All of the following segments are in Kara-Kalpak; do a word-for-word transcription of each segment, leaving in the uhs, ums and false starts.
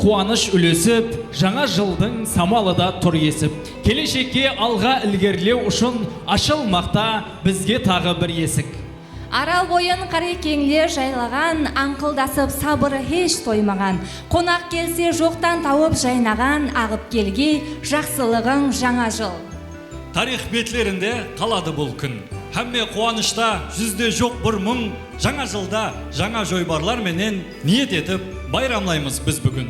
Quwanısh úlesip, jańa jıldıń samalı da tur esip. Keleshekke alǵa ilgerilew ushın ashılmaqta bizge taǵı bir esik. Aral boyın Qarekeńler jaylaǵan, ańqıldasıp sabırı hesh toymaǵan. Qonaq kelse joqtan tawıp jaynaǵan, aǵıp kelgey jaqsılıǵıń jańa jıl. Tariyx betlerinde qaladı bul kún. Hámme quwanıshta, júzde joq bir muń. Jańa jılda jańa joybarlar menen niyet etip bayramlaymız biz búgin.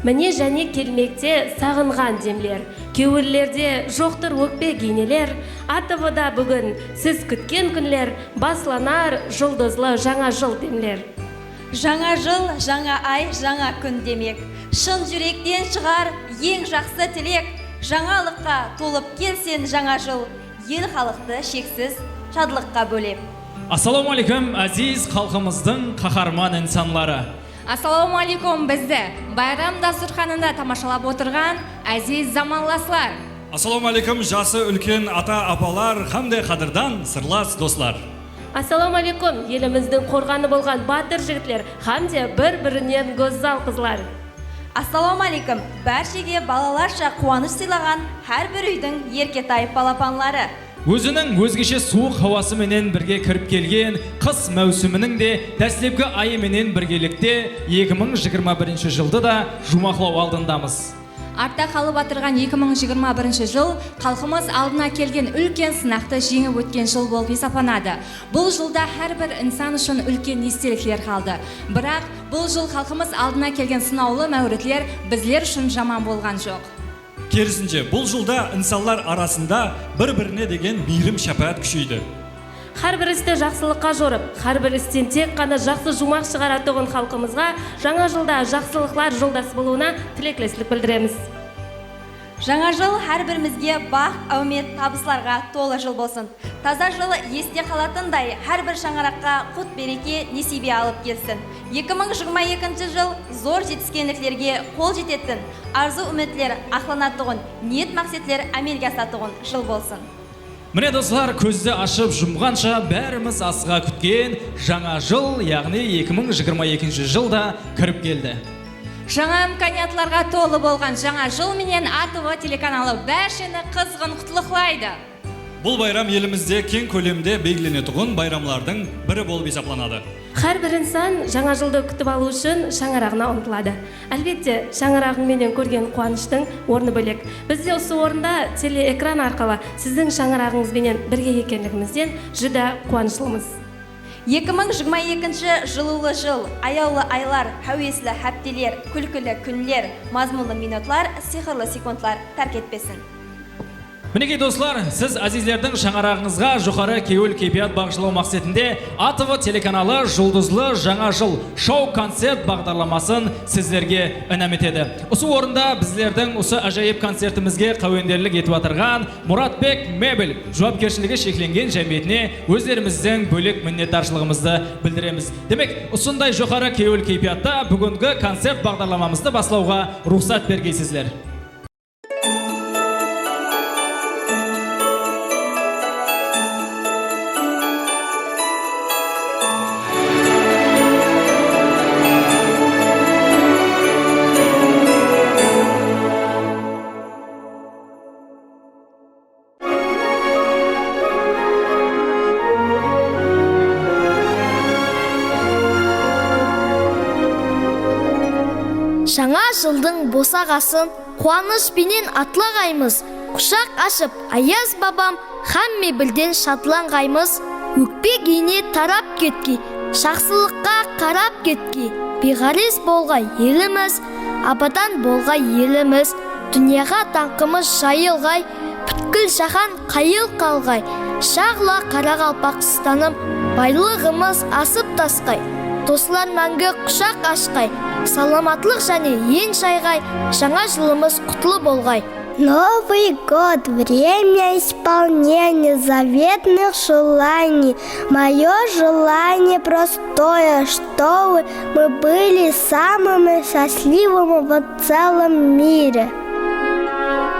Mine jáne kelmekte saǵınǵan demler. Kewillerde joqtır ókpe giyneler. A T V-da búgin siz kútken kúnler, baslanar juldızlı jańa jıl demler. Jańa jıl, jańa ay, jańa kún demek. Shın júrekten shıǵar eń jaqsı tilek. Jańalıqqa tolıp kelsin jańa jıl, el-xalıqtı sheksiz shadlıqqa bólep. Assalawma áleykum, áziz xalqımızdıń qaharman insanları! Assalawma áleykum, bizdi bayram dasturxanında tamashalap otırǵan áziz zamanlaslar! Assalawma áleykum, jası úlken ata-apalar hám de qádirdan sırlas doslar! Assalawma áleykum, elimizdiń qorǵanı bolǵan batır jigitler hám de bir-birinen gózzal qızlar! Assalawma áleykum, bárshege balalarshı quwanısh sıylaǵan hár bir úydiń erketay balapanları! Óziniń ózgeshe suwıq hawası menen birge kirip kelgen qıs máwsiminiń de dáslepki ayı menen birgelikte eki mıń jigirma birinshi jıldı da juwmaqlaw aldındamız. Artta qalıp atırǵan eki mıń jigirma birinshi jıl xalqımız aldına kelgen úlken sınaqtı jeńip ótken jıl bolıp esaplanadı. Bul jılda hár bir insan ushın úlken estelikler qaldı. Biraq, bul jıl xalqımız aldına kelgen sınawlı máwritler bizler ushın jaman bolǵan joq. Kerisinshe, bul jılda insanlar arasında bir-birine degen miyrim-shápáát kúsheydi. Hár bir isti jaqsılıqqa jorıp, hár bir isten tek ǵana jaqsı juwmaq shıǵaratuǵın xalqımızǵa jańa jılda jaqsılıqlar joldası bolıwına tilekleslik bildiremiz. Jańa jıl hár birimizge baxt, áwmet, tabıslarǵa tolı jıl bolsın. Taza jıl este qalatınday hár bir shańaraqqa qut-bereke, nesiybe alıp kelsin. Eki mıń jigirma ekinshi jıl zor jetiskenliklerge qol jetetin, arzıw-úmitler aqlanatuǵın, niyet-maqsetler ámelge asatuǵın jıl bolsın. Mine, doslar, kózdi ashıp jumǵansha bárimiz asıǵa kútken jańa jıl, yaǵnıy eki mıń jigirma ekinshi jıl da kirip keldi. Jańa imkaniyatlarǵa tolı bolǵan jańa jıl menen A T V telekanalı bársheni qızǵın qutlıqlaydı. Bul bayram elimizde keń kólemde belgilenetuǵın bayramlardıń biri bolıp esaplanadı. Hár bir insan jańa jıldı kútip alıw ushın shańaraǵına umtıladı. Álbette, shańaraǵıń menen kórgen quwanıshtıń ornı bólek. Biz de usı orında teleekran arqalı siziń shańaraǵıńız benen birge ekenligimizden júdá quwanıshlımız. Eki mıń jigirma ekinshi jılıwlı jıl, ayawlı aylar, háwesli hápteler, kúlkili kúnler, mazmunlı minutlar, sıyqırlı sekundlar tárk etpesin. Minekey, doslar, siz ázizlerdiń shańaraǵıńızǵa joqarı kewil keypiyat baǵıshlaw maqsetinde A T V telekanalı Juldızlı Jańa jıl shou-koncert baǵdarlamasın sizlerge inam etedi. Usı orında bizlerdiń usı ájayıp koncertimizge qáwenderlik etip atırǵan Muratbek Mebel juwapkershiligi sheklengen jámiyetine ózlerimizdiń bólek minnetdarshılıǵımızdı bildiremiz. Demek, usınday joqarı kewil keypiyatta búgingi koncert baǵdarlamamızdı baslawǵa ruxsat bergeysizler. Jańa jıldıń bosaǵasın quwanısh penen atlaǵaymız. Qushaq ashıp, Ayaz babam, hámme birden shadlanǵaymız. Ókpe giyne tarap ketki, jaqsılıqqa qarap ketki, biyǵárez bolǵay elimiz, abadan bolǵay elimiz. Dúnyaǵa dańqımız jayılǵay, pútkil jáhán qayıl qalǵay. Jaǵla, Qaraqalpaqstanım, baylıǵımız asıp tasqay. Doslar máńgi qushaq ashqay, salamatlıq jáne en jayǵay, jańa jılımız qutlı bolǵay. Новый год, время исполнения заветных желаний. Моё желание простое, чтобы мы были самыми счастливыми в целом мире.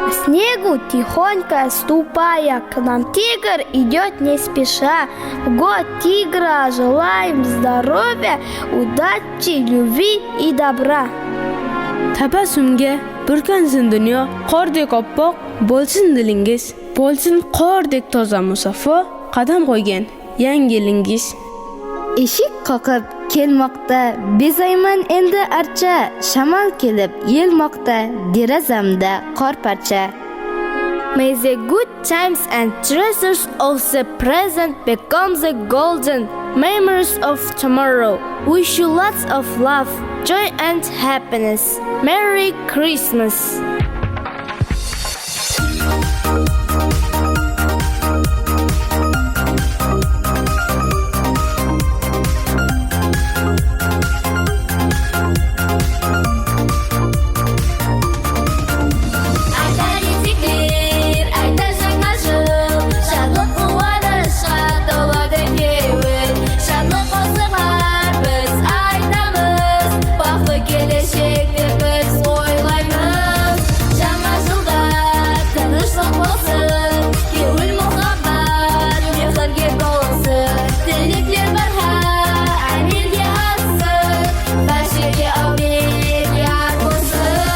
По снегу тихонько ступая, к нам тигр идёт не спеша. В год тигра желаем здоровья, удачи, любви и добра. Tabassumge búrkansin dúnya, qordek oppoq bolsın dilingiz, bolsın qordek toza musafo qadam qoygan yangi yilingiz. Eshik qoqıp kelmoqda, bezayman endi archa, shamol kelip elmoqda, derazamda qor parcha. May the good times and treasures of the present become the golden memories of tomorrow. Wish you lots of love, joy and happiness. Merry Christmas! Aytar etikler, aytar jańa jıl, shadlıq, quwanıshqa toladı kewil. Shadlıq qosıqlar biz aytamız, baxıtlı keleshekti biz oylaymız. Jańa jılda tınıshlıq bolsın, kewil muhabbat mehirge tolsın. Tilekler barha ámelge assın, bárshege áwmet yar bolsın.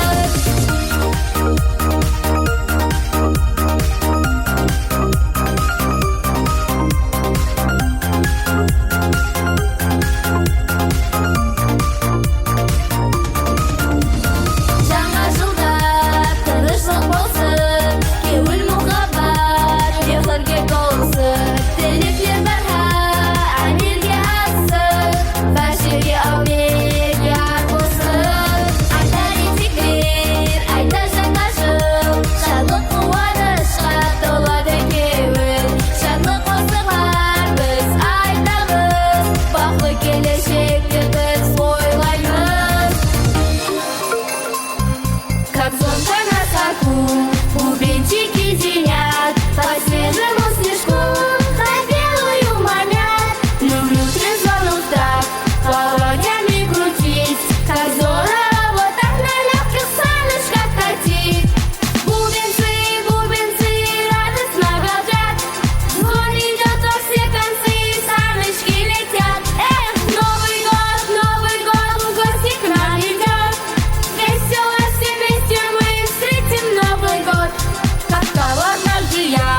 Jańa jılda tınıshlıq bolsın, kewil muhabbat mehirge tolsın. Tilekler barha ámelge assın, bárshege áwmet yar bolsın. Aytar etikler, aytar jańa jıl, shadlıq, quwanıshqa toladı kewil. Shadlıq qosıqlar biz aytamız, baxıtlı keleshekti biz oylaymız. Как звонко на скаку бубенчики звенят, по свежему снежку на белую манят. Люблю трезвону так, волосами крутить, как здорово вот так на мягких саночках катить. Бубенцы, бубенцы, радостно галдят, звон идёт во все концы, саночки летят. Эх, Новый год, Новый год, в гости к нам идёт. Весело все вместе мы встретим Новый год. Как-то однажды я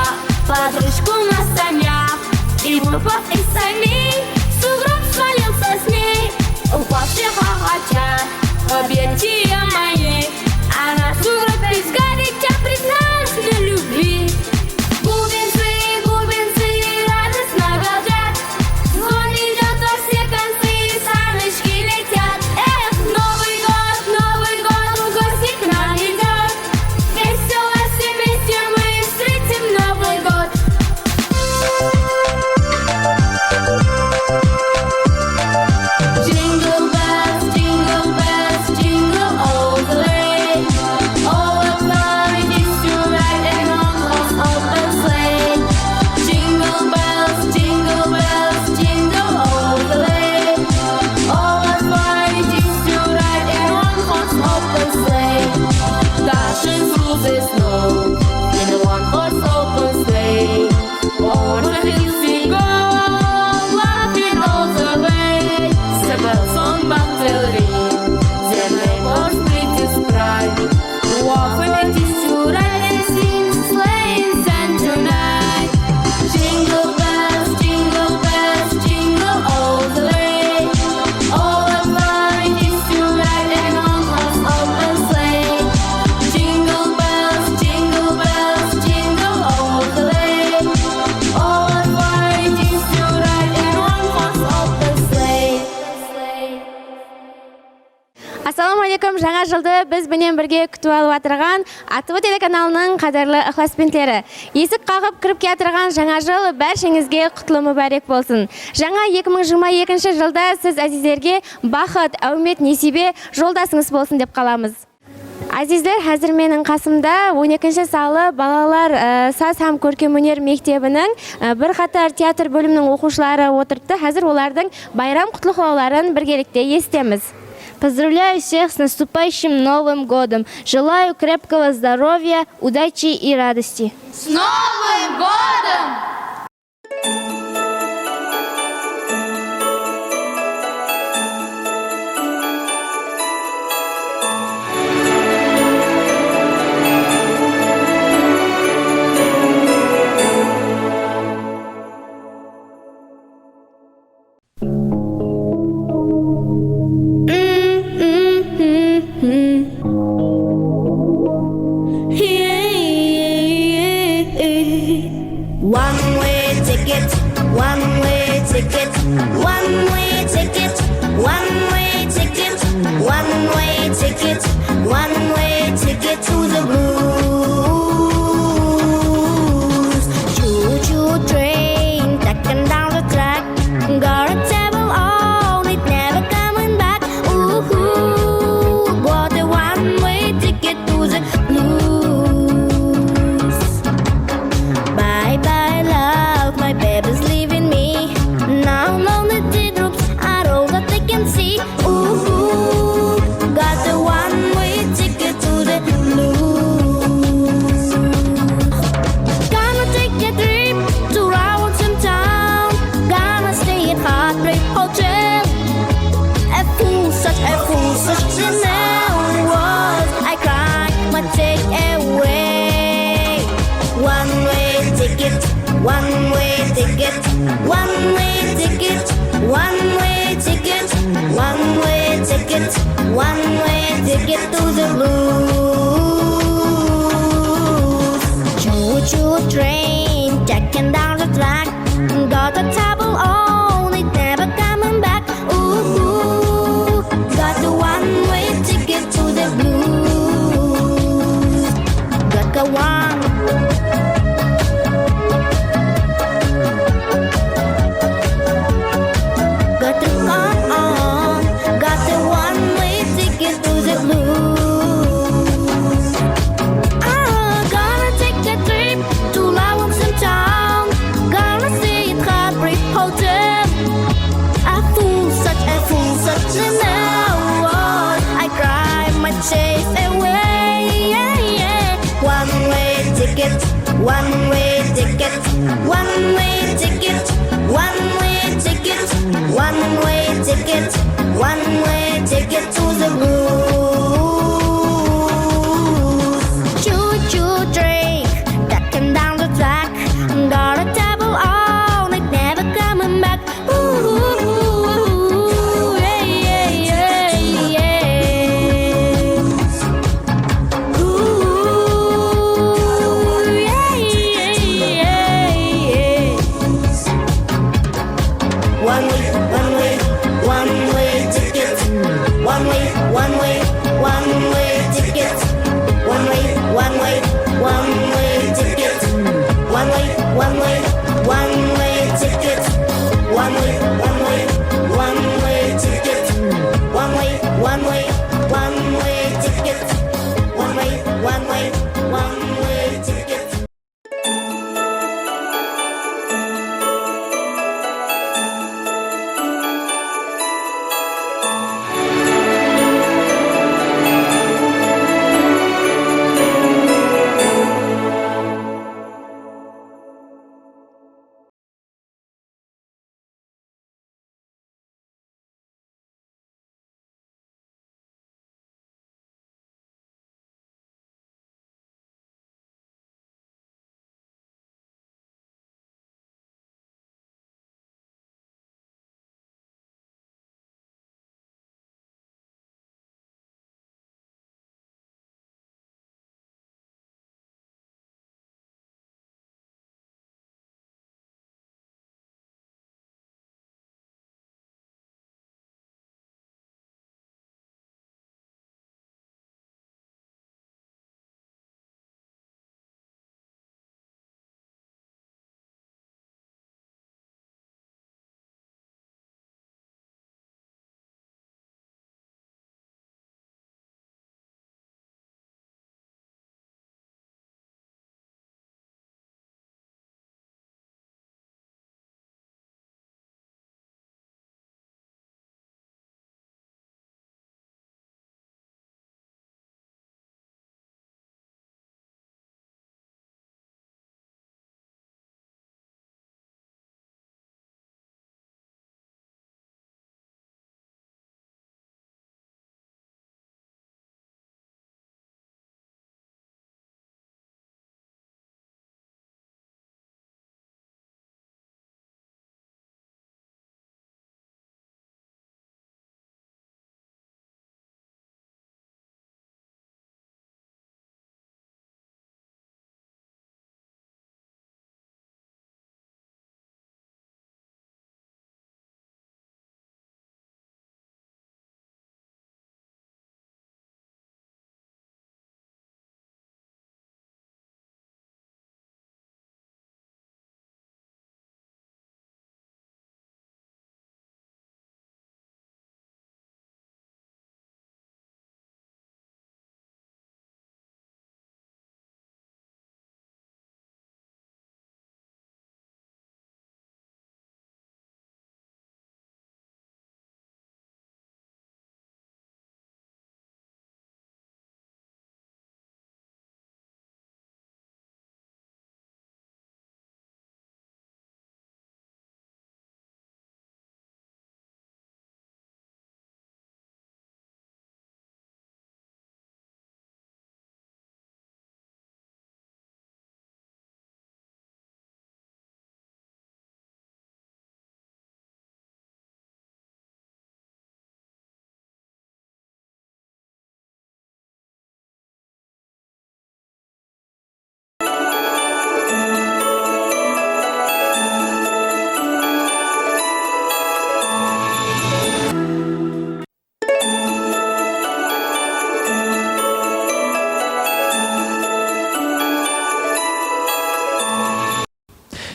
под ручку нас обнял, и мы по и сами в сугроб свалился с ней. Упавший хохоча объятия мои, а наш сугроб пусть горит, я признаюсь в любви. Бубенцы, бубенцы, радостно галдят, звон идёт во все концы, саночки летят. Эх, Новый год, Новый год, в гости к нам идёт. Весело все вместе мы встретим Новый год. Jingle bells, jingle bells, jingle all the way. All the fun it is to ride in one horse open sleigh. Jingle bells, jingle bells, jingle all the way. All the fun it is to ride in one horse open sleigh. Dashing through the snow in a one horse open sleigh. O'er the hills we go, laughing all the way. The bells on bobtail ring, their neighbors bring us pride. What fun it is to ride and sing sleighs and tonight. Jingle bells, jingle bells, jingle all the way. All the fun it is to ride in one horse open sleigh. Jingle bells, jingle bells, jingle all the way. All the fun it is to ride in one horse open sleigh. Assalawma áleykum, jańa jıldı biz benen birge kútip alıp atırǵan A T V telekanalınıń qádirli ıqlasbentleri. Esik qaǵıp kirip kiyatırǵan jańa jıl bársheńizge qutlı múbárek bolsın. Jańa eki mıń jigirma ekinshi jılda siz ázizlerge baxıt, áwmet, nesiybe joldasıńız bolsın dep qalamız. Ázizler, házir meniń qasımda on ekinshi sanlı balalar, e, saz hám kórkem óner mektebiniń, e, bir qatar teatr bóliminiń oqıwshıları otırıptı. Házir olardıń bayram qutlıqlawların birgelikte esitemiz. Поздравляю всех с наступающим Новым годом! Желаю крепкого здоровья, удачи и радости! С Новым годом! Ticket, one way ticket, one way ticket, one way ticket, one way ticket, one way ticket to the blues. Choo-choo train, taking down the track. Got a table on it, never coming back. Ooh, got a one-way ticket to the blues. Bye-bye love, my baby's leaving me. Now lonely teardrops are all that I can see. Ooh, got a one-way ticket to the blues. Gonna take a trip to Rawalpindi town. Gonna stay at Heartbreak Hotel. A fool, such a fool, such an hours. I cry, my take away. One way ticket, one way ticket, one way ticket, one way ticket, one way ticket, one way ticket to the blues. Choo-choo train, taking down the track. Got a table on it, never coming back. Ooh, got a one-way ticket to the blues. Got a one. Got to come on. Got a one-way ticket to the blues. I'm gonna take a trip to Rawalpindi town. Gonna stay at Heartbreak Hotel. A fool, such a fool, such an hours. I cry my chase away. One way ticket, one way ticket, one way ticket, one way ticket, one way ticket, one way ticket to the blues. Choo-choo train, taking down the track. Got a table on it, never coming back. Ooh, yeah, yeah, yeah, yeah. Ooh, yeah, yeah, yeah, yeah. One way, one way, one way ticket. One way, one way, one way ticket. One way, one way, one way ticket. One way, one way, one way ticket. One way, one way, one way ticket. One way, one way, one way ticket. One way, one way, one way ticket.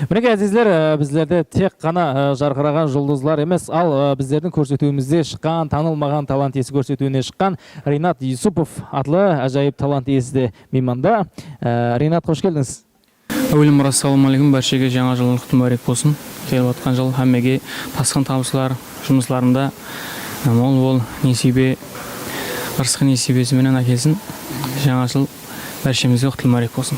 Minekey, ázizler, e, bizlerde tek ǵana, e, jarqıraǵan juldızlar emes, al, e, bizlerdiń kórsetiwimizde shıqqan, tanılmaǵan talant iyesi kórsetiwine shıqqan Rinat Yusupov atlı ájayıp talant iyesi de miymanda. E, Rinat, xosh keldińiz. Áwelem, assalamu aleykum, bárshege jańa jıl qutlı múbárek bolsın. Kelip atqan jıl hámmege tasqın tabıslar, jumıslarında, e, mol-mol nesiybe, ırısqı nesiybesin menen ákelsin. Jańa jıl bárshemizge qutlı múbárek bolsın.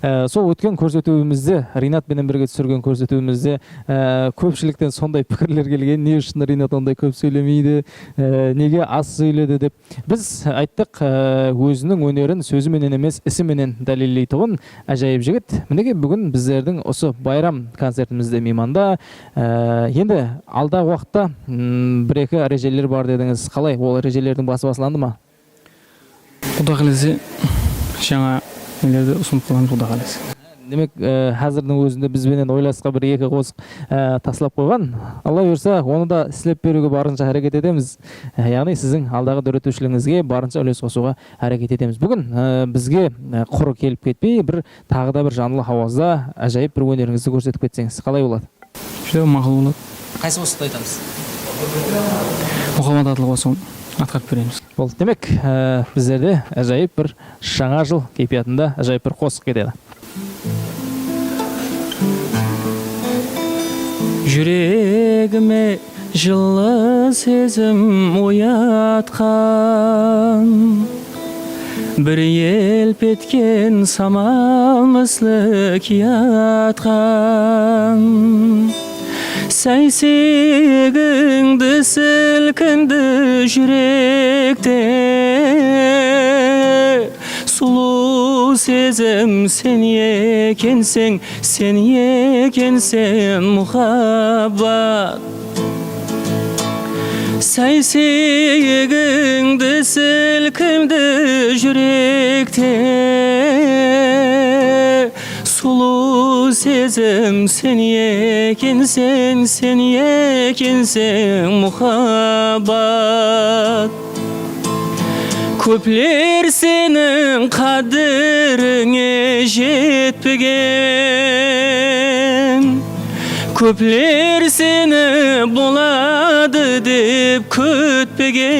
E, sol ótken kórsetiwimizde, Rinat penen birge túsirgen kórsetiwimizde, e, kópshilikten sonday pikirler kelgen, ne ushın Rinat onday kóp sóylemeydi, e, nege az sóyledi dep. Biz ayttıq, e, óziniń ónerin sózi menen emes, isi menen dálilleytuǵın ájayıp jigit. Minekey, búgin bizlerdiń usı bayram koncertimizde miymanda. E, endi aldaǵı waqıtta, mm, bir-eki rejeler bar dedińiz. Qalay, ol rejelerdiń bası baslandı ma? Quda qálese, jańa nelerdi usınıp qalamız, Quda qálese. Demek, e, házirdiń ózinde biz benen oylasqa bir-eki qosıq, e, taslap qoyǵan. Alla buyırsa, onı da islep beriwge barınsha háreket etemiz. E, yaǵnıy siziń aldaǵı dóretiwshiligińizge barınsha úles qosıwǵa háreket etemiz. Búgin, e, bizge, e, qurı kelip ketpey, bir taǵı da bir janlı hawazda ájayıp bir ónerińizdi kórsetip ketseńiz, qalay boladı? Júdá maqul boladı. Qaysı qosıqtı aytamız? Muhabbat atlı qosıǵın atqarıp beremiz. Boldı. Demek, e, bizlerde ájayıp bir jańa jıl keypiyatında ájayıp bir qosıq ketedi. Júregime jıllı sezim oyatqan, bir elp etken samal misli kiyatqan. Sásegindi silkindi júrekte, sulıw sezim sen ekenseń, sen ekenseń muhabbat. Sásegindi silkindi júrekte, sulıw sezim sen ekenseń, sen ekenseń muhabbat. Kópler seniń qádirińe jetpegen, kópler seni boladı dep kútpegen.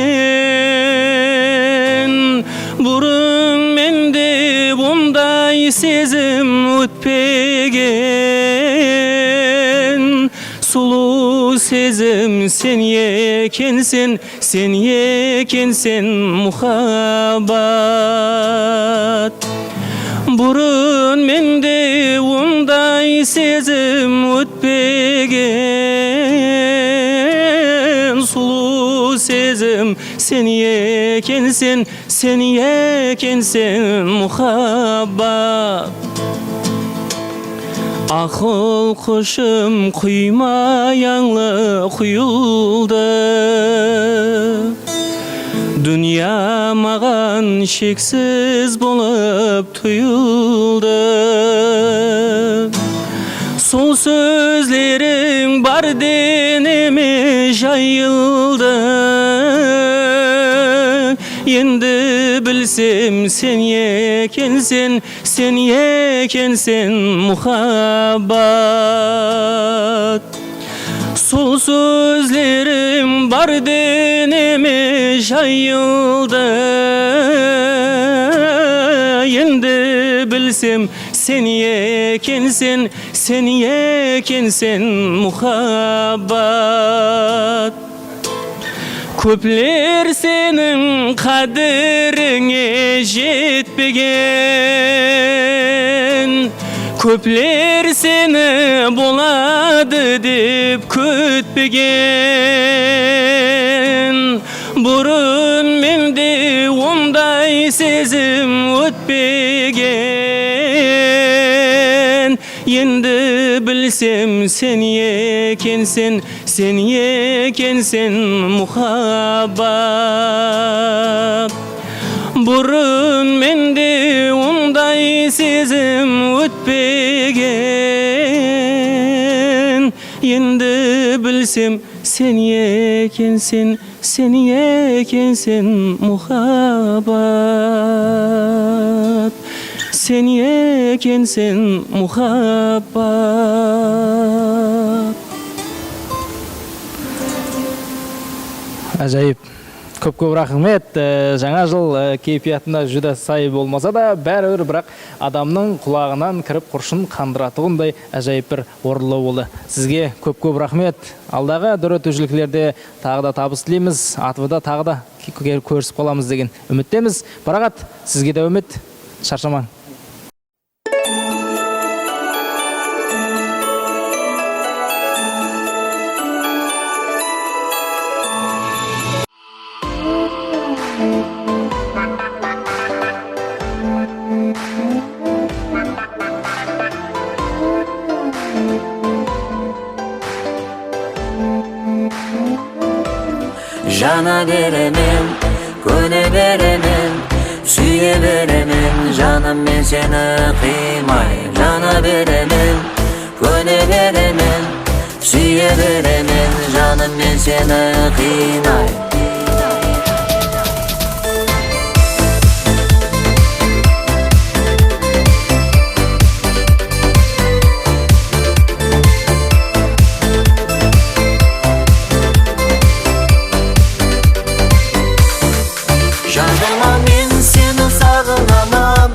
Burın mende bunday sezim ótpegen. Sulıw sezim sen ekenseń, sen ekenseń muhabbat. Burın mende onday sezim ótpegen. Sulıw sezim sen ekenseń, sen ekenseń muhabbat. Aqıl qushım quymay ańlı quyıldı. Dúnya maǵan sheksiz bolıp tuyıldı. Sol sózleriń bar deneme jayıldı. Endi bilsem sen ekenseń, sen ekenseń muhabbat. Sol sózleriń bar deneme jayıldı. Endi bilsem sen ekenseń, sen ekenseń muhabbat. Kópler seniń qádirińe jetpegen, kópler seni boladı dep kútpegen. Burın mende onday sezim ótpegen. Endi bilsem sen ekenseń, sen ekenseń muhabbat. Burın mende onday sezim ótpegen. Endi bilsem sen ekenseń, sen ekenseń muhabbat. Sen ekenseń muhabbat. Ájayıp. Kóp-kóp raxmet. E, jańa jıl, e, keypiyatına júdá say bolmasa da, báribir, biraq adamnıń qulaǵınan kirip, hurshın qandıratuǵınday ájayıp bir orınlaw boldı. Sizge kóp-kóp raxmet. Aldaǵı dóretiwshiliklerde taǵı da tabıs tileymiz. A T V-da taǵı da ke-, ke-, kórisip qalamız degen úmittemiz. Paraxat, sizge de úmit. Sharshamań. Jana beremen, kóne beremen, súye beremen, janım, men seni qıymay. Jana beremen, kóne beremen, súye beremen, janım, men seni qıynay. Jadıma men seni saǵınaman,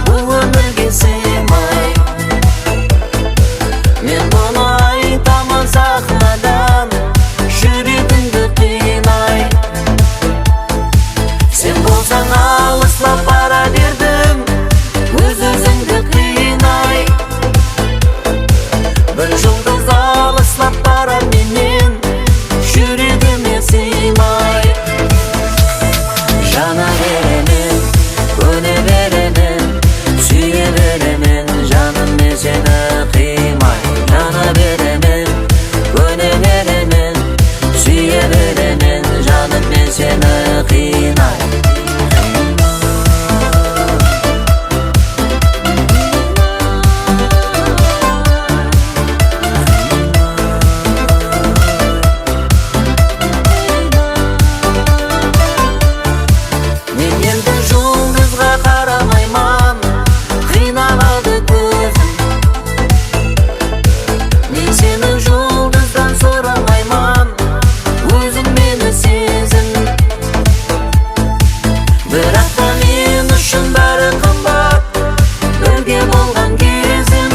bul ómirge sıymay. Men bunı aytaman saxnadan, júregimdi qıynay. Sen bolsań alıslap bara berdiń, óz-ózińdi qıynay. Bir juldız alıslap bara mennen, júregime sıymay. Jana beremen, kóne beremen, súye beremen, janım, men seni qıymay. Jana beremen, kóne beremen, súye beremen, janım, men seni qıynay. Men endi juldızǵa qaramayman, qıynaladı kózim. Men seni juldızdan soramayman, óziń meni sezin. Biraq ta men ushın bári qımbat, birge bolǵan gezim.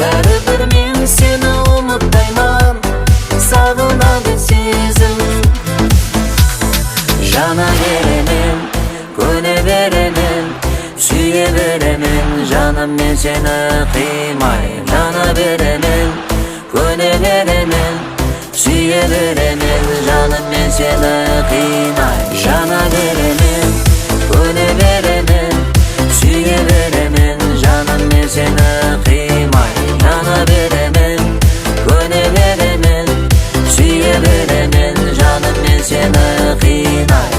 Báribir men seni umıtpayman, saǵınadı sezim. Jana beremen, kóne beremen, súye beremen, janım, men seni qıymay. Jana beremen, kóne beremen, súye beremen, janım, men seni qıynay. Jana beremen, kóne beremen, súye beremen, janım, men seni qıymay. Jana beremen, kóne beremen, súye beremen, janım, men seni qıynay.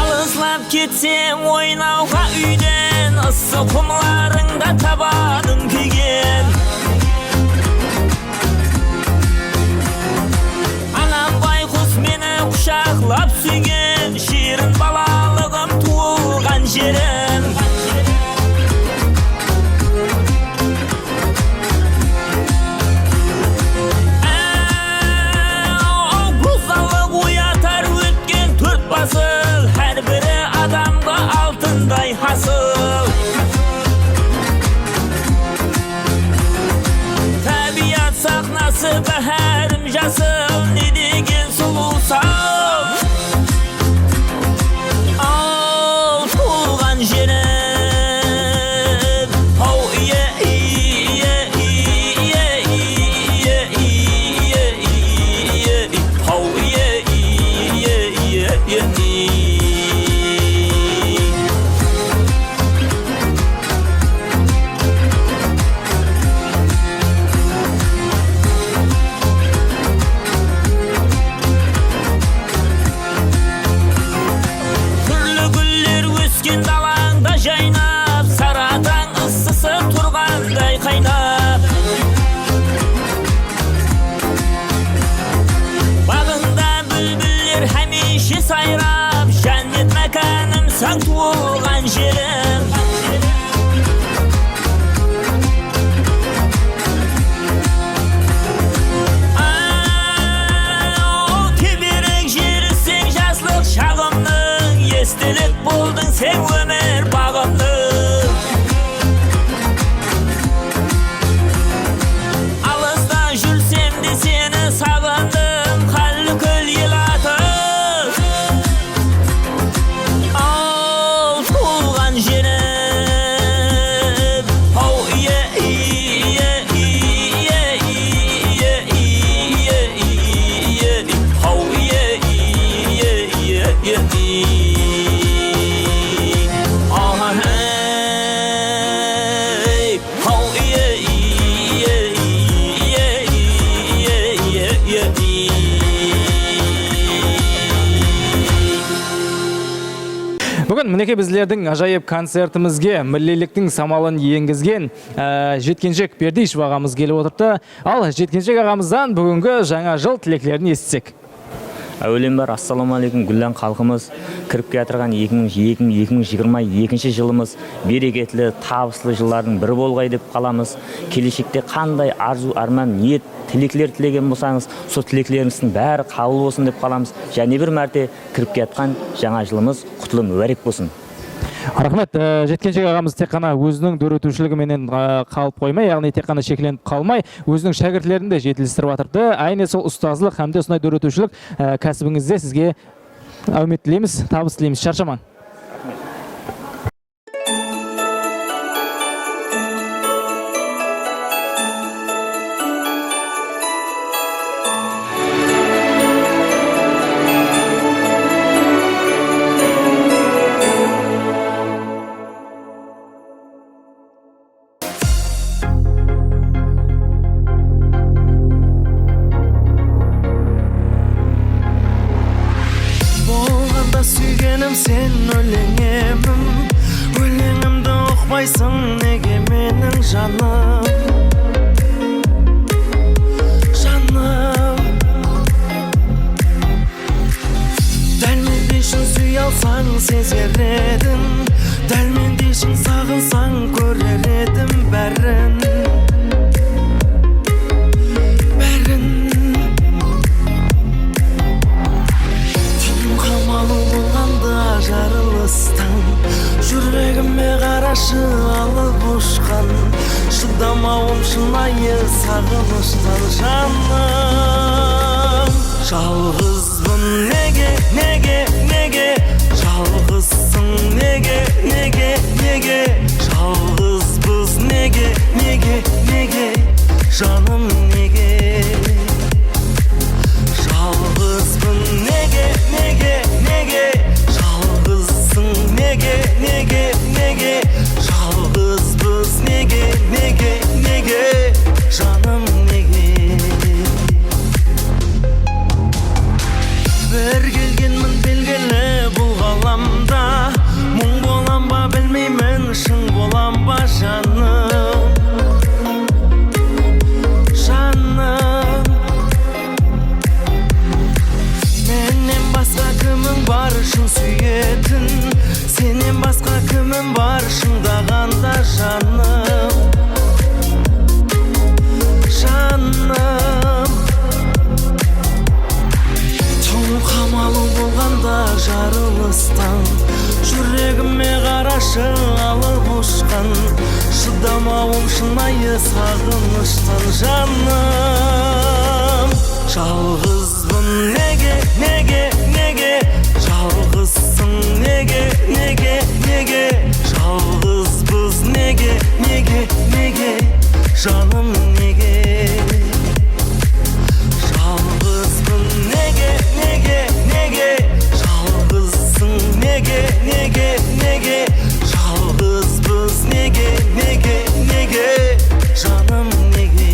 Alıslap ketsem oynawǵa úyden, ıssı qumlarıńda tabadım kúygen. Anam bayqus meni qushaqlap súygen, shiyrin balalıǵım tuwılǵan jerim. Áw, gúzallıq oyatar ótken tórt pasıl, hár biri adamǵa altınday hasıl. Minekey, bizlerdiń ájayıp koncertimizge milliyliktiń samalın engizgen, e, Jetkenshek Berdiyshev aǵamız kelip otırıptı. Al, Jetkenshek aǵamızdan búgingi jańa jıl tileklerin esitsek. Áwelen bar, assalawma áleykum, gúllan xalqımız. Kirip kiyatırǵan eki mıń, eki mıń, eki mıń jigirma ekinshi jılımız bereketli, tabıslı jıllardıń biri bolǵay dep qalamız. Keleshekte qanday arzıw, árman, niyet, tilekler tilegen bolsańız, sol tileklerińizdiń bári qabıl bolsın dep qalamız. Jáne bir márte kirip kiyatqan jańa jılımız qutlı múbárek bolsın. Raxmet, e, Jetkenshek aǵamız tek ǵana óziniń dóretiwshiligi menen, e, qalıp qoymay, yaǵnıy tek ǵana sheklenip qalmay, óziniń shákirtlerin de jetilistirip atırıptı. Áyne sol ustazlıq hám de usınday dóretiwshilik, e, kásibińizde sizge áwmet tileymiz, tabıs tileymiz, sharshamań. Bolǵanda súygenim sen óleńimim, óleńimdi uqpaysıń nege meniń janım, janım. Dál mendey shın súye alsań sezer ediń, dál mendey shın saǵınsań kórer edim bárin, bárin. Túnim qamalı bolǵanda jarılıstan, júregime qarashı alıp ushqan, shıdamawım shınayı saǵınıshtan, janım. Jalǵızbın nege, nege, nege, jalǵızsıń nege, nege, nege, jalǵızbız nege, nege, nege, janım nege? Jalǵızbın nege, nege, nege, jalǵızsıń nege, nege, nege, jalǵızbız nege, nege, nege, janım nege? Bir kelgenmin belgili bul ǵalamda, muń bolam ba bilmeymen, shıń bolam ba janım, janım. Mennen basqa kimim bar shın súyetin? Sennen basqa kimim bar shıńdaǵanda janım, janım? Tóń qamalı bolǵanda jarılıstan, júregime qarashı alıp ushqan, shıdamawım shınayı saǵınıshtan, janım. Jalǵızbın nege, nege, nege, jalǵızsıń nege, nege, nege, jalǵızbız nege, nege, nege, janım nege? Jalǵızbın nege, nege, nege, jalǵızsıń nege, nege, nege, jalǵızbız nege, nege, nege, janım nege?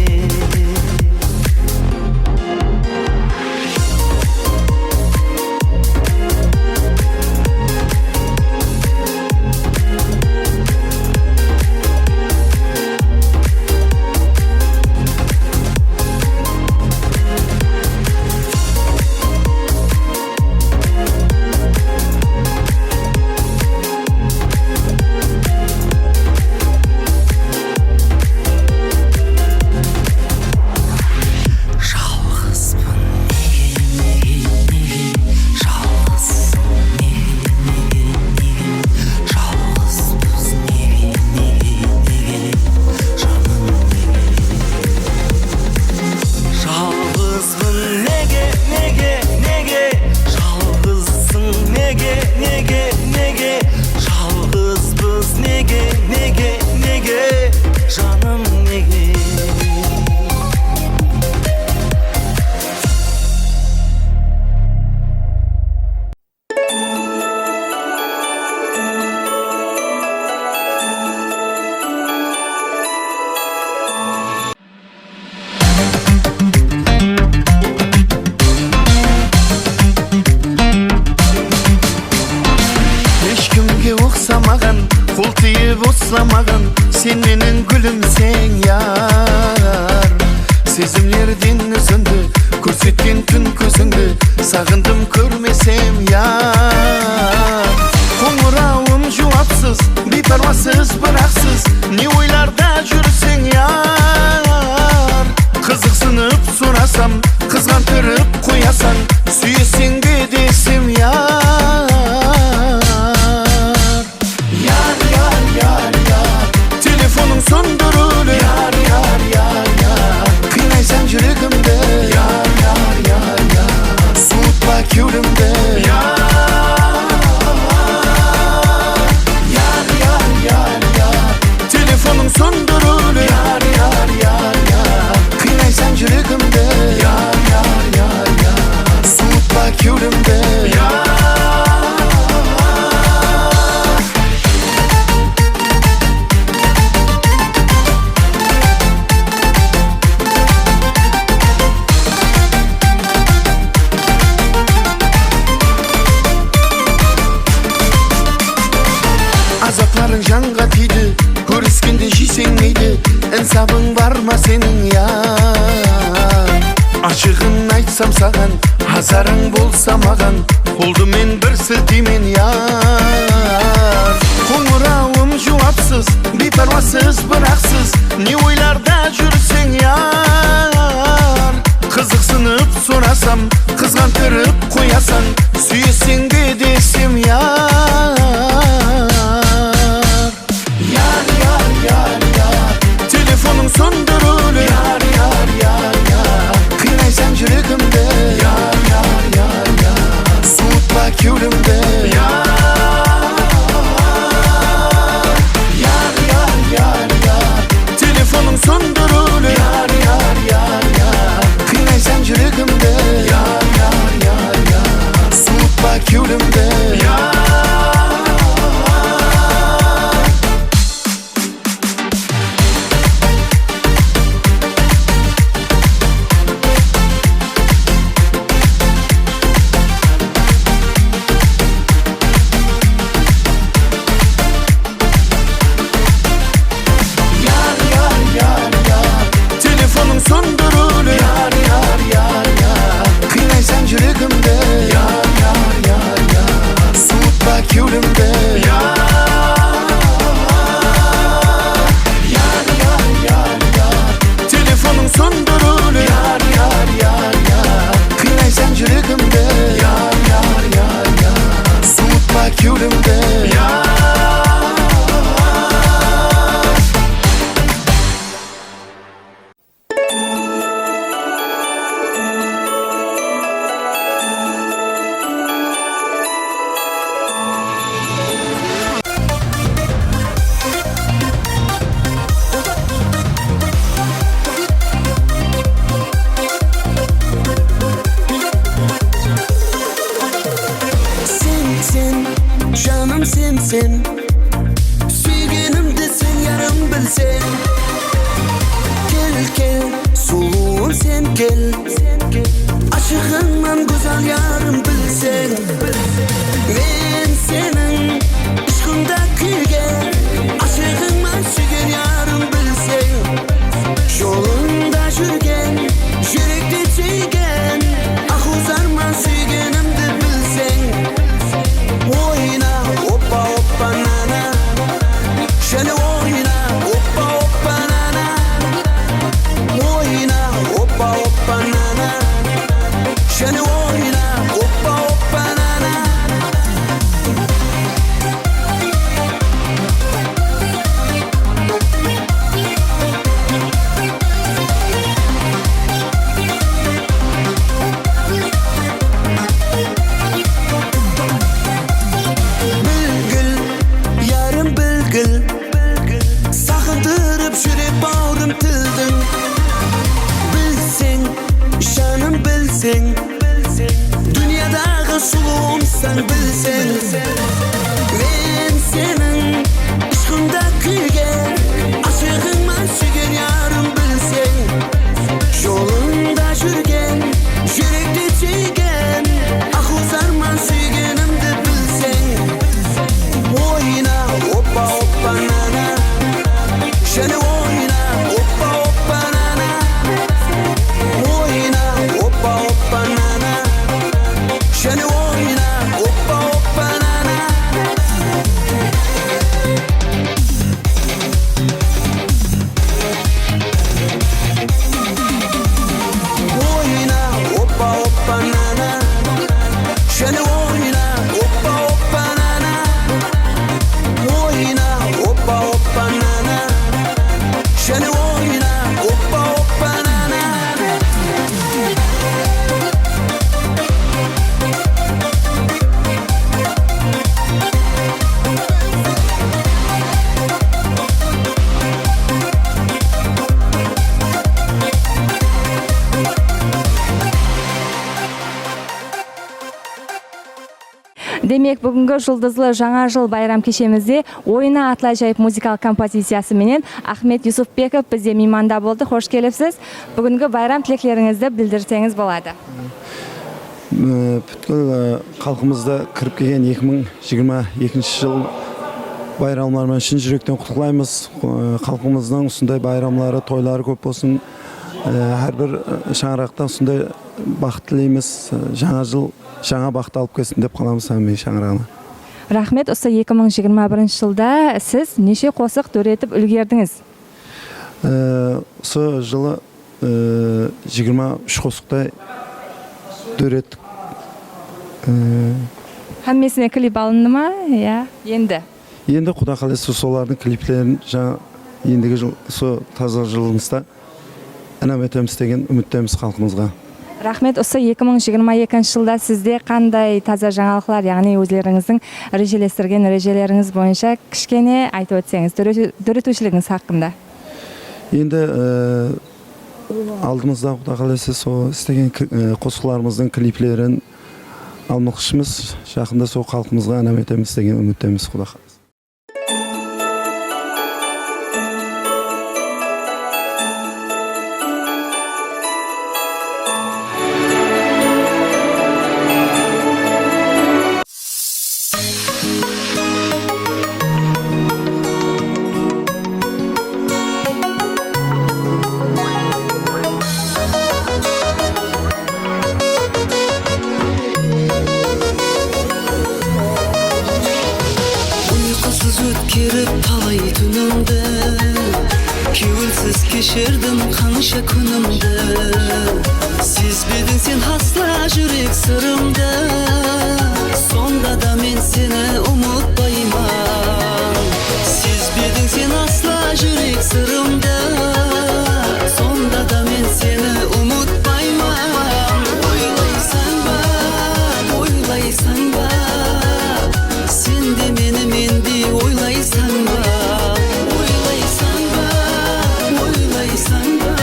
Aslamaǵan sen menen gúlimseń, yar. Sezimlerden ózimdi kórsetken kún kózińdi saǵındım kórmesem, yar. Qońırawım juwapsız, biypárwasız, biraqsız, ne oylarda júrseń, yar. Qızıqsınıp sorasam, qızǵantırıp qoyasań, súyeseń be desem, yar. Yar, yar, yar, yar. Telefonıń sındı rulin. Yar, yar, yar, yar. Qıynaysań júregimdi. Yar, yar, yar, yar. Suwıtpa kewlimdi. Yar, yar, yar, yar. Telefonıń sındı rulin. Yar, yar, yar, yar. Qıynaysań júregimdi. Yar, yar, yar, yar. Suwıtpa kewlimdi. Yar. Azaplarıń janǵa tiydi, kóriskende jeyseń meydi, insabıń bar ma seniń, yar? Ashıǵın aytsam saǵan, azarıń bolsa maǵan, qoldı men bir silteymen, yar. Qońırawım juwapsız, biypárwasız, biraqsız, ne oylarda júrseń, yar? Qızıqsınıp sorasam, qızǵantırıp qoyasań, súyeseń be desem, yar. Yar, yar, yar, yar. Telefonıń sındı rulin. Yar, yar, yar, yar. Qıynaysań júregimdi. Yar, yar, yar, yar. Suwıtpa kewlimdi. Yar, yar, yar, yar, yar. Telefonıń Demek, búgingi Juldızlı Jańa jıl bayram keshemizde Oyna atlı ájayıp muzıkalıq kompoziciyası menen Axmet Yusupbekov bizde miymanda boldı. Xosh kelipsiz. Búgingi bayram tileklerińizdi bildirseńiz boladı. E, pútkil, e, xalqımızdı kirip kelgen eki mıń jigirma ekinshi jıl bayramları menen shın júrekten qutlıqlaymız. E, xalqımızdıń usınday bayramları, toyları kóp bolsın. E, hár bir, e, shańaraqta usınday baxıt tileymiz. E, jańa jıl jańa baxıt alıp kelsin dep qalamız hámme shańaraǵına. Raxmet, usı eki mıń jigirma birinshi jılda siz neshe qosıq dóretip úlgerdińiz? E, usı jılı, e, jigirma úsh qosıqtay dórettik. E, Hámmesine klip alındı ma? Ya, endi. Endi Quda qálese solardıń kliplerin jańa endigi jıl, usı taza jılımızda inam etemiz degen úmittemiz xalqımızǵa. Raxmet, usı eki mıń jigirma ekinshi jılda sizde qanday taza jańalıqlar, yaǵnıy ózlerińizdiń rejelestirgen rejelerińiz boyınsha kishkene aytıp ótseńiz, dóre-, dóretiwshiligińiz haqqında? Endi, e, aldımızda Quda qálese sol islegen ki-, e, qosıqlarımızdıń kliplerin almaqshımız. Jaqında sol xalqımızǵa inam etemiz degen úmittemiz, Quda qálese. Uyqısız ótkerip talay túnimdi, kewilsiz keshirdim qansha kúnimdi. Sezbediń sen asla júrek sırımdı, sonda da men seni umıtpayman. Sezbediń sen asla júrek sırımdı, sonda da men seni umıtpayman. Oylaysań ba, oylaysań ba, sen de meni mendey oylaysań ba? Oylaysań ba, oylaysań ba,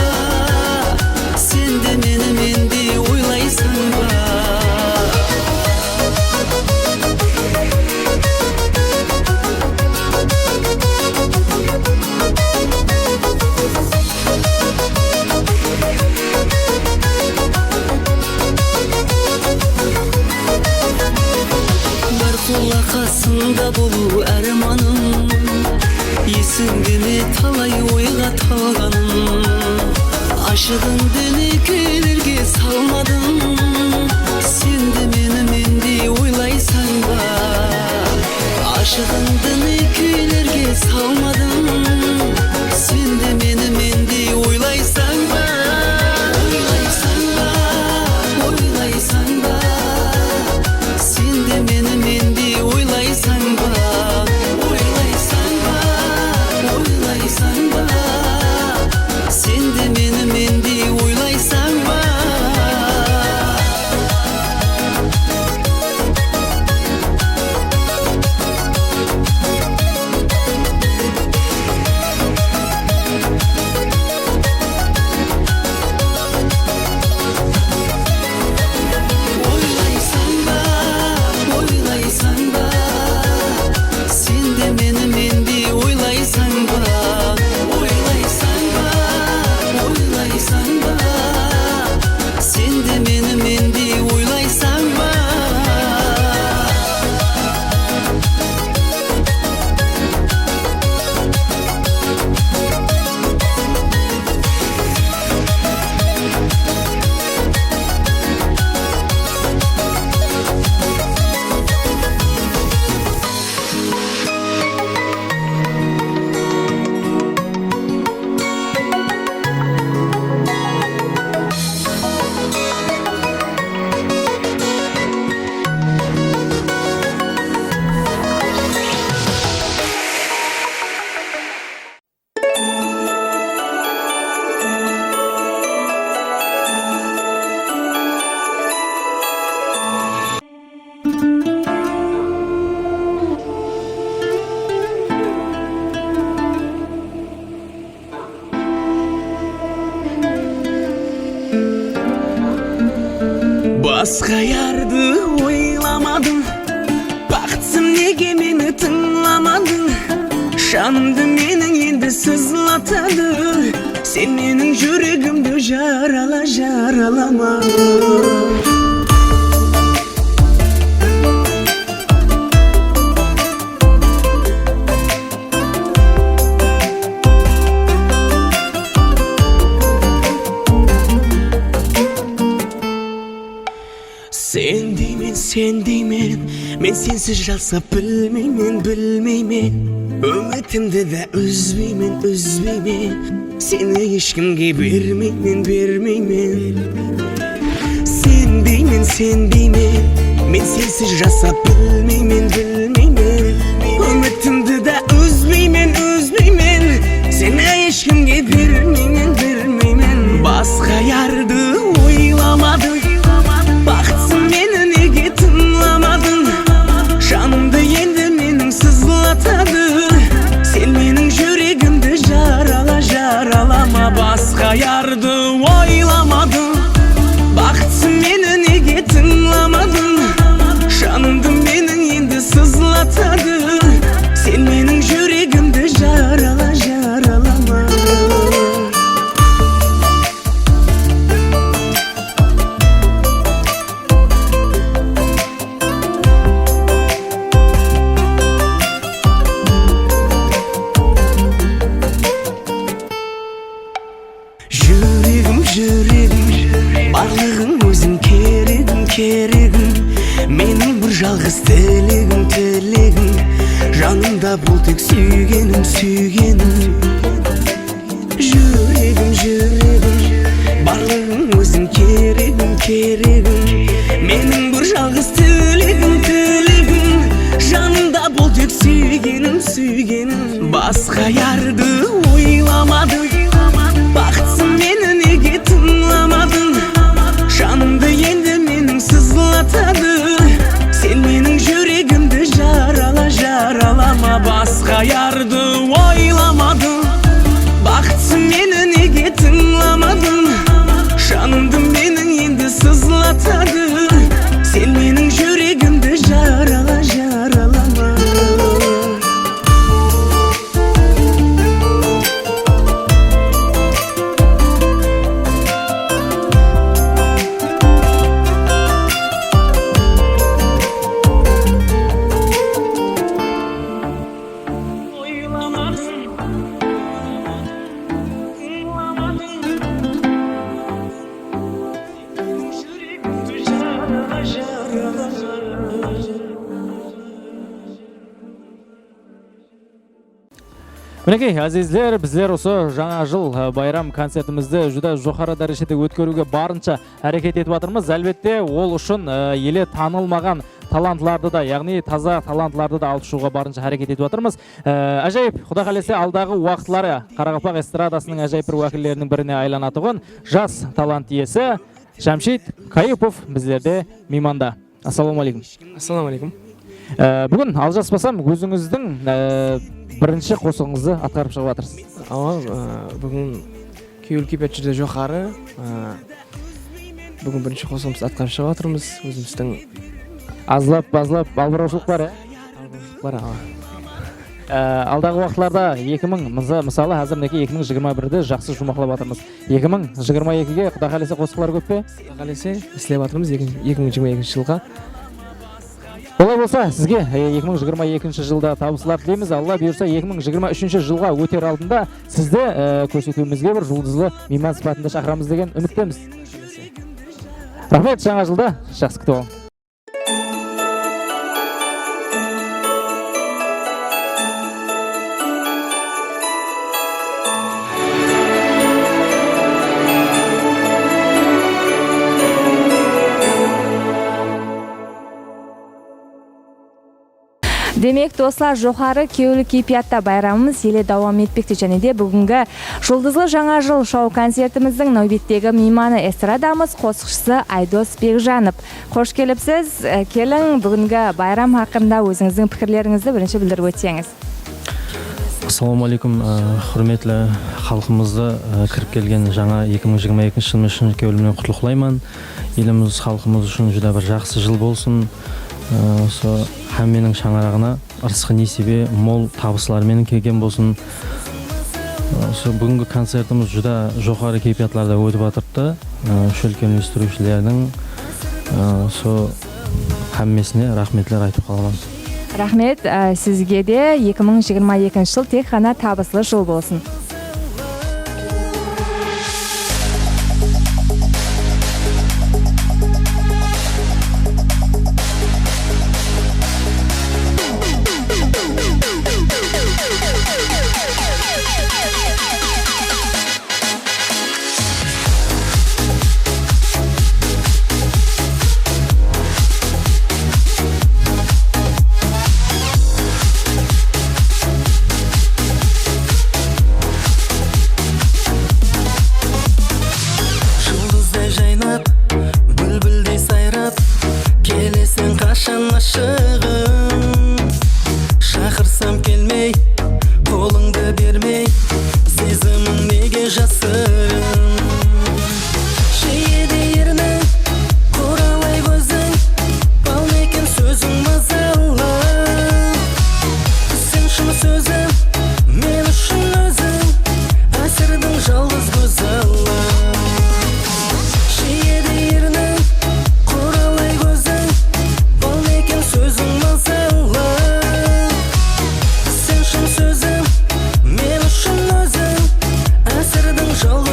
sen de meni mendey oylaysań ba? Bárqulla qasında bolıw ármanım, esińde me talay oyǵa talǵanım. Ashıǵıńdı ne kúylerge salmadıń, sen de meni mendey oylaysań ba? Ashıǵıńdı ne kúylerge salmadıń, sen de meni mendey oylaysań ba? Oylaysań ba, oylaysań ba, sen de meni mendey oylaysań ba? Oylaysań ba, oylaysań ba, sen de meni mendey oylaysań ba? Oylaysań ba, oylaysań ba, sen de meni mendey oylaysań ba? Oylaysań ba, oylaysań ba, sen de meni mendey oylaysań ba? Basqa yardı oylamadım, Nege meni tıńlamadıń? Janımdı meniń endi sızlatadı. Sen meniń júregimdi jarala, jaralama. Sen deymen, sen deymen, men sensiz jasap bilmeymen, bilmeymen. Úmitimdi de úzbeymen, úzbeymen. Seni hesh kimge bermeymen, bermeymen. Sen deymen, sen deymen, men sensiz jasap bilmeymen, bilmeymen. Úmitimdi de úzbeymen, úzbeymen. Seni hesh kimge bermeymen, bermeymen. Basqa yardı oylamadıń. Baxıtsız meni nege tıńlamadıń? Janımdı endi meniń sızlatadı. Sen meniń júregimdi jarala, jaralama. Basqa yardı oylamadıń. Baxıtsız meni nege tıńlamadıń? Janımdı meniń endi sızlatadı. Sen meniń júregimdi jarala, jaralama. Júregim, júregim, barlıǵıń óziń keregim, keregim. Meniń bir jalǵız tilegim, tilegim. Janımda bol tek súygenim, súygenim. Júregim, júregim, barlıǵıń óziń keregim, keregim. Meniń bir jalǵız tilegim, tilegim. Janımda bol tek súygenim, súygenim. Basqa yardı oylamadıń. Baxıtsız meni nege tıńlamadıń? Janımdı endi meniń sızlatadı. Sen meniń júregimdi jarala, jaralama. Basqa yardı oylamadıń. Baxıtsız meni nege tıńlamadıń? Janımdı meniń endi sızlatadı. Sen meniń júregimdi jarala, jaralama. Minekey, ázizler, bizler usı Jańa jıl, e, bayram koncertimizdi júdá joqarı dárejede ótkeriwge barınsha háreket etip atırmız. Álbette, ol ushın, e, ele tanılmaǵan talantlardı da, yaǵnıy taza talantlardı da alıp shıǵıwǵa barınsha háreket etip atırmız. E, ájayıp, Quda qálese, aldaǵı waqıtları qaraqalpaq estradasınıń ájayıp bir wákilleriniń birine aylanatuǵın jas talant iyesi Jamshid Kayıpov bizlerde miymanda. Assalawma áleykum. Assalawma áleykum. E, búgin, aljaspasam, ózińizdiń, e, birinshi qosıǵıńızdı atqarıp shıǵıp atırsız. Awa, e, búgin Kewil keypiyat júdá joqarı. E, búgin birinshi qosıǵımızdı atqarıp shıǵıp atırmız. Ózimizdiń azlap, bazlap, albırawshılıq bar, ya? Albırawshılıq bar, awa. E, aldaǵı waqıtlarda eki mıń, mısa-, mısalı, házir minekey eki mıń jigirma birdi jaqsı juwmaqlap atırmız. Eki mıń jigirma ekige, Quda qálese, qosıqlar kóp pe? Quda qálese, islep atırmız eki-, eki mıń jigirma ekinshi jılǵa. Olay bolsa, sizge, e, eki mıń jigirma ekinshi jılda tabıslar tileymiz. Alla buyırsa, eki mıń jigirma úshinshi jılǵa óter aldında sizdi, e, kórsetiwimizge bir juldızlı miyman sıpatında shaqıramız degen úmittemiz. Raxmet, jańa jıldı jaqsı kútip alıń. Demek, doslar, joqarı kewilli keypiyatta bayramımız ele dawam etpekte. Jáne de búgingi Juldızlı Jańa jıl shou-koncertimizdiń náwbettegi miymanı estradamız qosıqshısı Aydos Begjanov. Xosh kelipsiz. E, keliń, búgingi bayram haqqında ózińizdiń pikirlerińizdi birinshi bildirip ótseńiz. Assalawma áleykum, e, húrmetli xalqımızdı, e, kirip kelgen jańa eki mıń jigirma ekinshi jıl menen shın kewlimnen qutlıqlayman. Elimiz, xalqımız ushın júdá bir jaqsı jıl bolsın. Ee, usı hámmeniń shańaraǵına ırısqı nesibe, mol tabıslar menen kelgen bolsın. Ee, usı búgingi koncertimiz júdá joqarı keypiyatlarda ótip atırıptı. Ee, shólkemlestiriwshilerdiń, ee, usı hámmesine raxmetler aytıp qalaman. Raxmet, e, sizge de. Eki mıń jigirma ekinshi jıl tek ǵana tabıslı jıl bolsın. Juldızday jaynap, búlbildey sayrap, keleseń qashan, ashıǵım? Shaqırsam kelmey, qolıńdı bermey, sezimiń nege jasırın? Jeyedi erniń qoralay kóziń, bal meken sóziń mazalı. Sen shın sózim, men ushın óziń, ásirdiń jalǵız gózalı. Jeyedi erniń qoralay kóziń, bal meken sóziń mazalı. Sen shın sózim, men ushın óziń, ásirdiń jalǵız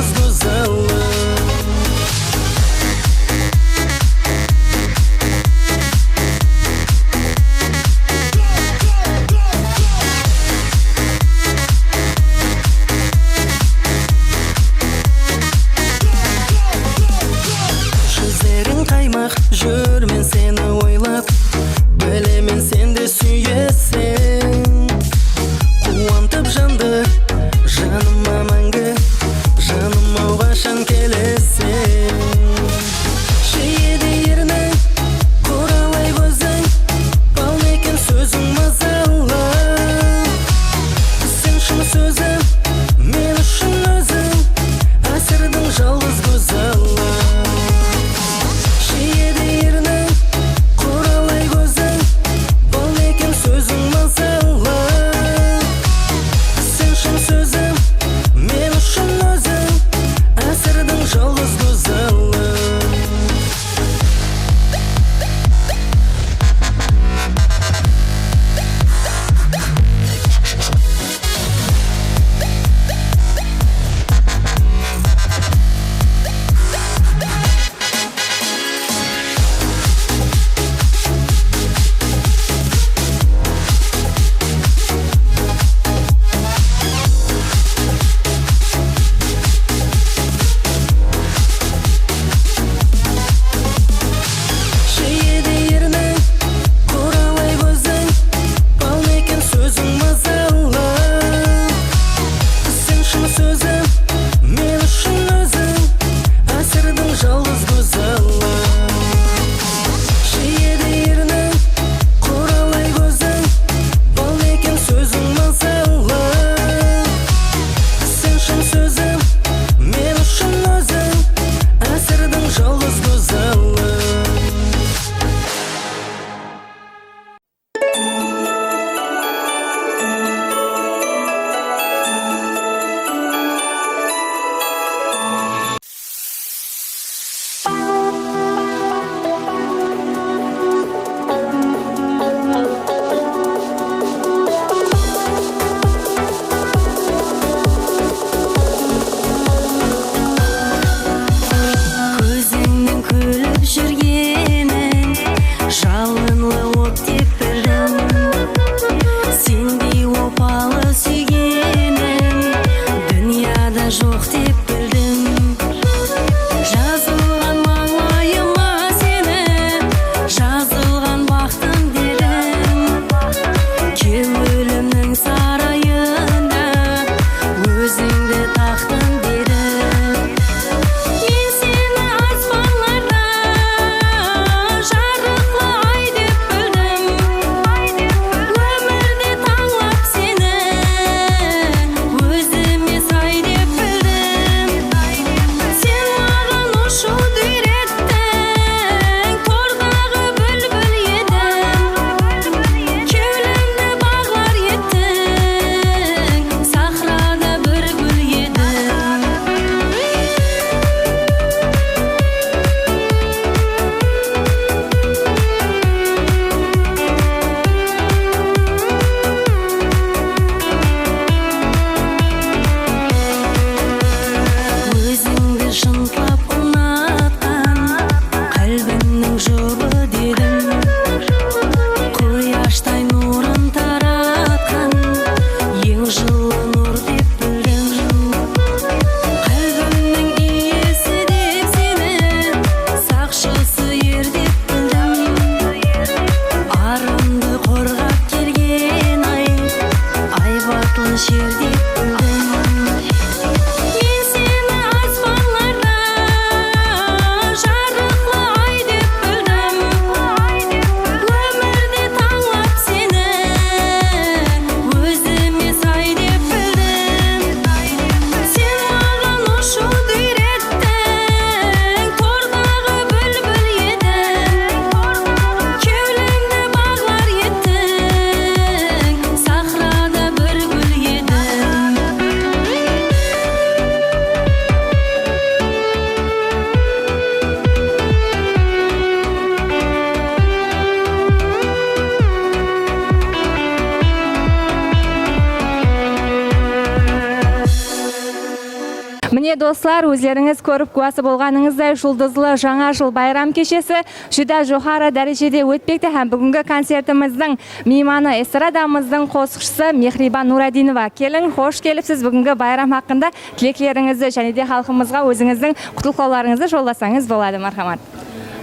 Doslar, ózlerińiz kórip gúwası bolǵanıńızday, juldızlı Jańa jıl bayram keshesi júdá joqarı dárejede ótpekte hám búgingi koncertimizdiń miymanı estradamızdıń qosıqshısı Mehriban Nuradinova. Keliń, xosh kelipsiz, búgingi bayram haqqında tileklerińizdi jáne de xalqımızǵa ózińizdiń qutlıqlawlarıńızdı jollasańız boladı, marhamat.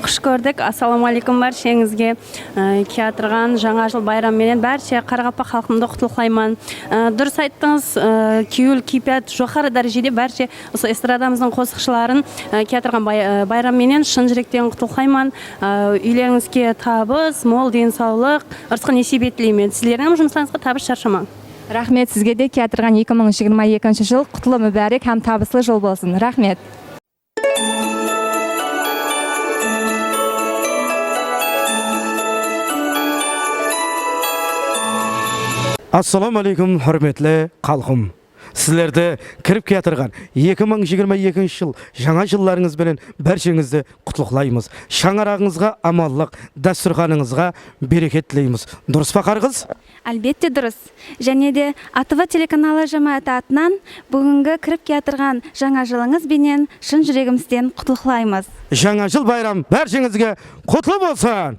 Xush kórdik. Assalawma áleykum bársheńizge. Á, kiyatırǵan Jańa jıl bayramı menen bárshe qaraqalpaq xalqımdı qutlıqlayman. Á, durıs ayttıńız, á, kewil keypiyat joqarı dárejede bárshe usı estradamızdıń qosıqshıların, á, kiyatırǵan bay-, á, bayram menen shın júrekten qutlıqlayman. Á, úylerińizge tabıs, mol densawlıq, ırısqı nesiybe tileymen. Sizlerdiń hám jumıslarıńızǵa tabıs, sharshamań. Raxmet sizge de, kiyatırǵan eki mıń jigirma ekinshi jıl qutlı, múbárek hám tabıslı jıl bolsın. Raxmet. Assalawma áleykum, húrmetli xalqım. Sizlerdi kirip kiyatırǵan eki mıń jigirma ekinshi jıl jańa jıllarıńız benen bársheńizdi qutlıqlaymız. Shańaraǵıńızǵa amanlıq, dástúrxanıńızǵa bereket tileymiz. Durıs pa, qarǵız? Álbette, durıs. Jáne de A T V telekanalı jámááti atınan búgingi kirip kiyatırǵan jańa jılıńız benen shın júregimizden qutlıqlaymız. Jańa jıl bayram bársheńizge qutlı bolsın!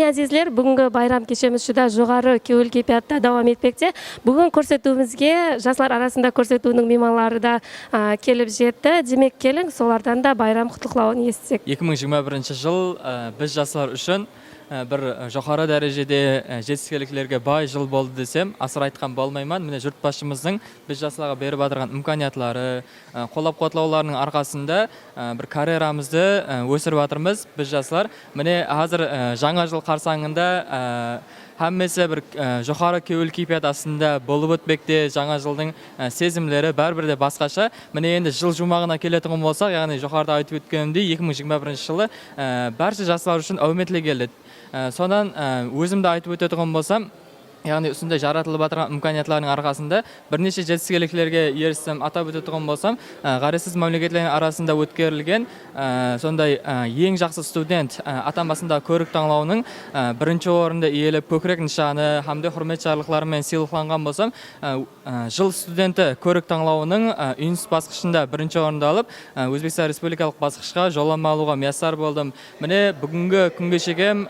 Azizler, búgingi bayram keshemiz júdá joqarı kewil keypiyatta dawam etpekte. Búgin kórsetiwimizge jaslar arasında kórsetiwdiń miymanları da, a, kelip jetti. Demek, keliń, solardan da bayram qutlıqlawın esitsek. Eki mıń jigirma birinshi jıl, a, biz jaslar ushın, a, bir, a, joqarı dárejede, a, jetiskenliklerge bay jıl boldı desem, asıra aytqan bolmayman. Mine, jurtbasshımızdıń biz jaslarǵa berip atırǵan imkaniyatları, ı, qollap-quwatlawlarınıń arqasında, ı, bir karyeramızdı, ı, ósirip atırmız biz jaslar. Mine, házir, ı, jańa jıl qarsańında, ı, hámmesi bir, ı, joqarı kewil keypiyat astında bolıp ótpekte. Jańa jıldıń, ı, sezimleri báribir de basqasha. Mine, endi jıl juwmaǵına keletuǵın bolsaq, yaǵnıy joqarıda aytıp ótkenimdey, eki mıń jigirma birinshi jılı, ı, bárshe jaslar ushın áwmetli keldi. I, sonnan, ı, ózimdi aytıp ótetuǵın bolsam, yaǵnıy usınday jaratılıp atırǵan imkaniyatlardıń arqasında bir neshe jetiskenliklerge eristim. Atap ótetuǵın bolsam, ı, ǵárezsiz mámleketlerdiń arasında ótkerilgen, ı, sonday, ı, eń jaqsı student, ı, atanbasındaǵı kórik tańlawınıń, ı, birinshi orındı iyelep, kókirek nıshanı hám de húrmet jarlıqları menen sıylıqlanǵan bolsam, ı, ı, jıl studenti kórik tańlawınıń, ı, UNICEF basqıshında birinshi orındı alıp, ı, Ózbekstan Respublikalıq basqıshqa jollanma alıwǵa miyasar boldım. Mine, búgingi kúnge shekem, ı,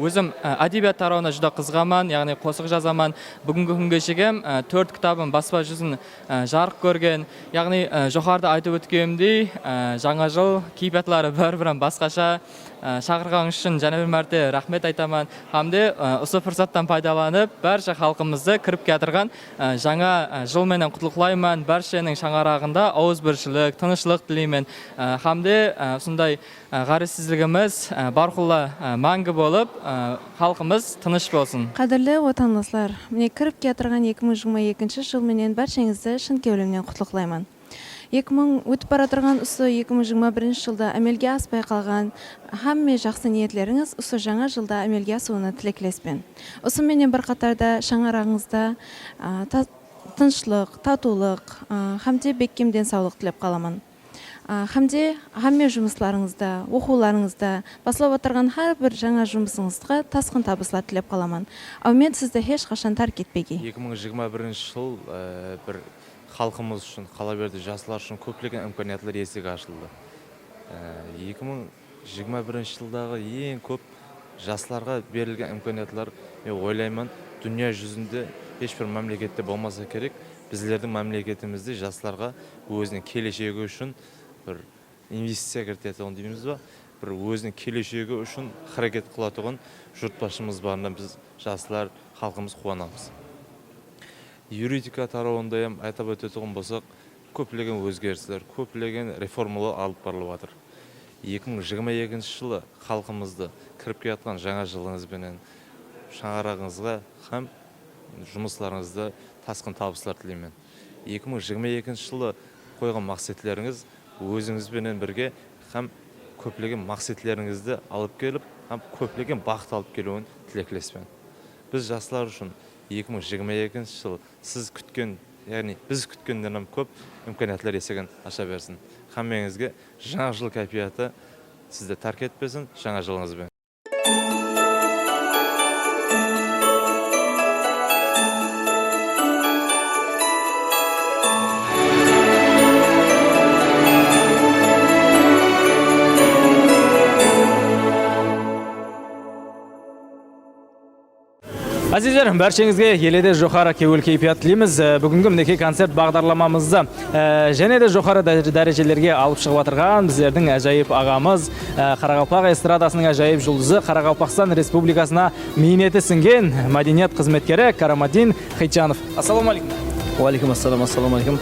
ózim, ı, ádebiyat tarawına júdá qızıǵaman, yaǵnıy qosıq jazaman. Búgingi kúnge shekem, ı, tórt kitabım baspa júzin, ı, jarıq kórgen. Yaǵnıy, ı, joqarıda aytıp ótkenimdey, ı, jańa jıl keypiyatları báribir hám basqasha. Á, shaqırǵanıńız ushın jáne bir márte raxmet aytaman. Hám de, á, usı pursattan paydalanıp, bárshe xalqımızdı kirip kiyatırǵan, á, jańa, á, jıl menen qutlıqlayman. Bársheniń shańaraǵında awızbirshilik, tınıshlıq tileymen. Á, hám de, á, usınday, á, ǵárezsizligimiz, á, bárqulla, á, máńgi bolıp, á, xalqımız tınısh bolsın. Qádirli watanlaslar, mine, kirip kiyatırǵan eki mıń jigirma ekinshi jıl menen bársheńizdi shın kewlimnen qutlıqlayman. Eki mıń ótip baratırǵan usı eki mıń jigirma birinshi jılda ámelge aspay qalǵan hámme jaqsı niyetlerińiz usı jańa jılda ámelge asıwına tileklespen. Usı menen bir qatarda shańaraǵıńızda, a, ta-, tınıshlıq, tatıwlıq, a, hám de bekkem densawlıq tilep qalaman. A, hám de hámme jumıslarıńızda, oqıwlarıńızda, baslap atırǵan hár bir jańa jumısıńızǵa tasqın tabıslar tilep qalaman. Áwmet sizdi hesh qashan tárk etpegey. Eki mıń jigirma birinshi jıl, e, bir xalqımız ushın, qalaberdi jaslar ushın kóplegen imkaniyatlar esige ashıldı. Á, eki mıń jigirma birinshi jıldaǵı eń kóp jaslarǵa berilgen imkaniyatlar, men oylayman, dúnya júzinde hesh bir mámlekette bolmasa kerek, bizlerdiń mámleketimizde jaslarǵa óziniń keleshegi ushın bir investiciya kiritetuǵın deymiz ba, bir óziniń keleshegi ushın háreket qılatuǵın jurtbasshımız barına biz jaslar, xalqımız quwanamız. Yuridik tarawında hám atap ótetuǵın bolsaq, kóplegen ózgerisler, kóplegen reformalar alıp barılıp atır. Eki mıń jigirma ekinshi jılı xalqımızdı kirip kiyatqan jańa jılıńız benen shańaraǵıńızǵa hám jumıslarıńızda tasqın tabıslar tileymen. Eki mıń jigirma ekinshi jılı qoyǵan maqsetlerińiz ózińiz benen birge hám kóplegen maqsetlerińizdi alıp kelip, hám kóplegen baxıt alıp keliwin tileklespen. Biz jaslar ushın eki mıń jigirma ekinshi jıl siz kútken, yaǵnıy biz kútkennen hám kóp imkaniyatlar esegin asha bersin. Hámmeńizge jańa jıl káypiyatı sizdi tárk etpesin, jańa jılıńız benen. Azizler, bársheńizge ele de joqarı kewil keypiyat tileymiz. E, búgingi minekey koncert baǵdarlamamızdı, e, jáne de joqarı dá-, dárejelerge alıp shıǵıp atırǵan bizlerdiń ájayıp aǵamız, e, qaraqalpaq estradasınıń ájayıp juldızı, Qaraqalpaqstan Respublikasına miyneti sińgen mádeniyat xızmetkeri Karamatdin Xitjanov. Assalawma aleykum. Wa aleykum assalam, assalawma aleykum.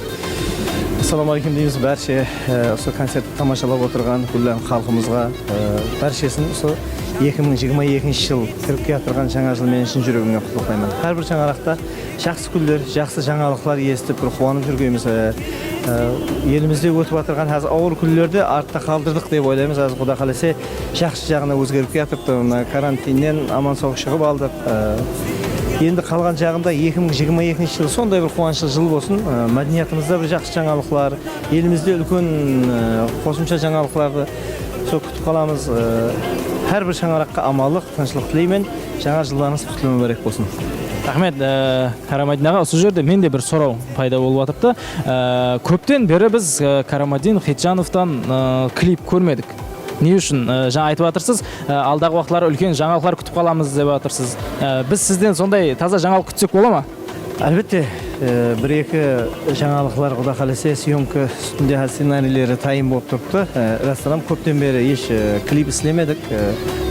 Assalawma aleykum deymiz bárshe, e, usı koncertti tamashalap otırǵan gúllem xalqımızǵa, e, bárshesin usı eki mıń jigirma ekinshi jıl kirip kiyatırǵan jańa jıl menen shın júregimnen qutlıqlayman. Hár bir shańaraqta jaqsı kúnler, jaqsı jańalıqlar esitip, bir quwanıp júrgenbiz. E, e, elimizde ótip atırǵan házir awır kúnlerdi artta qaldırdıq dep oylaymız. Házir Quda qálese, jaqsı jaǵına ózgerip kiyatırıptı. Mına karantinnen aman-sawǵa shıǵıp aldıq. E, endi qalǵan jaǵında eki mıń jigirma ekinshi jıl sonday bir quwanıshlı jıl bolsın. E, mádeniyatımızda bir jaqsı jańalıqlar, elimizde úlken, e, qosımsha jańalıqlardı sol kútip qalamız. E, hár bir shańaraqqa amanlıq, tınıshlıq tileymen. Jańa jıllarıńız qutlı múbárek bolsın. Raxmet, e, Karamaydin aǵa, usı jerde men de bir soraw payda bolıp atırıptı. E, kópten beri biz, e, Karamaydin Xitjanovtan, e, klip kórmedik. Ne ushın, e, jańa aytıp atırsız, e, aldaǵı waqıtları úlken jańalıqlar kútip qalamız dep atırsız. E, biz sizden sonday taza jańalıq kútsek bola ma? Álbette, e, bir-eki jańalıqlar, Quda qálese, syomka ústinde házir scenariyleri tayın bolıp turıptı. E, rastan hám kópten beri hesh, e, klip islemedik. E,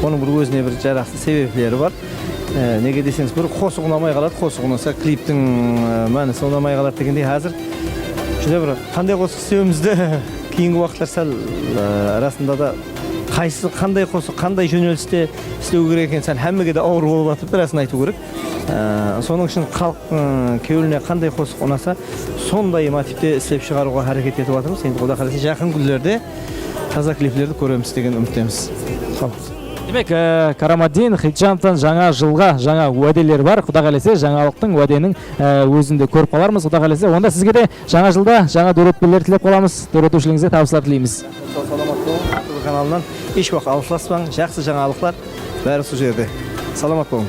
onıń bir ózine bir jaraqsız sebepleri bar. E, nege deseńiz, bir qosıq unamay qaladı, qosıq unasa, kliptiń, e, mánisi unamay qaladı degendey, házir júdá bir qanday qosıq islewimizdi keyingi waqıtlar sál, e, rasında da qaysı, qanday qosıq, qanday jóneliste islew kerek eken, sál hámmege de awır bolıp atırıptı, rasın aytıw kerek. E, sonıń ushın xalıq, e, kewline qanday qosıq unasa, sonday motivte islep shıǵarıwǵa háreket etip atırmız. Endi Quda qálese, jaqın kúnlerde taza kliplerdi kóremiz degen úmittemiz. Sağ ol. Demek, e, Karamatdin Xitjanovtan jańa jılǵa jańa wádeler bar. Quda qálese, jańalıqtıń, wádeniń, e, ózinde kórip qalarmız. Quda qálese, onda sizge de jańa jılda jańa dóretpeler tilep qalamız. Dóretiwshiligińizde tabıslar tileymiz. Sağ, salamat bolıń. Artuǵır kanalınan hesh waqıt alıspaspań. Jaqsı jańalıqlar, bári usı jerde. Salamat bolıń.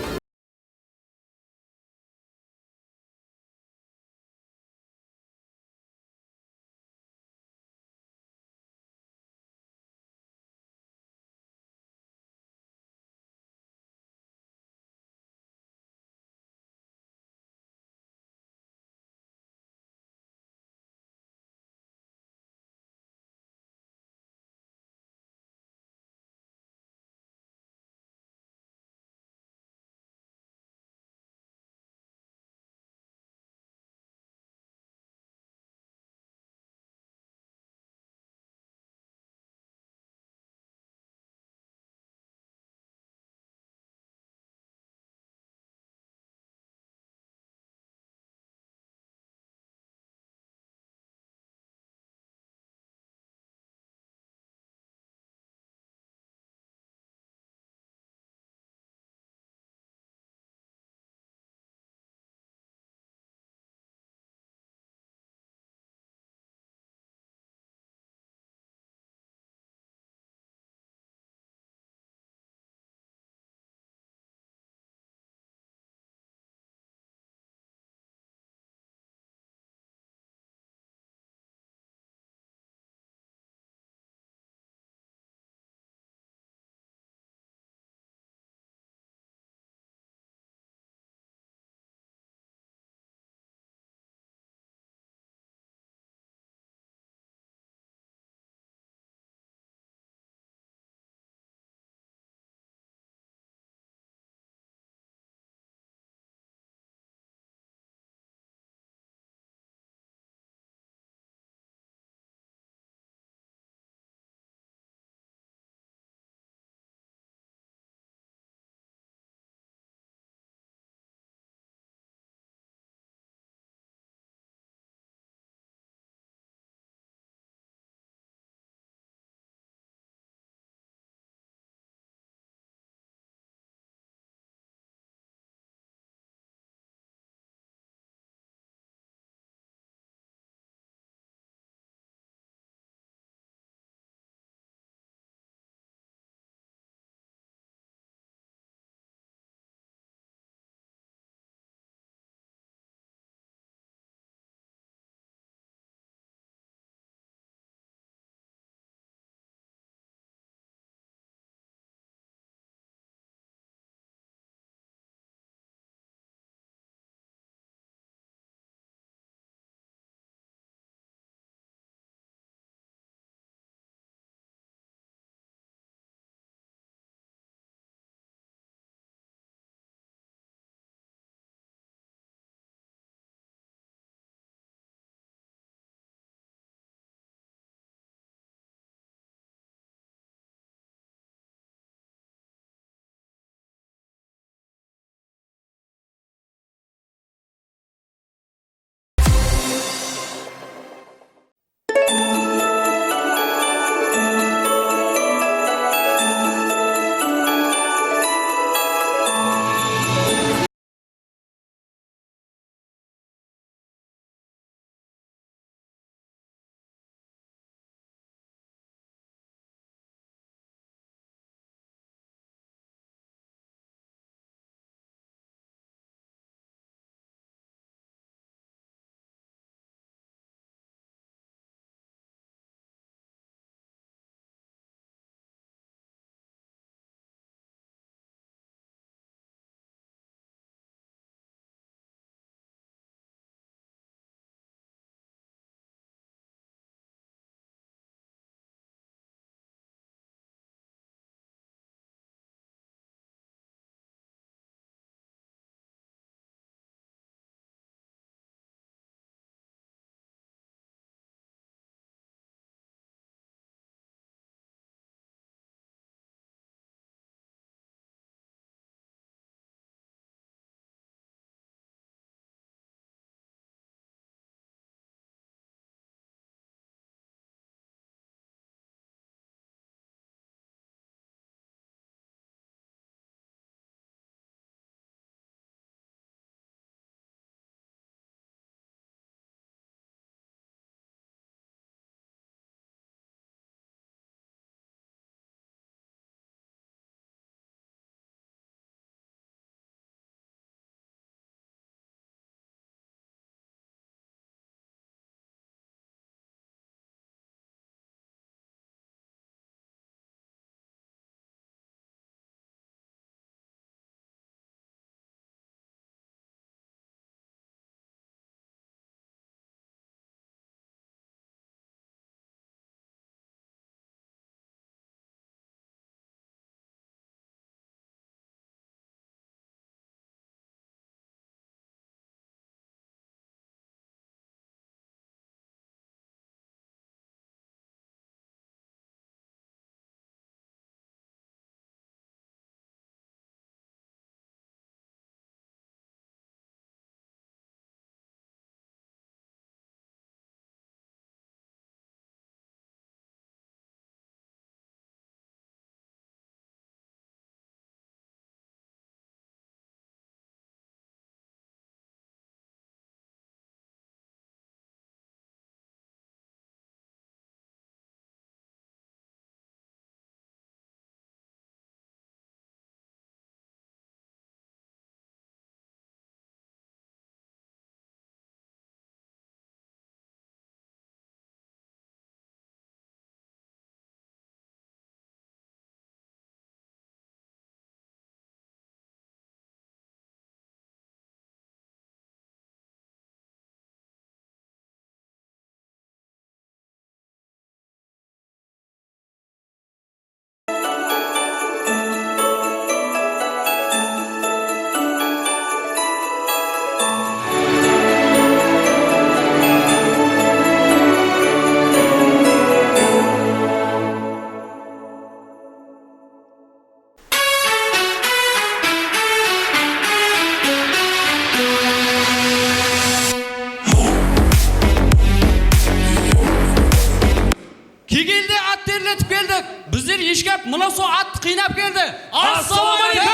Terletip keldik. Bizler eshkap mına sol attı qıynap keldi. Assalawma aleykum!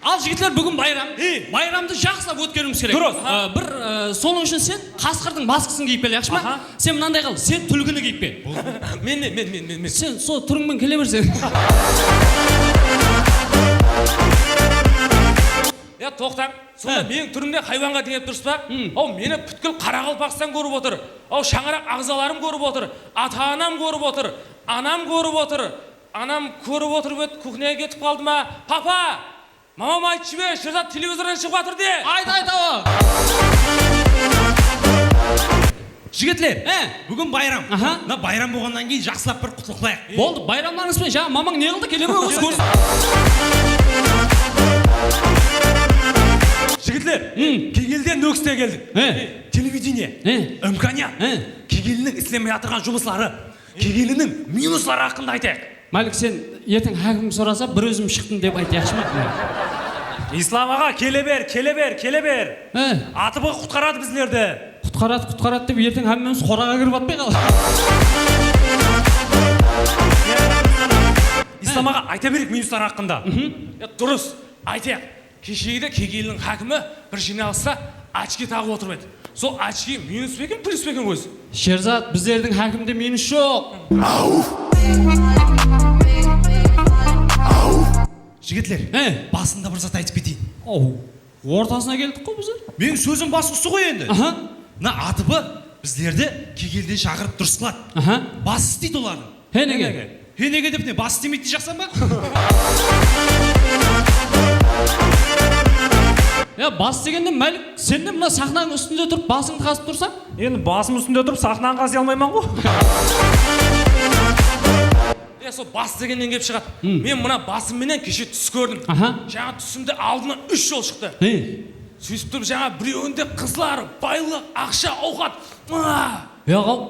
Al, jigitler, búgin bayram. Ey! Bayramdı jaqsılap ótkeriwimiz kerek. Durıs. Á, bir, á, sonıń ushın sen qasqırdıń maskasın kiyip kel, yaqshı ma? Aha. Sen mınanday qıl, sen túlkini kiyip kel. Men, men, men, men, men, men. Sen sol túrińmen kele berseń. Ya, toqtań. Sonda meniń túrimde haywanǵa teńep turıs pa? Aw, meni pútkil Qaraqalpaqstan kórip otır. Aw, shańaraq aǵzalarım kórip otır. Ata-anam kórip otır. Anam kórip otır. Anam kórip otırıp edi, kuxnyaǵa ketip qaldı ma? Papa! Mamam aytıp jiber, Sherzat televizordan shıǵıp atır de. Ayt, ayt, awa. Jigitler, búgin bayram. Aha. Mına bayram bolǵannan keyin jaqsılap bir qutlıqlayıq. Boldı, bayramlarıńız benen. Jańa mamań ne qıldı? Kele ber, ózi kórsin. Jigitler, Kegelden Nókiste keldik. Televidenie, imkaniyat, Kegeliniń islemey atırǵan jumısları, Kegeliniń minusları haqqında aytayıq. Málik, sen erteń hákim sorasa, bir ózim shıqtım dep ayt, yaqshı ma? Islam aǵa, kele ber, kele ber, kele ber. Atıbı qutqaradı bizlerdi. Qutqaradı, qutqaradı dep erteń hámmemiz qoraǵa kirip atpay qal. Islam aǵa, ayta bereyik minuslar haqqında. Ya, durıs, aytayıq. Keshegide Kegeliniń hákimi bir jıynalısta ochki taǵıp otırıp edi. Sol ochki minus pe eken, plyus pe eken ózi? Sherzat, bizlerdiń hákimde minus joq. Jigitler, basında bir zat aytıp keteyin. Aw, ortasına keldik ǵoy bizler. Meniń sózim bası usı ǵoy endi. Aha. Mına atıbı bizlerdi Kegelden shaqırıp durıs qıladı. Aha. Bası isteydi olardıń. He nege? He nege dep ne, bas istemeydi deyjaqsań ba? Ya, bas degende, Málik, sen de mına saxnanıń ústinde turıp basıńdı qasıp tursań? Endi basım ústinde turıp saxnanı qasıy almayman ǵo. Ya, sol bas degennen kelip shıǵadı. Men mına basım menen keshe tús kórdim. Aha. Jańa túsimde aldımnan úsh jol shıqtı. He. Sóytip turıp jańa birewinde qızlar, baylıq, aqsha, awqat. Yoq-aw,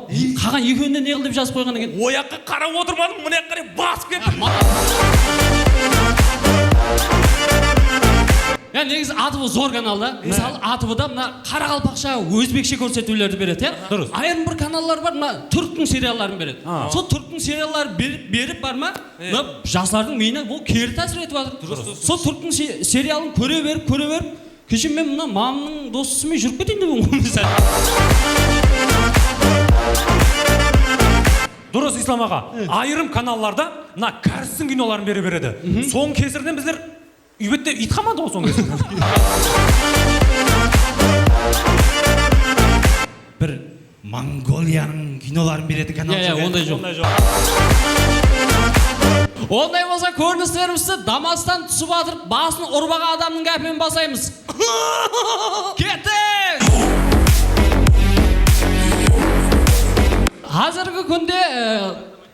qalǵan ekewinde ne qıl dep jazıp qoyǵan eken? Oyaqqa qarap otırmadım, mına jaqqa qarap basıp kettim. Ya, negizi ATV zor kanal da. Mısalı, ATV-da mına qaraqalpaqsha, ózbekshe kórsetiwlerdi beredi, ya. Durıs. Ayırım bir kanallar bar, mına túrktiń serialların beredi. Sol túrktiń serialların berip, berip bar ma, mına jaslardıń miyine bul keri tásir etip atır. Durıs, durıs. Sol túrktiń se-, serialın kóre berip, kóre berip, keshe men mına mamamnıń dosı túsirmey júrip keteyin dep edim ǵoy, mısal. Durıs, Islam aǵa. Ayırım kanallarda mına kárisistiń kinoların bere beredi. Sonıń kesirinen bizler úybette iyt qalmadı ǵoy sonıń kesirinen. Bir Mongoliyanıń kinoların beretin kanal joq. Ya, ya, onday joq. Onday bolsa, kórinislerimizdi Damastan túsip atırıp, basın urıp alǵan adamnıń gápinen baslaymız. Kettik! Házirgi kúnde,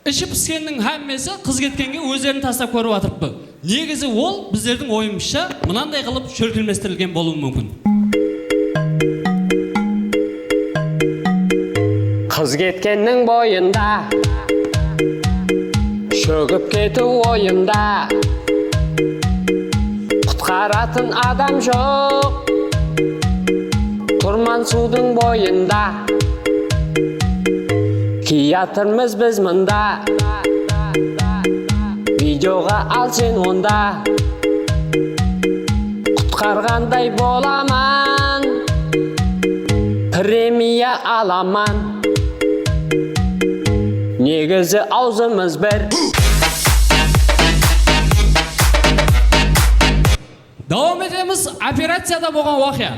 e, ishi piskenniń hámmesi qız ketkenge ózlerin taslap kórip atırıptı. Negizi ol, bizlerdiń oyımızsha, mınanday qılıp shólkemlestirilgen bolıwı múmkin. Qız ketkenniń boyında shógip ketiw oyımda. Qutqaratın adam joq. Turman suwdıń boyında. Kiyatırmız biz mında. Videoǵa al sen onda. Qutqarǵanday bolaman. Premiya alaman. Negizi awzımız bir. Dawam etemiz. Operaciyada bolǵan waqıya.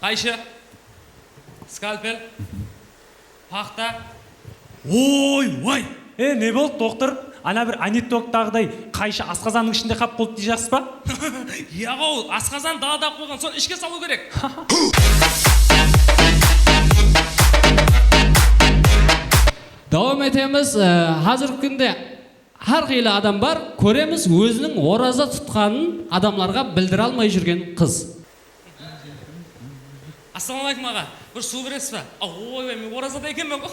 Qayshı? Skalpel? Paxta? Oy, way! E, ne boldı, doktor? Ana bir anekdottaǵıday qayshı asqazannıń ishinde qap qoldı deyjaqsız ba? Yaǵo, asqazan dalada qoyǵan, sonı ishke salıw kerek. Dawam etemiz. E, házirgi kúnde hár qıylı adam bar, kóremiz, óziniń oraza tutqanın adamlarǵa bildire almay júrgen qız. Assalawma aleykum, aǵa. Bir suw beresiz ba? A, oy, men orazada ekenmen ǵoy.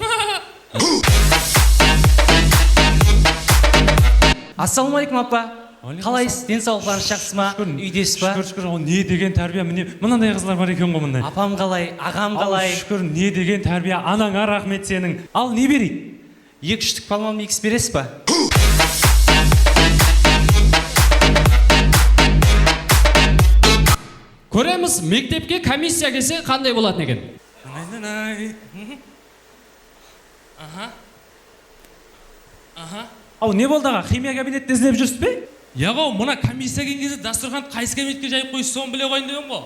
Assalawma aleykum, apa. Qalaysız? Densawlıqlarıńız jaqsı ma? Úydesiz ba? Shúkir, shúkir. Al, ne degen tárbiya, mine, mınanday qızlar bar eken ǵo, mınday. Apam qalay, aǵam qalay? Al, shúkir, ne degen tárbiya, anańa raxmet seniń. Al, ne bereyik? Eki-úsh tikpalman mikis beresiz ba? Kóremiz, mektepke komissiya kelse qanday bolatın eken? Aha. Aha. Aw, ne boldı, aǵa? Ximiya kabinetinde izlep júrsiz be? Yaǵo, mına komissiya kelgen gezde dasturxan qaysı kabinetke jayıp qoyıpsız, sonı bile qoyayın degem ǵo.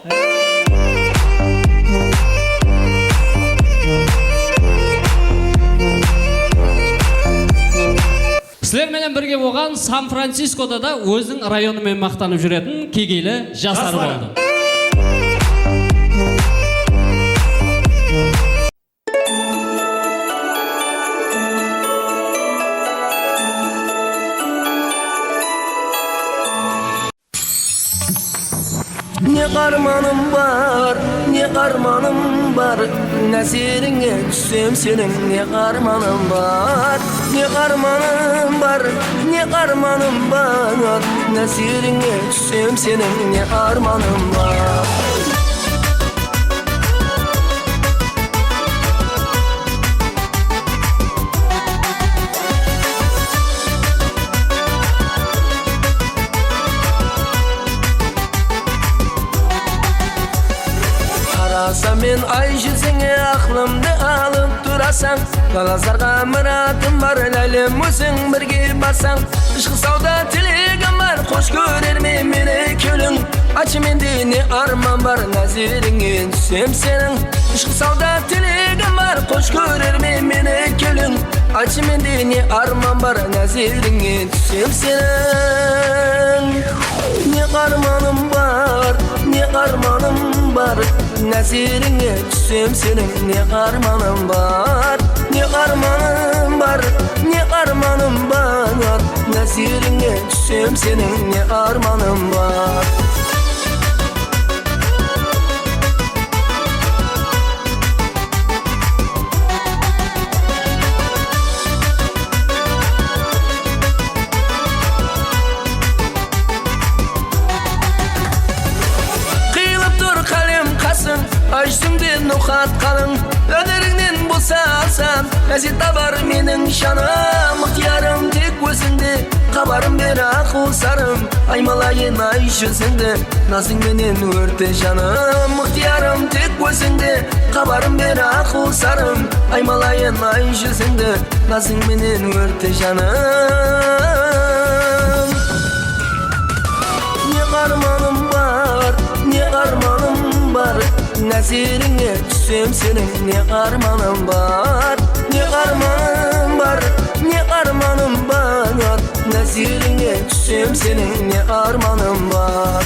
Sizler menen birge bolǵan San-Fransiskoda da óziniń rayonı menen maqtanıp júretin kegeyli jaslar boldı. Ne armanım bar, ne armanım bar, názerińe tússem seniń, ne armanım bar, ne armanım bar, ne armanım bar, názerińe tússem seniń, ne armanım bar. Qarasam men ay júzińe, aqlımdı alıp turasań. Ǵalazarǵa mıradım bar, lálem, óziń birge barsań. Ishqı sawda tilegim bar, xosh kórer me meni kewliń. Aytshı mende ne arman bar, názerińe tússem seniń. Ishqı sawda tilegim bar, xosh kórer me meni kewliń. Aytshı mende ne arman bar, názerińe tússem seniń. Ne armanım bar, ne armanım bar, názerińe tússem seniń, ne armanım bar, ne armanım bar, ne armanım bar, názerińe tússem seniń, ne armanım bar. Qıyılıp tur qálem qasıń, ay júzińde noqat qalıń. Ónerińnen bolsa alsań, lázet tabar meniń janım. Ixtiyarım tek ózińde, xabarın ber, aqıl sarım. Aymalayın ay júzińdi, nazıń menen órte janım. Ixtiyarım tek ózińde, xabarın ber, aqıl sarım. Aymalayın ay júzińdi, nazıń menen órte janım. Ne armanım bar, ne armanım bar, názerińe tússem seniń, ne armanım bar, ne armanım bar, ne armanım bar, názerińe tússem seniń, ne armanım bar.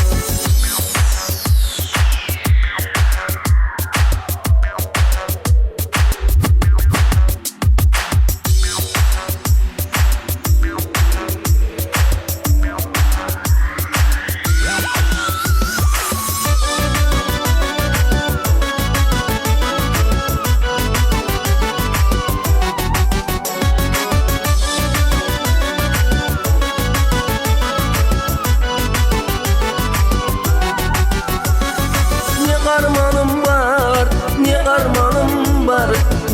Ne armanım bar, ne armanım bar,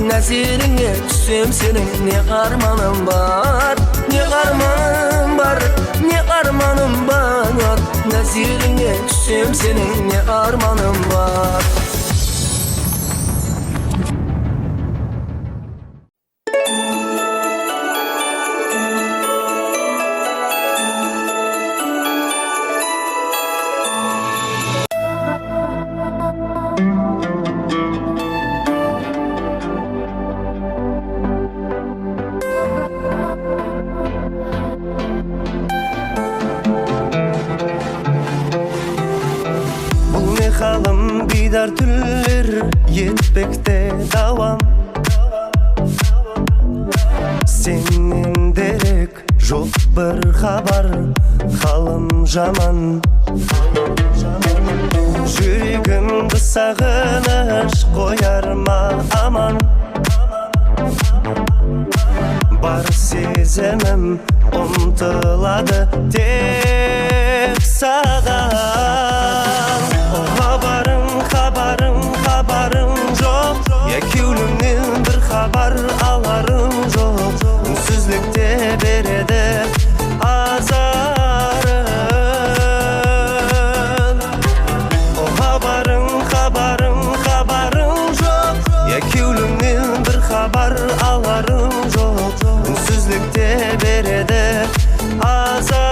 názerińe tússem seniń, ne armanım bar, ne armanım bar, ne armanım bar, názerińe tússem seniń, ne armanım bar. Bul ne halım, biydar túnler etpekte dawam. Sennen derek joq bir xabar, halım jaman. Júregimdi saǵınısh qoyar ma aman? Bar sezimim umtıladı tek saǵan. Xabarıń, xabarıń, xabarıń joq. Ya kewlimnen bir xabar alarıń joq. Únsizlikte beredi azarın. O xabarıń, xabarıń, xabarıń joq. Ya kewlimnen bir xabar alarıń joq. Únsizlikte beredi azarın.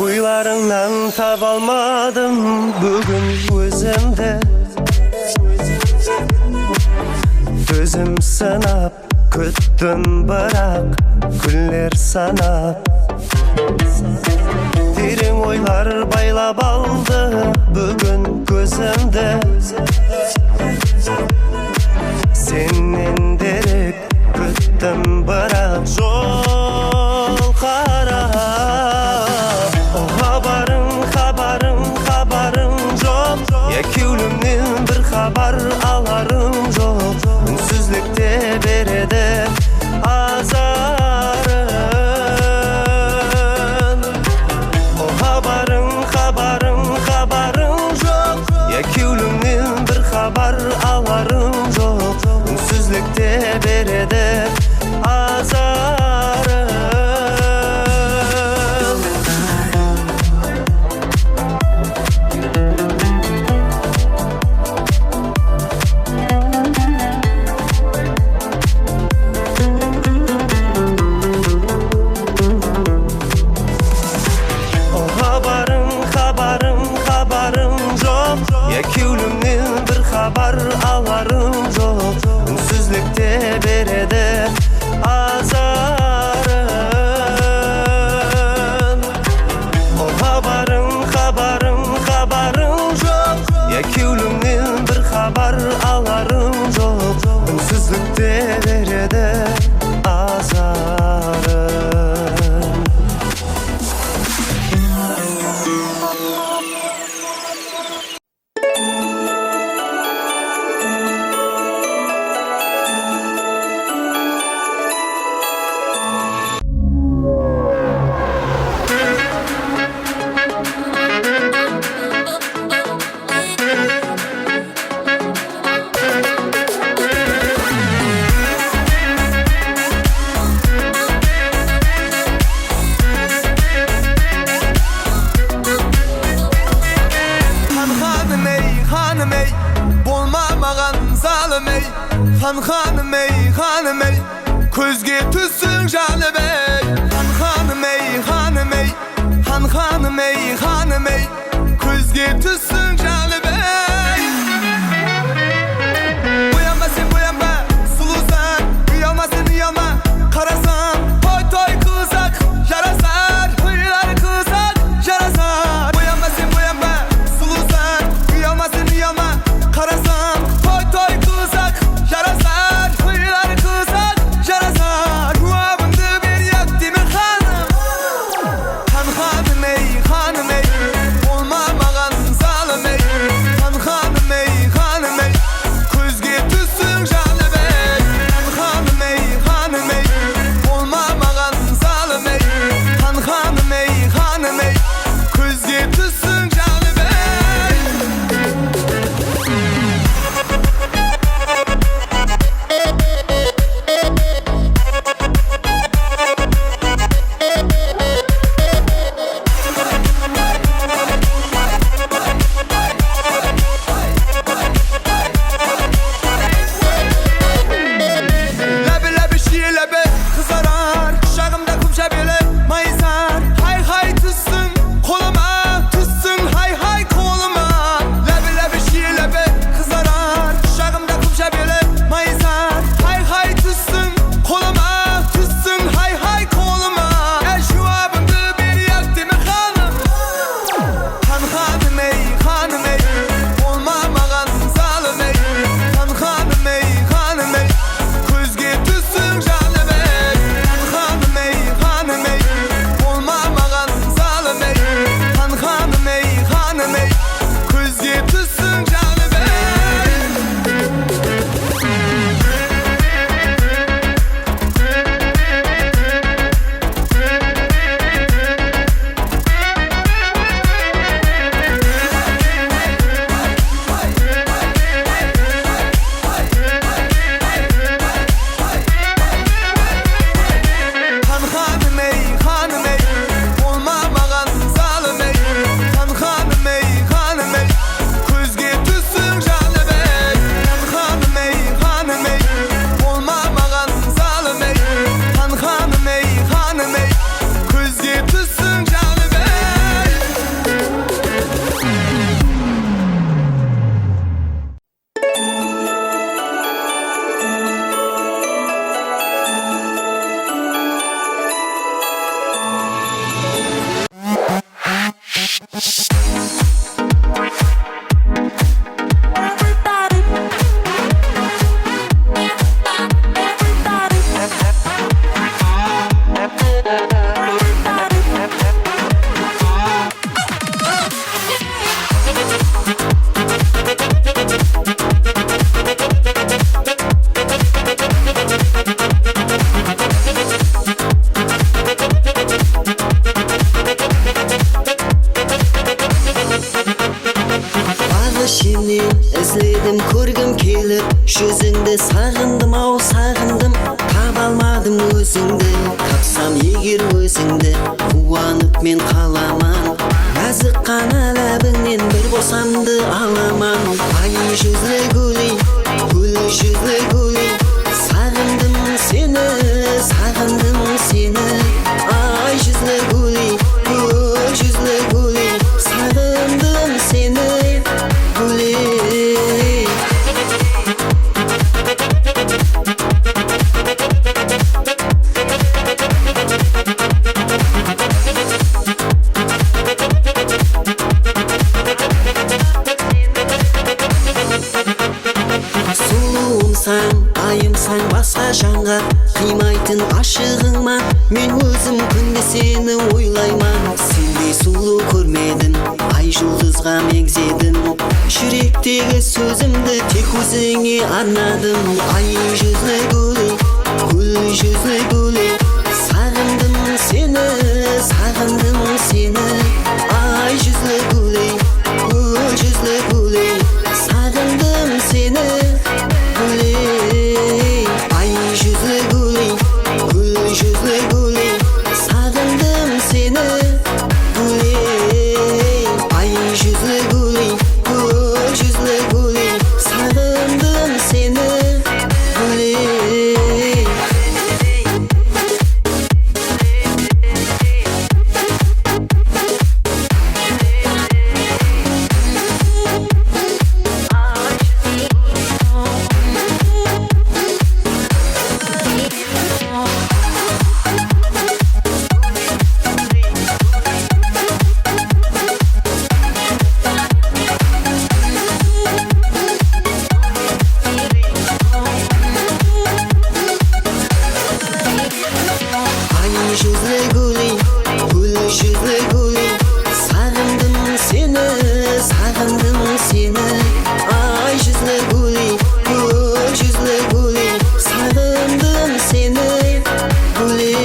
Oylarıńnan taba almadım búgin ózimdi. Kózim sınap, kúttim biraq kúnler sanap. Tereń oylar baylap aldı búgin kózimdi. Sennen derek kúttim biraq jol qarap. O xabarıń, xabarıń, xabarıń joq. Ya kewlimnen bir xabar alarıń joq. Únsizlikte beredi azarın. O xabarıń, xabarıń, xabarıń joq. Ya kewlimnen bir xabar alarıń joq. Únsizlikte beredi azarın. O xabarıń, xabarıń, xabarıń joq. Ya kewlimnen bir xabar alarıń joq. Únsizlikte beredi azarın. O xabarıń, xabarıń, xabarıń joq. Ya kewlimnen bir xabar alarıń joq. Únsizlikte beredi azarın. Xan xanım ey, xanım ey, bolma maǵan zalım ey. Xan xanım ey, xanım ey, kózge tússeń janım ey. Xan xanım ey, xanım ey, xan xanım ey, xanım ey, kózge tússeń janım ey. Boyanba sen, boyanba, sulıwsań, uyalma sen, uyalma, qarasam, toy toy qılsaq jarasar, toylar qılsaq jarasar. Boyanba sen, boyanba, sulıwsań, uyalma sen, uyalma, qarasam, toy toy qılsaq jarasar, toylar qılsaq jarasar. Juwabıńdı ber, yaq Temir xanım. Xan xanım ey, xanım ey, bolma maǵan zalım Sennen izledim, kórgim kelip, júzińdi saǵındım-aw, saǵındım. Taba almadım ózińdi, tapsam eger ózińdi, quwanıp men qalaman. Názік ǵana lábińnen bir bosamdı alaman. Ay júzli gúley, gúl júzli gúley, saǵındım seni, saǵındım seni. Ay júzli gúley, gúl júzli gúley, saǵındım seni, gúley. Sulıwımsań, ayımsań, basqa janǵa qıymaytın ashıǵıńman. Men ózim kúnde seni oylayman. Sendey sulıw kórmedim, ay juldızǵa meńzedim. Júrektegi sózimdi tek ózińe arnadım. Ay júzli gúley, gúl júzli gúley, saǵındım seni, saǵındım seni. Ay júzli gúley, gúl júzli gúley, saǵındım seni, gúley. Ay júzli gúley, gúl júzli gúley, saǵındım seni, gúley. Ay júzli gúley, gúl júzli gúley, saǵındım seni, gúley. Ay júzli gúley, gúl júzli gúley, saǵındım seni, saǵındım seni. Ay júzli gúley, gúl júzli gúley, saǵındım seni, gúley.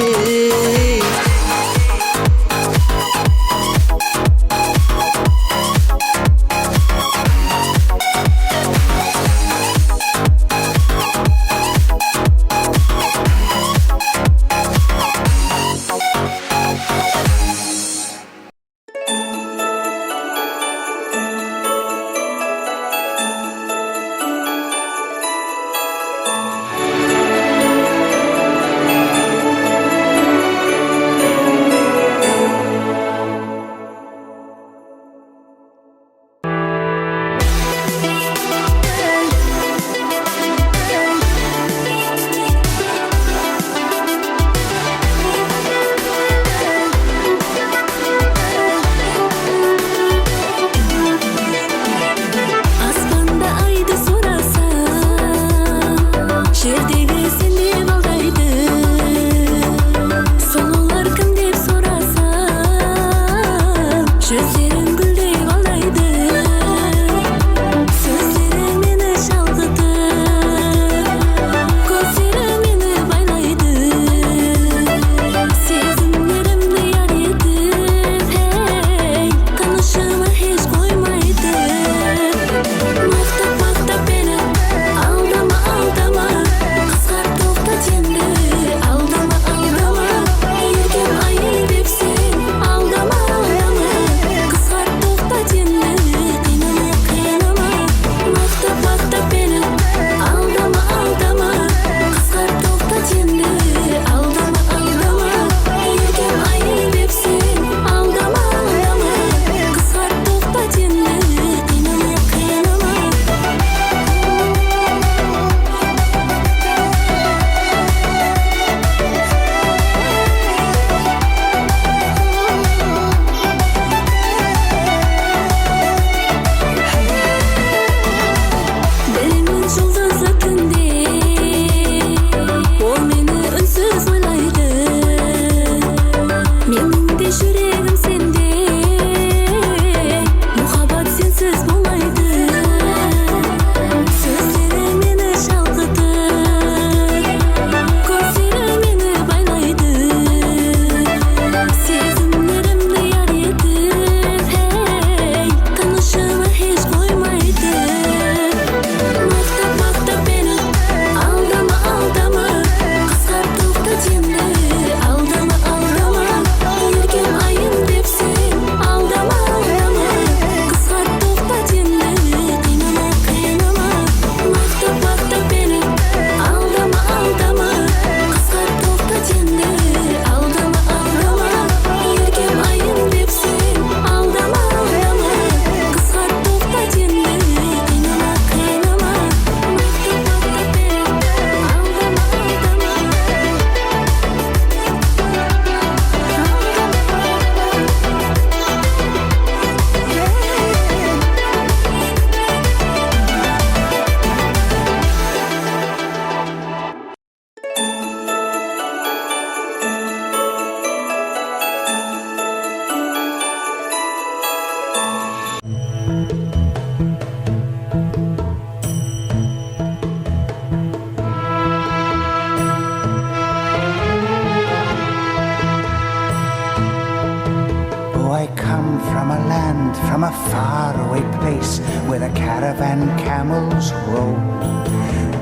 faraway place where the caravan camels roam,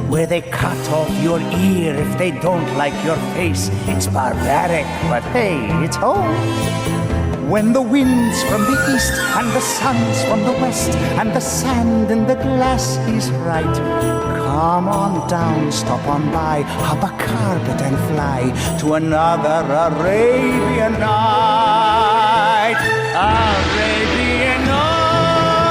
where they cut off your ear if they don't like your face. It's barbaric, but hey, it's home. When the winds from the east and the suns from the west and the sand in the glass is right, come on down, stop on by, hop a carpet and fly to another Arabian night. Arabian nights,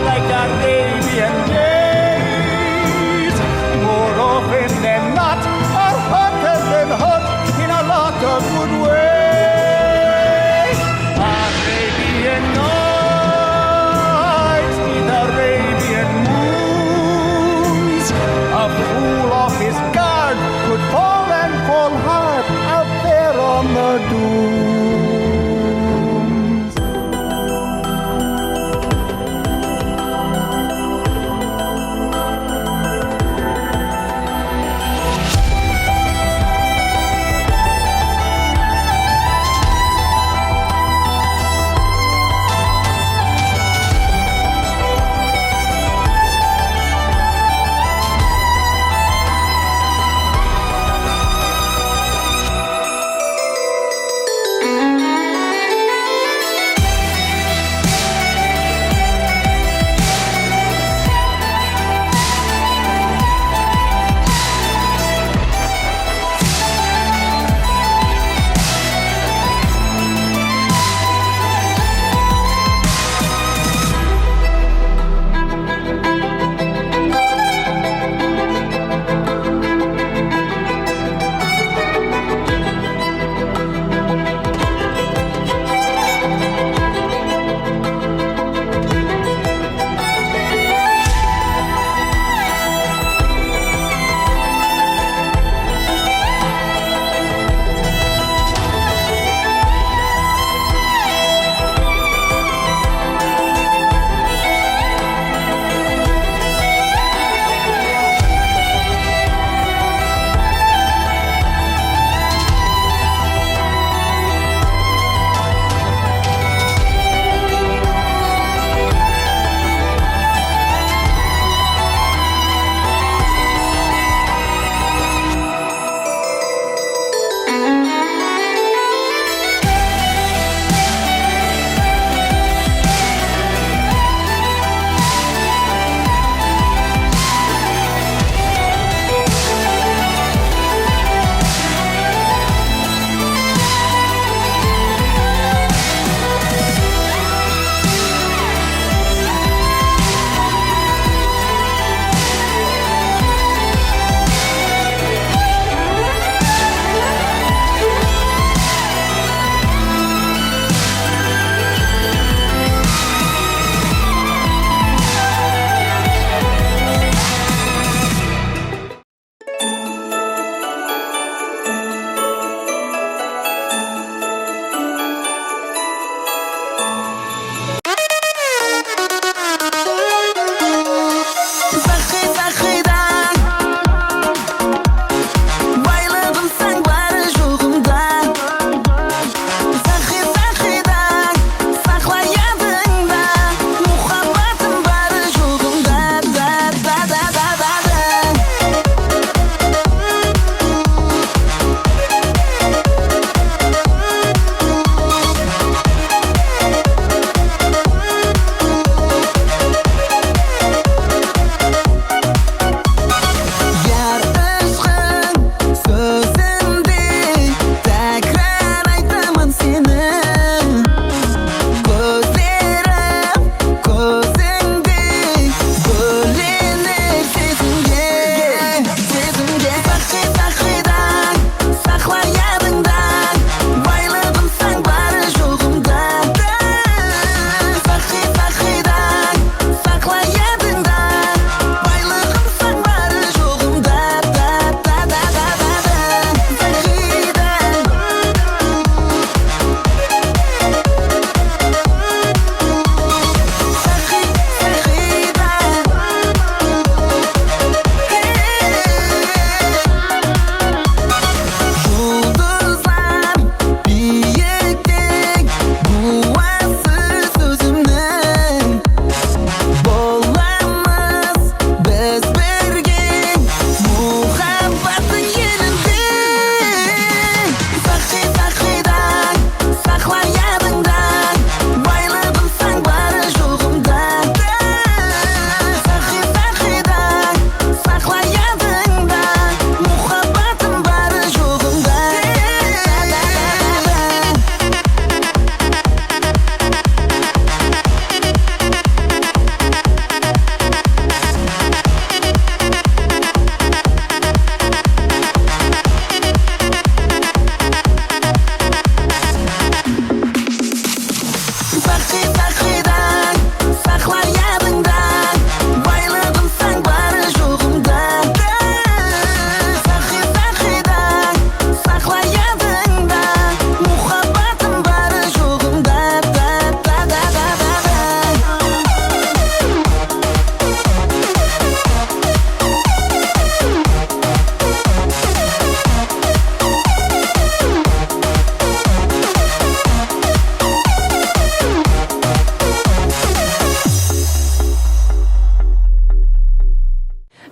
like Arabian days, more often than not, are hotter than hot in a lot of good ways. Arabian nights, with Arabian moons, a fool off his guard could fall and fall hard out there on the dunes.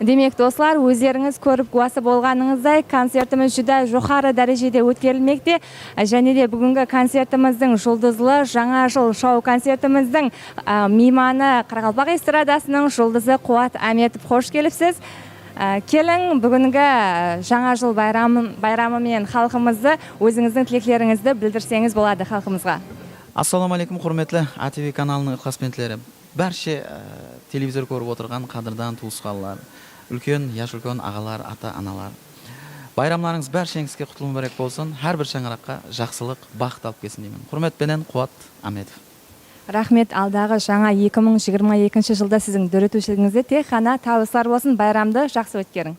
Demek, doslar, ózlerińiz kórip gúwası bolǵanıńızday, koncertimiz júdá joqarı dárejede ótkerilmekte. Jáne de búgingi koncertimizdiń juldızlı Jańa jıl shou-koncertimizdiń, a, miymanı qaraqalpaq estradasınıń juldızı Quwat Ámetov. Xosh kelipsiz. A, keliń, búgingi, a, Jańa jıl bayramın, bayramı menen xalqımızdı, ózińizdiń tileklerińizdi bildirseńiz boladı xalqımızǵa. Assalawma áleykum, húrmetli A T V kanalınıń ıqlasbentleri. Bárshe, e, televizor kórip otırǵan qádirdan tuwısqanlar, úlken, yash úlken aǵalar, ata-analar. Bayramlarıńız bársheńizge qutlı múbárek bolsın, hár bir shańaraqqa jaqsılıq, baxıt alıp kelsin deymen. Húrmet penen, Quwat Ámetov. Raxmet, aldaǵı jańa eki mıń jigirma ekinshi jılda siziń dóretiwshiligińizde tek ǵana tabıslar bolsın, bayramdı jaqsı ótkeriń.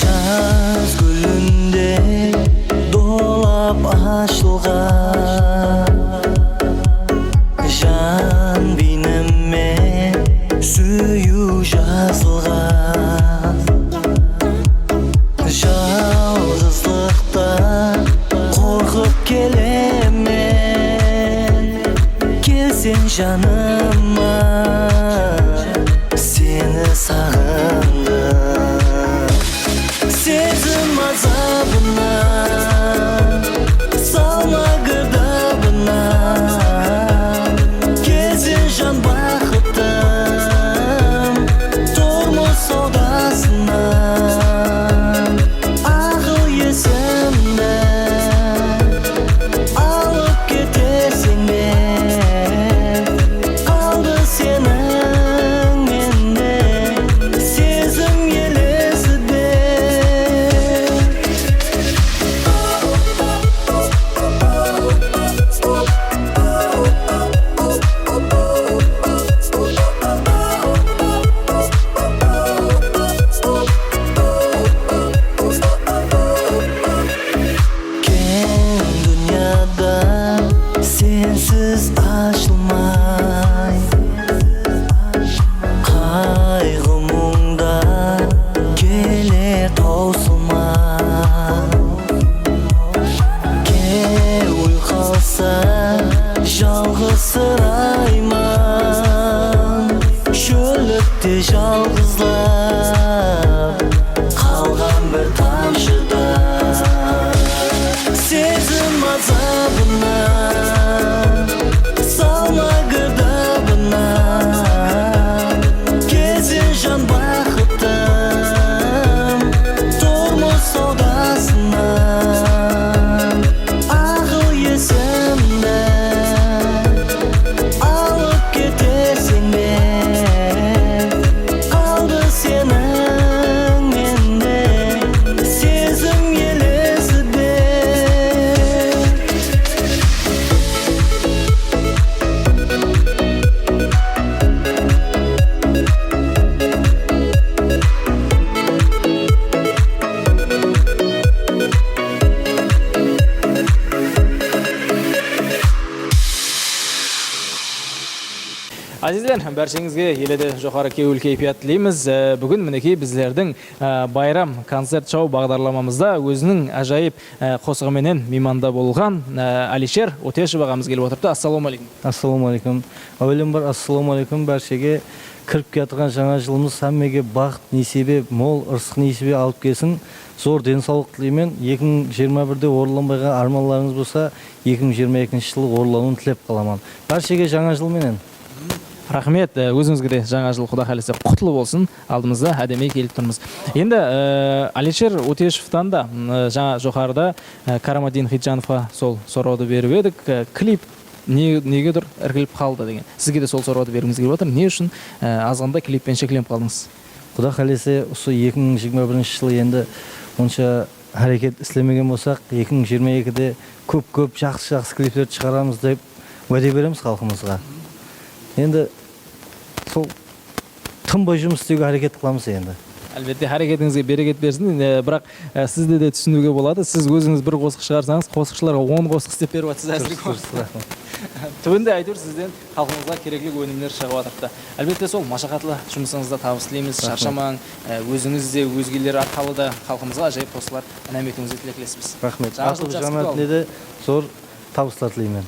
Jaz gúlindey dolap ashılǵan, jan beynime súyiw jazılǵan. Jalǵızlıqtan qorqıp kelemen, kelseń janıma, seni saǵındım. Sezim azabınan, salma gırdabınan, kelseń jan baxıtım, turmıs sawdasınan. Aqıl esimdi alıp keterseń be, qaldı seniń mende sezim elesi de. Keń dúnyada sensiz ashılmay, qayǵı-muńda kele tawsılmay. Kewil qalsa, jalǵızsırayman, shóllikte jalǵızlap qalǵan bir tamshıda. Sezim azabınan, salma gırdabınan, kelseń jan baxıtım, turmıs sawdasınan. Aqıl esimdi alıp keterseń be, qaldı seniń mende sezim elesi de. Ázizler, bársheńizge ele de joqarı kewil keypiyat tileymiz. E, búgin, minekey, bizlerdiń, e, bayram koncert-shou baǵdarlamamızda óziniń ájayıp, e, qosıǵı menen miymanda bolǵan, e, Alisher Oteshov aǵamız kelip otırıptı. Assalawma áleykum. Assalawma áleykum. Áwelen bir assalawma áleykum bárshege. Kirip kiyatırǵan jańa jılımız hámmege baxıt, nesibe, mol ırısıq, nesibe alıp kelsin. Zor densawlıq tileymen. Eki mıń jigirma birde orınlanbayǵan ármanlarıńız bolsa, eki mıń jigirma ekinshi jılı orınlanıwın tilep qalaman. Bárshege jańa jıl menen. Raxmet, e, ózińizge de jańa jıl, Quda qálese, qutlı bolsın. Aldımızda hádemey kelip turmız. Endi, e, Alisher Oteshovtan da, m, jańa joqarıda, e, Karamatdin Xitjanovqa sol sorawdı berip edik. E, klip ne-, negedur irkilip qaldı degen. Sizge de sol sorawdı bergimiz kelip atır. Ne ushın, e, azǵanta klip penen sheklenip qaldıńız? Quda qálese, usı eki mıń jigirma birinshi jılı endi onsha háreket islemegen bolsaq, eki mıń jigirma ekide kóp-kóp jaqsı-jaqsı kliplerdi shıǵaramız dep wáde beremiz xalqımızǵa. Endi sol tınbay jumıs islewge háreket qılamız endi. Álbette, háreketińizge bereket bersin. E, biraq, e, sizdi de túsiniwge boladı. Siz ózińiz bir qosıq shıǵarsańız, qosıqshılarǵa on qosıq islep berip atırsız házirgi waqıtta. Durıs, durıs, raxmet. Túbinde, áytewir, sizden xalqımızǵa kerekli ónimler shıǵıp atırıptı. Álbette, sol mashaqatlı jumısıńızda tabıs tileymiz. Raxmet. Sharshamań. E, ózińiz de, ózgeler arqalı da xalqımızǵa ájayıp qosıqlar inam etiwińizdi tileklespez. Raxmet. Jańa jıl jaqsı kútip alıń. Aqıl jámáátine de zor tabıslar tileymen.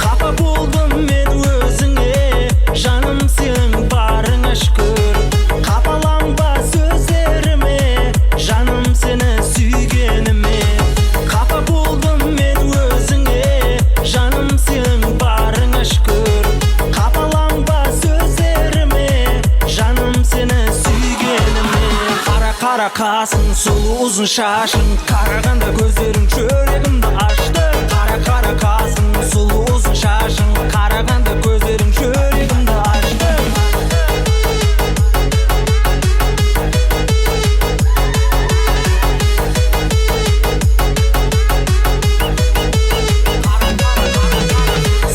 Qapa boldım men ózińe, janım, seniń barıńa shúkir. Qapalańba sózlerime, janım, seni súygenime. Qapa boldım men ózińe, janım, seniń barıńa shúkir. Qapalańba sózlerime, janım, seni súygenime. Qara, qara qasıń, sulıw uzın shashıń, qaraǵanda kózleriń júregimdi ashtı. Qara, qara qasıń, sulıw uzın shashıń, qaraǵanda kózleriń júregimdi ashtı.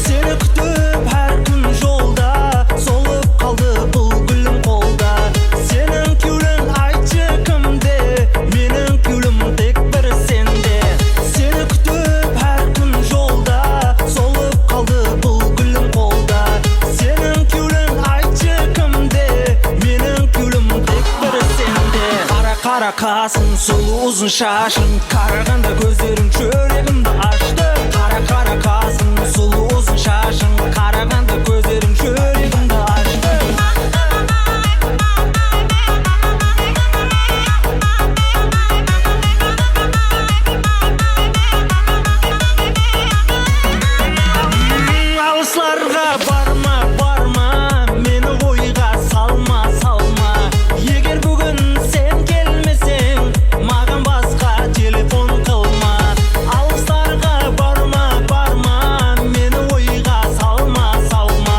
Seni kútip Qasıń, sulıw uzın shashıń, qaraǵanda kózleriń júregimdi ashtı. Qara, qara qasıń, sulıw uzın shashıń, qaraǵanda kózleriń júregimdi ashtı. Alıslarǵa barma, barma, meni oyǵa salma, salma. Eger búgin sen kelmeseń, maǵan basqa telefon qılma. Alıslarǵa barma, barma, meni oyǵa salma, salma.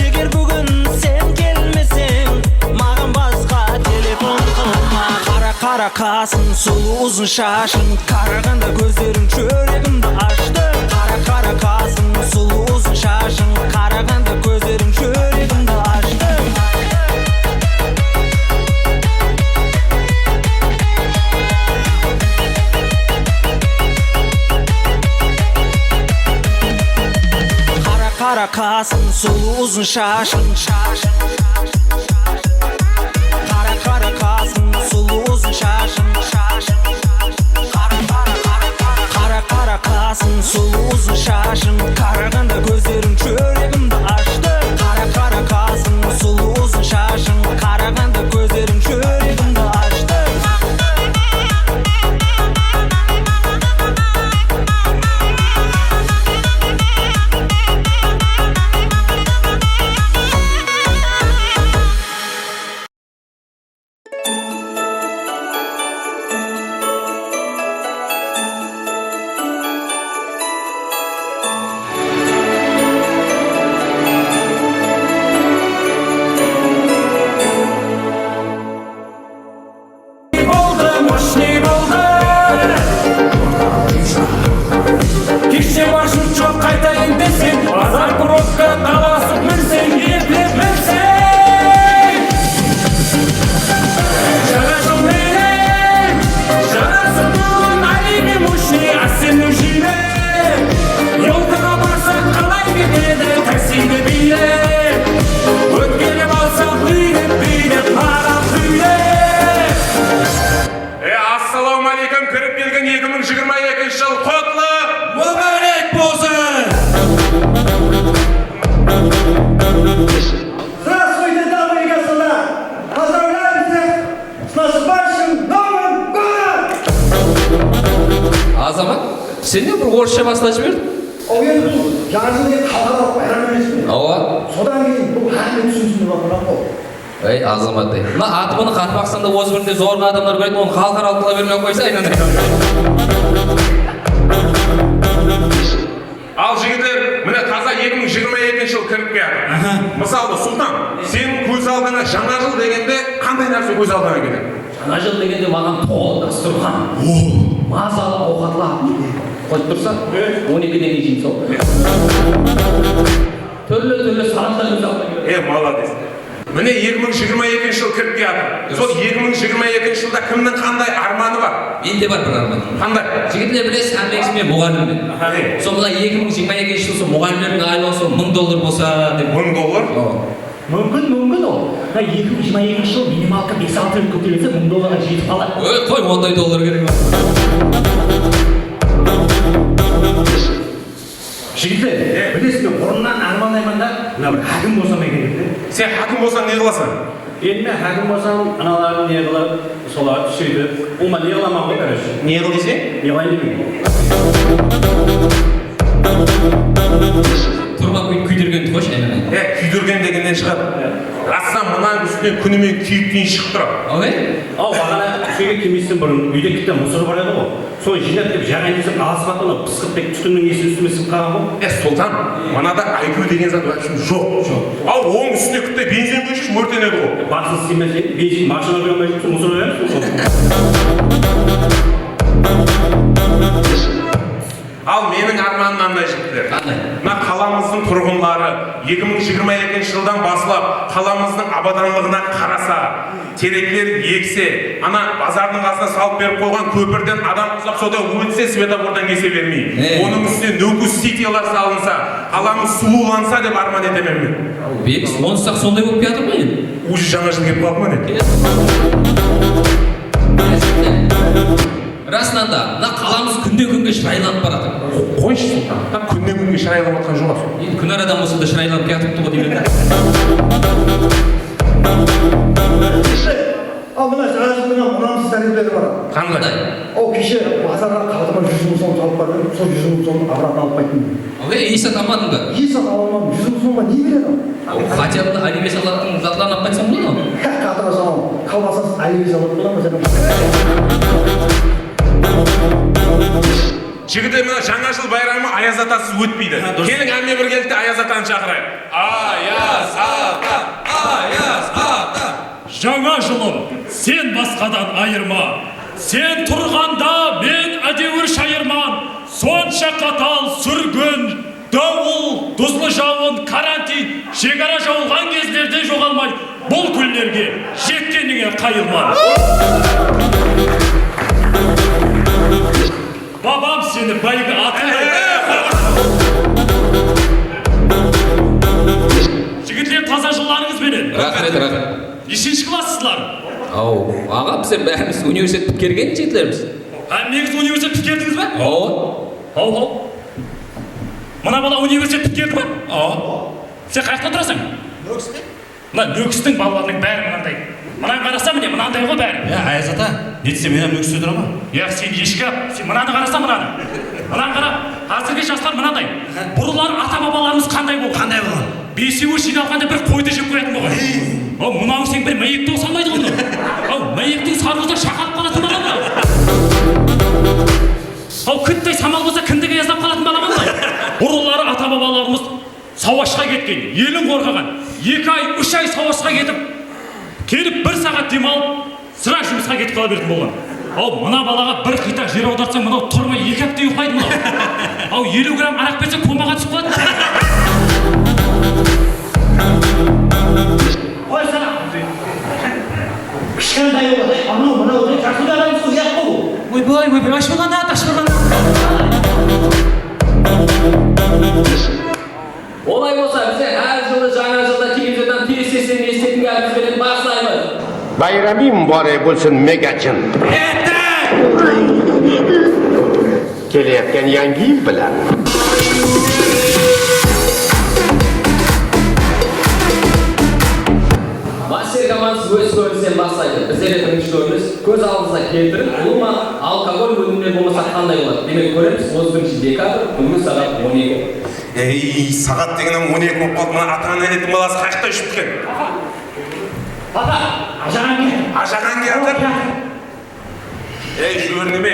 Eger búgin sen kelmeseń, maǵan basqa telefon qılma. Qara, qara qasıń, sulıw uzın shashıń, qaraǵanda kózleriń júregimdi ashtı. Qara, qara qasıń, sulıw uzın shashıń, qaraǵanda kózleriń júregimdi ashtı. Qara, qara qasıń, sulıw uzın shashıń, shashıń. Qara, qara qasıń, sulıw uzın shashıń, shashıń. Qara, qara, qara, qara, qara qasıń, sulıw uzın shashıń, qaraǵanda kózleriń júregimdi ashtı. Qara, qara qasıń, sulıw uzın shashıń, qaraǵanda kózleriń júregimdi ashtı. Boldı, moshnıy boldı. Keshte marshrut joq, qaytayın deseń, bazar probka, dalasıp minseń, eplep minseń. Jańa jıl menen, janasıp búgin, alimi moshnıy, ásenniń jiyni. Yolkaǵa barsaq, qalay ketedi taksidi biylep? Ótkerip alsaq, úylep-búylep, maǵan kúylep. E, assalawma áleykum, kirip kelgen eki mıń jigirma ekinshi jıl qutlı múbárek bolsın! Здравствуйте, дамы и господа! Поздравляем всех с наступающим Новым годом! Azamat, sen de bir orıssha baslap jiberdiń. Aw, endi bul jańa jıl degen xalıqaralıq bayram emes pe? Awa. Sodan keyin bul hár kim túsinsin dep atırǵan ǵoy. Ey, Azamat, ey. Mına atımını Qaraqalpaqstanda óz birinde zorǵa adamlar beredi, onı xalıqaralıq qıla bermey-aq qoysa, aynanay. Al, jigitler, mine, taza eki mıń jigirma ekinshi jıl kirip kiyatır. Aha. Mısalı, Sultan, seniń kóz aldıńa jańa jıl degende qanday nárse kóz aldıńa keledi? Jańa jıl degende maǵan tolı dasturxan. O. Mazalı awqatlar. Qoyıp tursa, on ekiden keyin jeymiz-aw. Túrli-túrli salatlar kóz aldıńa keledi. E, молодец. Mine, eki mıń jigirma ekinshi jıl kirip kiyatır. Durıs. Sol eki mıń jigirma ekinshi jılda kimniń qanday ármanı bar? Mende bar bir árman. Qanday? Jigitler, bilesiz, hámmeńiz men muǵallimmen. Aha. Sol mına eki mıń jigirma ekinshi jıl sol muǵallimlerdiń aylıǵı sol mıń dollar bolsa dep. Mıń dollar? Awa. Múmkin, múmkin ol. Mına eki mıń jigirma ekinshi jıl minimalka bes-altı ret kóterilse, mıń dollarǵa jetip qalar. Oy, qoy, onday dollar kerek emes. Jigitler, bilesiz be, burınnan ármanlayman da, mına bir hákim bolsam eken dep te. Sen hákim bolsań ne qılasań? Endi men hákim bolsam, analarım ne qılıp, solardı, sóytip, ulıwma ne qılaman ǵoy, короче. Ne qıl deseń? Ne qılayın demeymen. Turma kúy-, kúydirgendi qoyshı, aylanayın. E, kúydirgen degennen shıǵadı. Rastan mınanıń ústinen kúnime kúyik deyin shıǵıp turadı. Away? Aw, baǵana úyge kelmesten burın úyde kitta musor bar edi ǵoy. Sonı jıynap kelip jaǵayın desem, alasıp atır, mına pısqırtpek tútinniń iyesi ústime sińip qalǵan ǵoy. E, Sultan, mınada I Q degen zat, в общем, joq. Joq. Al, onıń ústine kitta benzin quyshı, órtenedi ǵoy. Basın sıymaysın, benzin, mashina qoya almay júrse, musor qoyamız ǵoy. Al, meniń ármanım mınanday, jigitler. Qanday? Mına qalamızdıń turǵınları eki mıń jigirma ekinshi jıldan baslap qalamızdıń abadanlıǵına qarasa, terekler ekse, ana, bazardıń qasına salıp berip qoyǵan kópirden adam qusap, soda ótse, svetofordan kese bermey. E. Onıń ústine Nókis sitiyalar salınsa, qalamız sulıwlansa dep árman etemen men. Bek, onısı-aq sonday bolıp kiyatır ǵoy endi. Уже jańa jıl kelip qaldı ma ne? Keldi. Rasınan da, mına qalamız kúnde-kúnge shıraylanıp baratır. Qoyshı, Sultan, kúnde-kúnge shıraylanıp atqan joq. Endi kún aradan bolsa da shıraylanıp kiyatırıptı ǵoy deymen da. Al, mına, jańa jıldıń mınamsız tárepleri bar. Qanday? Al, keshe bazarǵa qaldıma júz mıń som salıp bardım, sol júz mıń somdı обратно alıp qayttım. Al, ey, ey sata almadıń ba? Ey sata almadım, júz mıń somǵa ne beredi? Al, хотя бы Alibey Salattıń zatların alıp qaytsań boladı ǵoy. Qatırasań, al, kolbasasız Alibey Salat bola ma sen? Jigitler, mına jańa jıl bayramı Ayaz atasız ótpeydi. Ha, durıs. Keliń, hámme birgelikte Ayaz atanı shaqırayıq. Ayaz ata, Ayaz ata. Jańa jılım, sen basqadan ayırma. Sen turǵanda men ádewir shayırman. Sonsha qatal súrgin, dawıl, duzlı jawın, karantin, shegara jawılǵan gezlerde joǵalmay, bul kúnlerge jetkenińe qayılman. Babam seni báyge atı. Jigitler, taza jıllarıńız benen. Raxmet, raxmet. Neshinshi klassızlar? Aw, aǵa, bizler bárimiz universitet pitkergen jigitlermiz. Hámmeńiz universitet pitkerdińiz be? Awa. Haw, haw. Mına bala universitet pitkerdi me? Awa. Sen qayaqta turasań? Nókiste. Mına Nókistiń balalarınıń bári mınanday. Mınaǵan qarasa, mine, mınanday ǵoy bári. Ya, Ayaz ata, ne desem, men hám Nókiste turaman. Ya, sen eshki, sen mınanı qarasa, mınanı. Mınaǵan qara, házirgi jaslar mınanday. Burınları ata-babalarımız qanday bolǵan? Qanday bolǵan? Besewi jıynalǵanda bir qoydı jep qoyatın bolǵan. Ey! Aw, mınaw sen bir máyekti usalmaydı ǵoy mınaw. Aw, máyektiń sarıwızda shaqalıp qalatın bala mınaw. Aw, kittey samal bolsa, kindik ayazlap qalatın bala mınaw. Burınları ata-babalarımız sawashqa ketken, elin qorǵaǵan, eki ay, úsh ay sawashqa ketip, kelip bir saǵat dem alıp, sıra jumısqa ketip qala berdi bolǵan. Aw, mına balaǵa bir qıytaq jer awdartsań, mınaw turmay eki hápte uyıqlaydı mınaw. Aw, eliw gramm araq berseń, komaǵa túsip qaladı. Qoy sana. Kishkentay boladı, anaw, mınaw dep, jaqsı adamsız, uyat ǵo bul. Oybay, oybay, ashıwlanat, ashıwlanat. Olay bolsa, bizler hár jılı jańa jılda televizordan tez-tezden esitetin gápimiz benen baslaymız. Bayramıń múbárek bolsın, Megacın! Keleyatqan Yańǵı yıl bilan! Master komandası óz kórinisen baslaydı. Bizler de birinshi kóriniz. Kóz aldıńızǵa keltiriń, ulıwma, alkogol ónimleri bolmasa qanday boladı? Demek, kóremiz, otız birinshi dekabr, kúngi saǵat on eki. Ey, saǵat degen hám on eki bolıp qaldı. Mına ata-ana inetin balası qayaqta júrip eken? Ata, ajaǵan kel. Ajaǵan kiyatır. Ey, júber neme?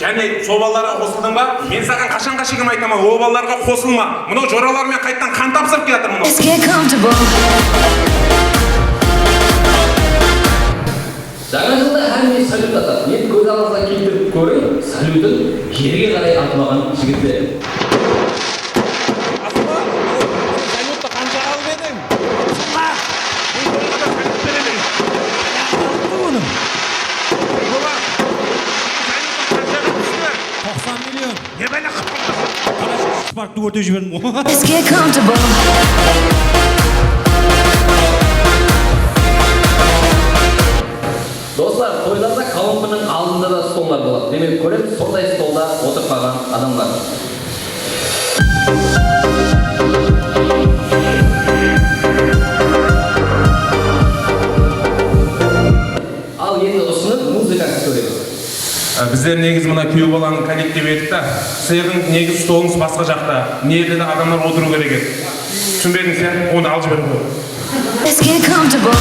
Jáne sol balalarǵa qosıldıń ba? Men saǵan qashanǵa shekem aytaman, ol balalarǵa qosılma. Mınaw joralar menen qaytadan qan tapsırıp kiyatır mınaw. Let's get comfortable. Jańa jılda hámme salyut atadı. Endi kóz aldıńızǵa keltirip kóriń, salyutın jerge qaray atpaǵan jigitler. Asma, ol saljuttı qanshaǵa alıp ediń? Sınǵa! Ey, bir ǵana saljut beremen. Ayaqta onıń. Bola. Saljuttı qanshaǵa tústi? Toqsan million. Ne bále qılıp qaldıń? Qara, Sparktı órtep jiberdim ǵoy. Let's get comfortable. Doslar, toylarda kolonkanıń aldında da stollar boladı. Demek, kóremiz, sonday stolda otırıp qalǵan adamlar. Al, endi usını muzıkasız kóremiz. Á, bizler negizi mına kúyew balanıń kollektivi edik ta. Sizlerdiń negizi stolıńız basqa jaqta. Mına jerde de adamlar otırıw kerek edi. Túsinbediń sen? Onı alıp jiberip qoy. Let's get comfortable.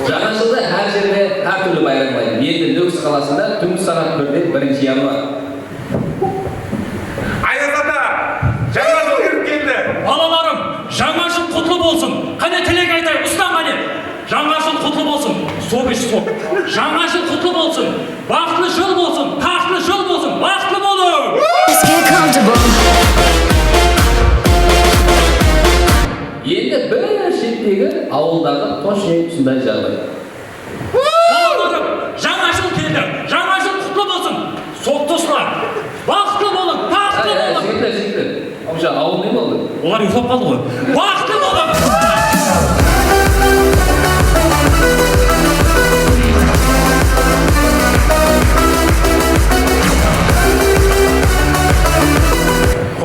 Jańa jıldı hár jerde hár túrli bayramlaydı. Endi Nókis qalasında túngi saǵat birde, birinshi yanvar. Ayaz ata, jańa jıl kirip keldi. Balalarım, jańa jıl qutlı bolsın. Qáne, tilek aytayıq, ustan, qáne. Jańa jıl qutlı bolsın. Sok ish, sok. Jańa jıl qutlı bolsın. Baxıtlı jıl bolsın, taxtlı jıl bolsın, baxıtlı bolıń! Let's get comfortable. Endi bir shettegi awıldaǵı tochno usınday jaǵday. Balalarım, jańa jıl keldi, jańa jıl qutlı bolsın! Sok, doslar! Baxıtlı bolıń, taxtlı bolıń! Jigitler, jigitler. Awsha, awıl ne boldı? Olar uyıqlap qaldı ǵoy. Baxıtlı bolıń!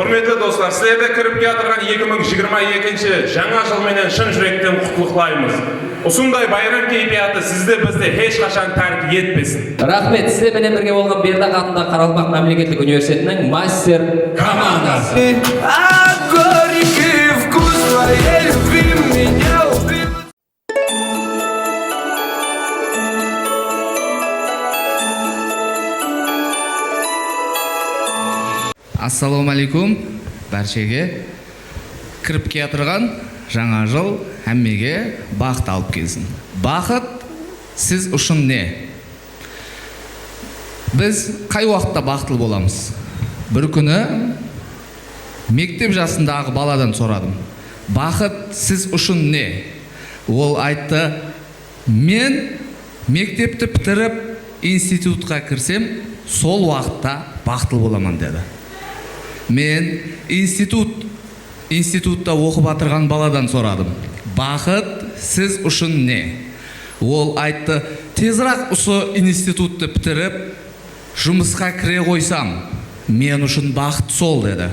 Húrmetli doslar, sizlerdi kirip kiyatırǵan eki mıń jigirma ekinshi jańa jıl menen shın júrekten qutlıqlaymız. Usınday bayram keypiyatı sizdi, bizdi hesh qashan tárk etpesin. Raxmet, sizler menen birge bolǵan Berdaq atındaǵı Qaraqalpaq mámleketlik universitetiniń master komandası. А горький вкус твоей любви меня убил. Assalawma áleykum bárshege. Kirip kiyatırǵan jańa jıl hámmege baxıt alıp kelsin. Baxıt siz ushın ne? Biz qay waqıtta baxıtlı bolamız? Bir kúni mektep jasındaǵı baladan soradım. Baxıt siz ushın ne? Ol ayttı, men mektepti pitirip, institutqa kirsem, sol waqıtta baxıtlı bolaman, dedi. Men institut, institutta oqıp atırǵan baladan soradım, baxıt siz ushın ne? Ol ayttı, teziraq usı instituttı pitirip, jumısqa kire qoysam, men ushın baxıt sol, dedi.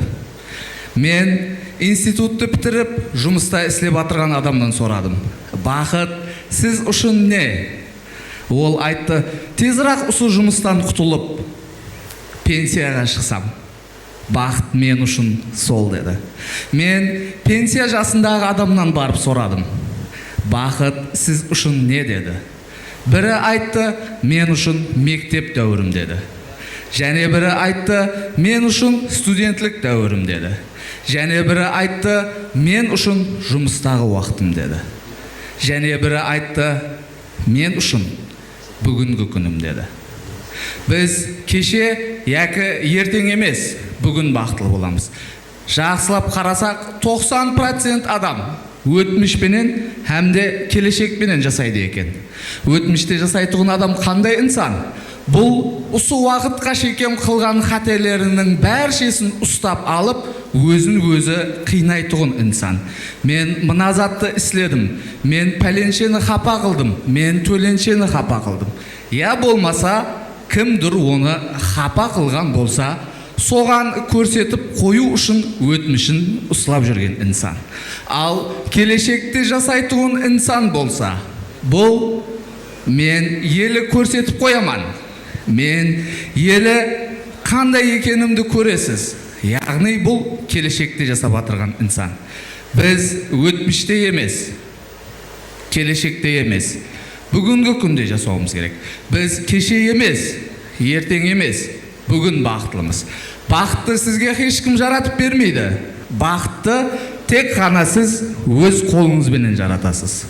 Men instituttı pitirip, jumısta islep atırǵan adamnan soradım, baxıt siz ushın ne? Ol ayttı, teziraq usı jumıstan qutılıp, pensiyaǵa shıqsam, baxıt men ushın sol, dedi. Men pensiya jasındaǵı adamnan barıp soradım, baxıt siz ushın ne? dedi. Biri ayttı, men ushın mektep dáwirim, dedi. Jáne biri ayttı, men ushın studentlik dáwirim, dedi. Jáne biri ayttı, men ushın jumıstaǵı waqtım, dedi. Jáne biri ayttı, men ushın búgingi kúnim, dedi. Biz keshe yaki erteń emes, búgin baxıtlı bolamız. Jaqsılap qarasaq, toqsan procent adam ótmish penen hám de keleshek penen jasaydı eken. Ótmishte jasaytuǵın adam qanday insan? Bul usı waqıtqa shekem qılǵan qáteleriniń bárshesin ustap alıp, ózin-ózi qıynaytuǵın insan. Men mına zattı isledim, men pálensheni xapa qıldım, men tólensheni xapa qıldım. Ya bolmasa, kimdur onı xapa qılǵan bolsa, soǵan kórsetip qoyıw ushın ótmishin uslap júrgen insan. Al, keleshekte jasaytuǵın insan bolsa, bul men eli kórsetip qoyaman, men eli qanday ekenimdi kóresiz. Yaǵnıy bul keleshekte jasap atırǵan insan. Biz ótmishte emes, keleshekte emes, búgingi kúnde jasawımız kerek. Biz keshe emes, erteń emes, búgin baxıtlımız. Baxıttı sizge hesh kim jaratıp bermeydi. Baxıttı tek ǵana siz óz qolıńız benen jaratasız.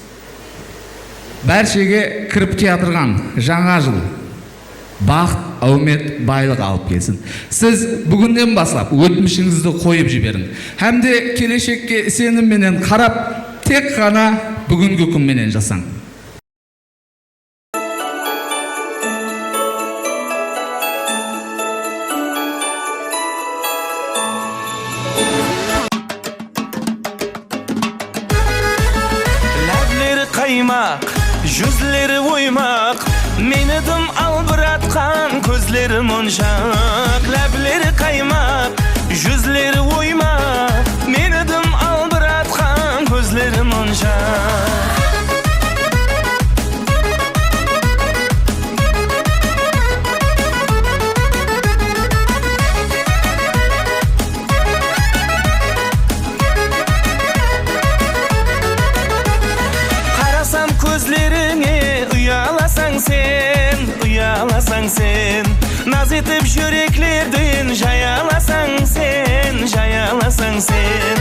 Bárshege kirip kiyatırǵan jańa jıl baxıt, áwmet, baylıq alıp kelsin. Siz búginnen baslap ótmishińizdi qoyıp jiberiń hám de keleshekke isenim menen qarap, tek ǵana búgingi kún menen jasań. Lábleri qaymaq, júzleri oymaq, meni dım albıratqan kózleri monshaq. Lábleri qaymaq, júzleri oymaq, meni dım albıratqan kózleri monshaq. Qarasam kózlerińe, uyalasań sen, uyalasań sen. Naz etip júreklerden jayalasań sen, jayalasań sen.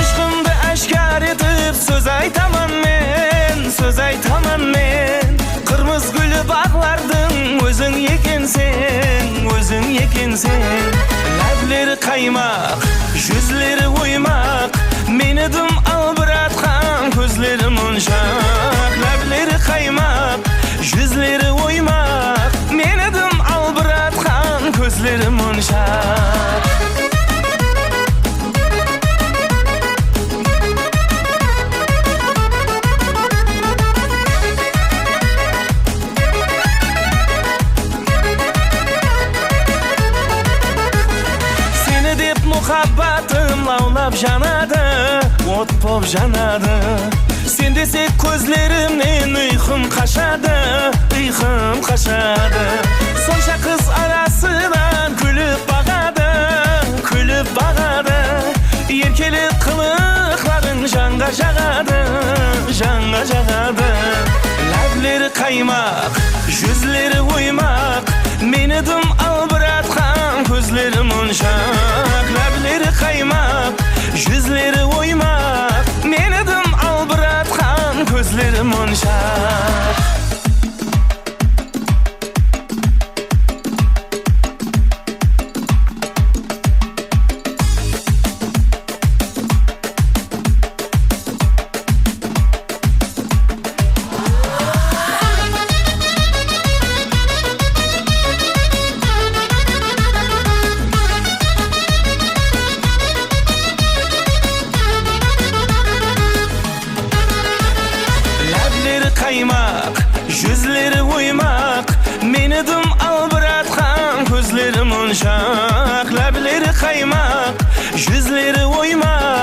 Ishqımdı áshkar etip sóz aytaman men, sóz aytaman men. Qırmız gúli baǵlardıń óziń ekenseń, óziń ekenseń. Lábleri qaymaq, júzleri oymaq, meni dım albıratqan kózleri monshaq. Lábleri qaymaq, júzleri oymaq, meni dım albıratqan kózleri monshaq. Seni dep muha- Muhabbatım lawlap janadı, ot bop janadı. Sen desek kózlerimnen uyqım qashadı, uyqım qashadı. Sonsha qız arasınan kúlip baǵadı, kúlip baǵadı. Erkelik qılıqlarıń janǵa jaǵadı, janǵa jaǵadı. Lábleri qaymaq, júzleri oymaq, meni dım albıratqan kózleri monshaq. Lábleri qaymaq, júzleri oymaq, meni dım albıratqan kózleri monshaq. Lábleri qaymaq, júzleri oymaq, meni dım albıratqan kózleri monshaq. Lábleri qaymaq, júzleri oymaq,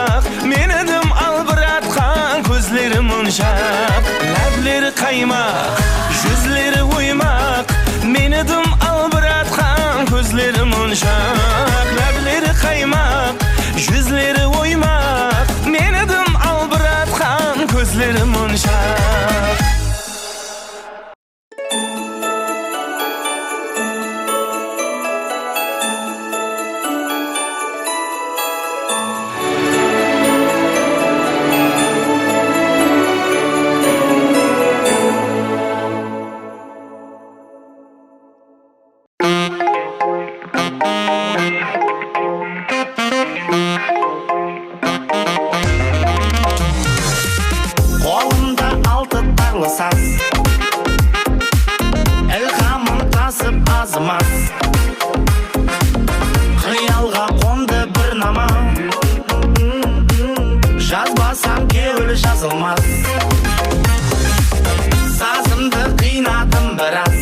meni dım albıratqan kózleri monshaq. Lábleri qaymaq, júzleri oymaq, meni dım albıratqan kózleri monshaq. Lábleri qaymaq, júzleri oymaq, meni dım albıratqan kózleri monshaq. Qolımda altı tarlı saz, ilhamım tasıp azımaz. Qıyalǵa qondı bir nama, jazbasam kewil jazılmas. Sazımdı qıynadım biraz,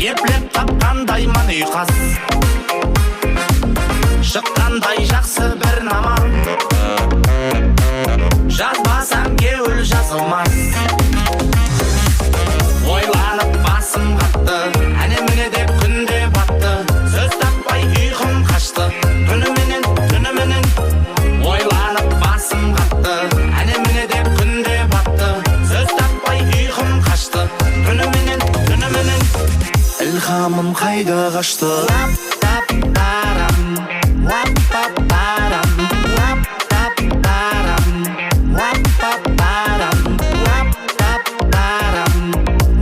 eplep tapqandayman uyqas. Shıqqanday jaqsı bir nama, jazbasam kewil jazılmas. Oylanıp basım qattı, áne-mine dep kún de battı. Sóz tappay uyqım qashtı, túni menen, túni menen. Oylanıp basım qattı, áne-mine dep kún de battı. Sóz tappay uyqım qashtı, túni menen, túni menen. Ilhamım qayda qashtı? Lap, tap, taram, lap, pap, param, lap, tap, taram, lap, pap, param, lap, tap, taram,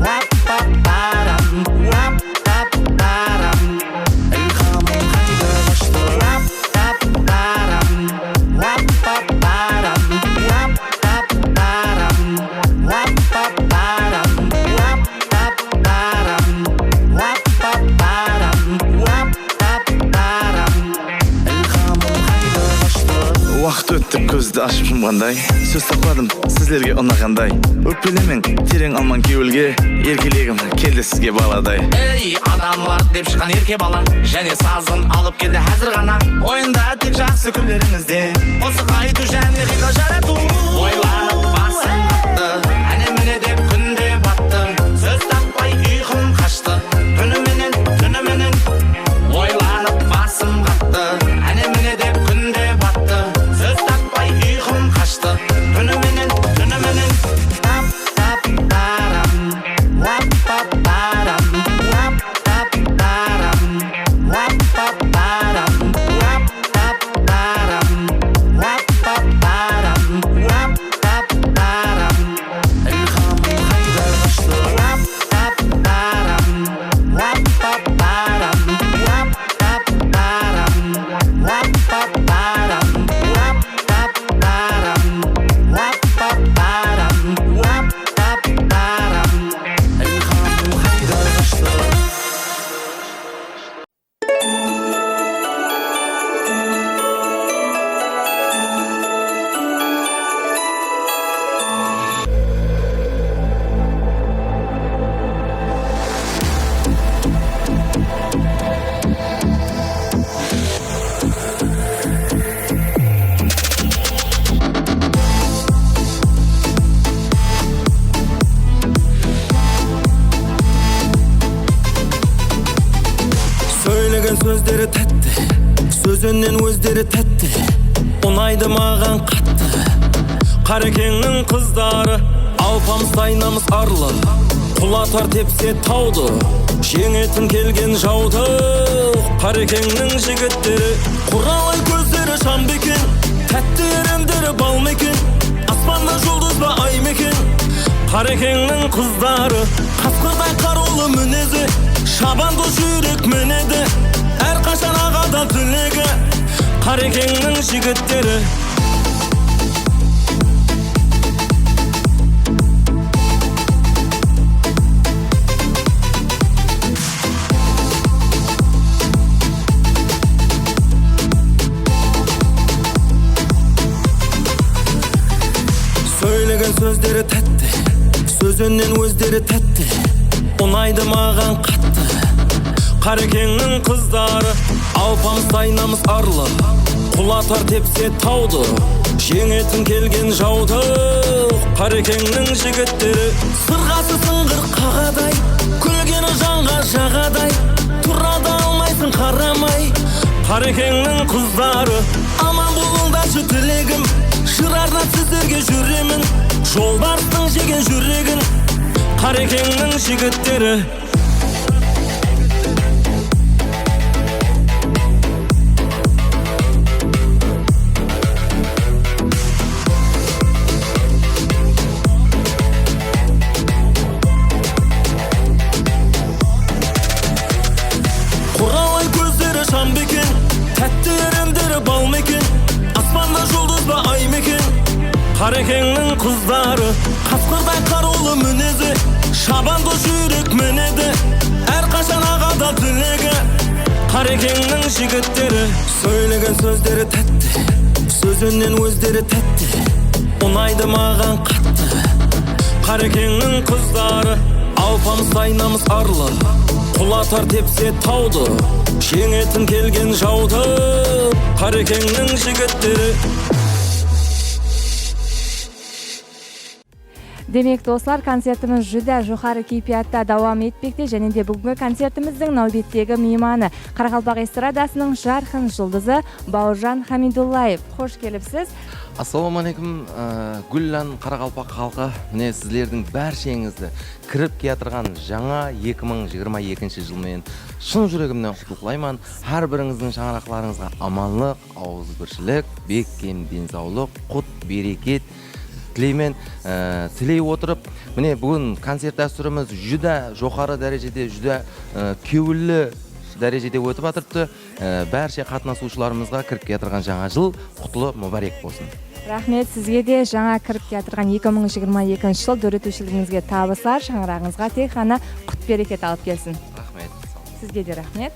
lap, pap, param, lap, tap, taram. Ilhamım qayda qashtı? Lap, tap, taram, lap, pap, param, lap, tap, taram, lap, pap, param, lap, tap, taram, lap, pap, param, lap, tap, taram. Ilhamım qayda qashtı? Waqıt ótti, kózdi ashıp jumǵanday. Sóz tappadım sizlerge unaǵanday. Ókpelemeń, tereń almań kewilge. Erkelegim keldi sizge baladay. Ey, adamlar dep shıqqan erke bala, jáne sazın alıp keldi házir ǵana. Oyında tek jaqsı kúnlerińizde qosıq aytıw jáne qıyqıl jaratıw. Oylanıp basım qattı, áne-mine dep kún de battı. Sóz tappay uyqım qashtı, túni menen, túni menen. Oylanıp basım qattı, áne-mine dep kún de battı. Sóz tappay uyqım qashtı, túni menen, túni menen. Tap, tap, taram, lap, pap, param, lap, tap, taram, lap, pap, param, lap, tap, taram, lap, pap, param, Sózinen ózleri tátti, unaydı maǵan qattı. Qarekeńniń qızdarı, alpamıstay namısarlı. Qul atar tepse tawdı, jeńetin kelgen jawdı. Qarekeńniń jigitleri, quralay kózleri sham beken, tátti erenderi bal meken, aspanda juldız ba, ay meken. Qarekeńniń qızdarı, qasqırday qarıwlı minezi, shabandı júrek minedi, hár qashan aǵadan tilegi. Qarekeńniń jigitleri. Sóylegen sózleri tátti, sózinen ózleri tátti, unaydı maǵan qattı. Qarekeńniń qızdarı, alpamıstay namısarlı. Qul atar tepse tawdı, jeńetin kelgen jawdı. Qarekeńniń jigitleri, sırǵası sınǵır qaǵaday, kúlgeni janǵa jaǵaday, tura da almaysıń qaramay. Qarekeńniń qızdarı, aman bolıńdarshı, tilegim, jır arnap sizlerge júremen, jolbarıstıń jegen júregin. Qarekeńniń jigitleri. Quralay kózleri sham beken, tátti erenderi bal meken, aspanda juldız ba, ay meken. Qarekeńniń qızdarı, qasqırday qarıwlı minezi, shabandı júrek minedi, hár qashan aǵadan tilegi. Qarekeńniń jigitleri, sóylegen sózleri tátti, sózinen ózleri tátti, unaydı maǵan qattı. Qarekeńniń qızdarı, alpamıstay namısarlı. Qul atar tepse tawdı, jeńetin kelgen jawdı. Qarekeńniń jigitleri. Demek, doslar, koncertimiz júdá joqarı keypiyatta dawam etpekte. Jáne de búgingi koncertimizdiń náwbettegi miymanı, qaraqalpaq estradasınıń jarqın juldızı Bawırjan Hamidullaev. Xosh kelipsiz. Assalawma aleykum, e, gúllan qaraqalpaq xalqı. Mine, sizlerdiń bársheńizdi kirip kiyatırǵan jańa eki mıń jigirma ekinshi jıl menen shın júregimnen qutlıqlayman. Hár birińizdiń shańaraqlarıńızǵa amanlıq, awızbirshilik, bekkem densawlıq, qut, bereket tileymen. E, tiley otırıp, mine, búgin koncert dástúrimiz júdá joqarı dárejede, júdá, e, kewilli dárejede ótip atırıptı. E, bárshe qatnasıwshılarımızǵa kirip kiyatırǵan jańa jıl qutlı múbárek bolsın. Raxmet sizge de, jańa kirip kiyatırǵan eki mıń jigirma ekinshi jıl dóretiwshiligińizge tabıslar, shańaraǵıńızǵa tek ǵana qut-bereket alıp kelsin. Raxmet. Sizge de raxmet.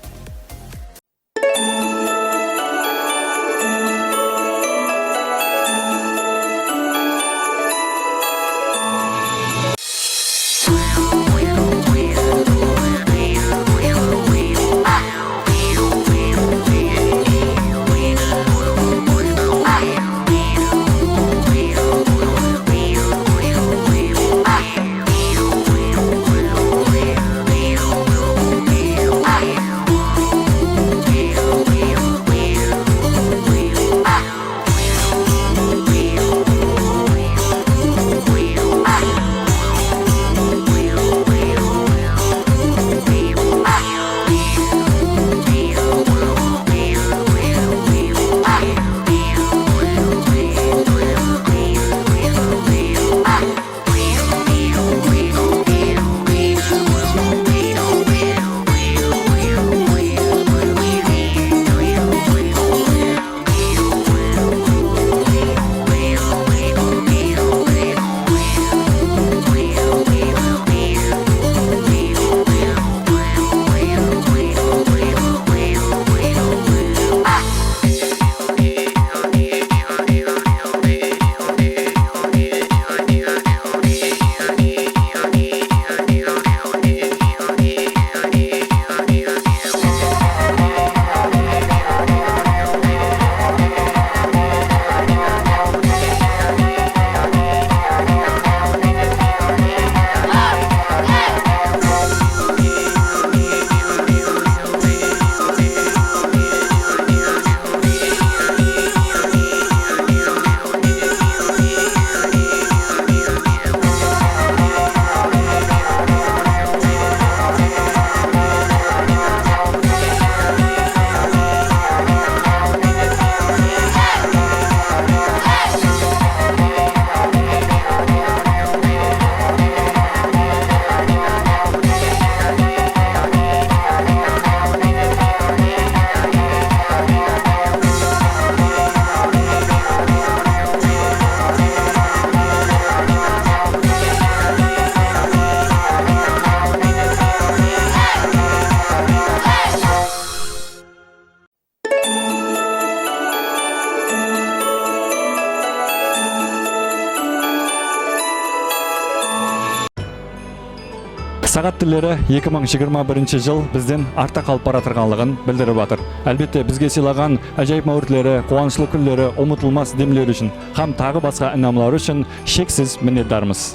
Saǵat tilleri eki mıń jigirma birinshi jıl bizden artta qalıp baratırǵanlıǵın bildirip atır. Álbette, bizge sıylaǵan ájayıp máwritleri, quwanıshlı kúnleri, umıtılmas demleri ushın hám taǵı basqa inamları ushın sheksiz minnetdarmız.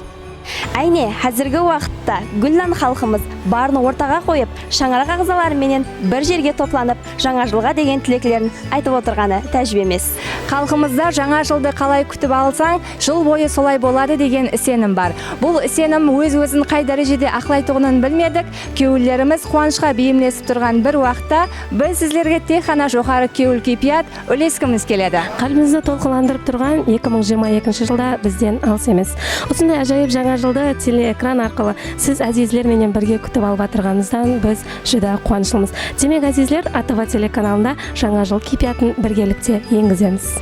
Áyne, házirgi waqıtta gúllan xalqımız barın ortaǵa qoyıp, shańaraq aǵzaları menen bir jerge toplanıp, jańa jılǵa degen tileklerin aytıp otırǵanı tájip emes. Xalqımızda jańa jıldı qalay kútip alsań, jıl boyı solay boladı degen isenim bar. Bul isenim óz-ózin qay dárejede aqlaytuǵının bilmedik. Kewillerimiz quwanıshqa beyimlesip turǵan bir waqıtta biz sizlerge tek ǵana joqarı kewil keypiyat, úleskimiz keledi. Qálbimizi tolqınlandırıp turǵan eki mıń jigirma ekinshi jılda bizden alıs emes. Usınday ájayıp jańa jıldı teleekran arqalı siz, ázizler, menen birge kútip alıp atırǵanıńızdan biz júdá quwanıshlımız. Demek, ázizler, A T V telekanalında jańa jıl keypiyatın birgelikte engizemiz.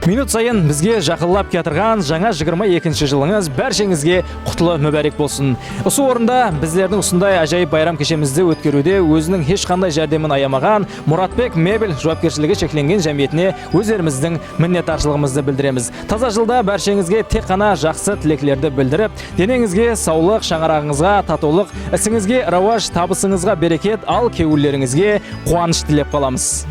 Minut sayın bizge jaqınlap kiyatırǵan jańa jigirma ekinshi jılıńız bársheńizge qutlı múbárek bolsın. Usı orında bizlerdiń usınday ájayıp bayram keshemizdi ótkeriwde óziniń hesh qanday járdemin ayamaǵan Muratbek mebel juwapkershiligi sheklengen jámiyetine ózlerimizdiń minnetdarshılıǵımızdı bildiremiz. Taza jılda bársheńizge tek ǵana jaqsı tileklerdi bildirip, deneńizge sawlıq, shańaraǵıńızǵa tatıwlıq, isińizge rawaj, tabısıńızǵa bereket, al kewillerińizge quwanısh tilep qalamız.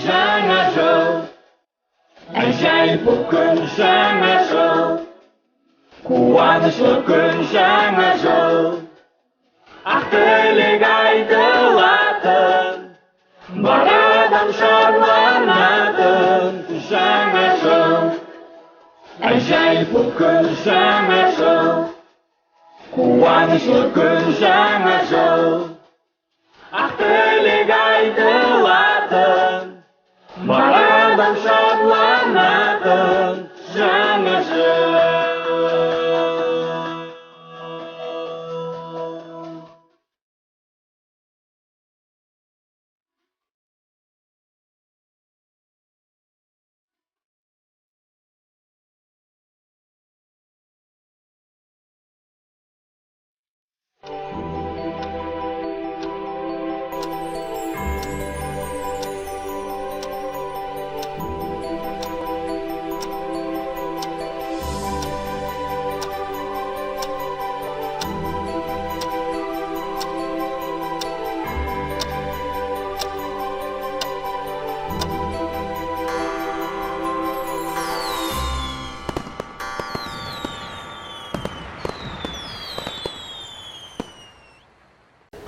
Jańa jıl, ájayıp bul kún, jańa jıl. Quwanıshlı kún, jańa jıl. Aq tilek aytılatın, bar adam sharlanatın. Jańa jıl, ájayıp bul kún, jańa jıl. Quwanıshlı kún, jańa jıl. Aq tilek aytılatın, bar adam sharlanatın jańa jıl.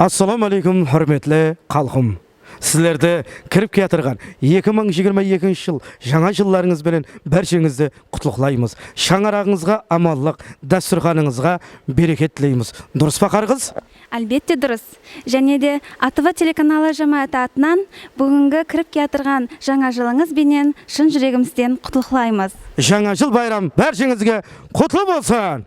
Assalawma áleykum, húrmetli xalqım. Sizlerdi kirip kiyatırǵan eki mıń jigirma ekinshi jıl jańa jıllarıńız benen bársheńizdi qutlıqlaymız. Shańaraǵıńızǵa amanlıq, dástúrxanıńızǵa bereket tileymiz. Durıs pa, qarǵız? Álbette durıs. Jáne de A T V telekanalı jámááti atınan búgingi kirip kiyatırǵan jańa jılıńız benen shın júregimizden qutlıqlaymız. Jańa jıl bayramı bársheńizge qutlı bolsın!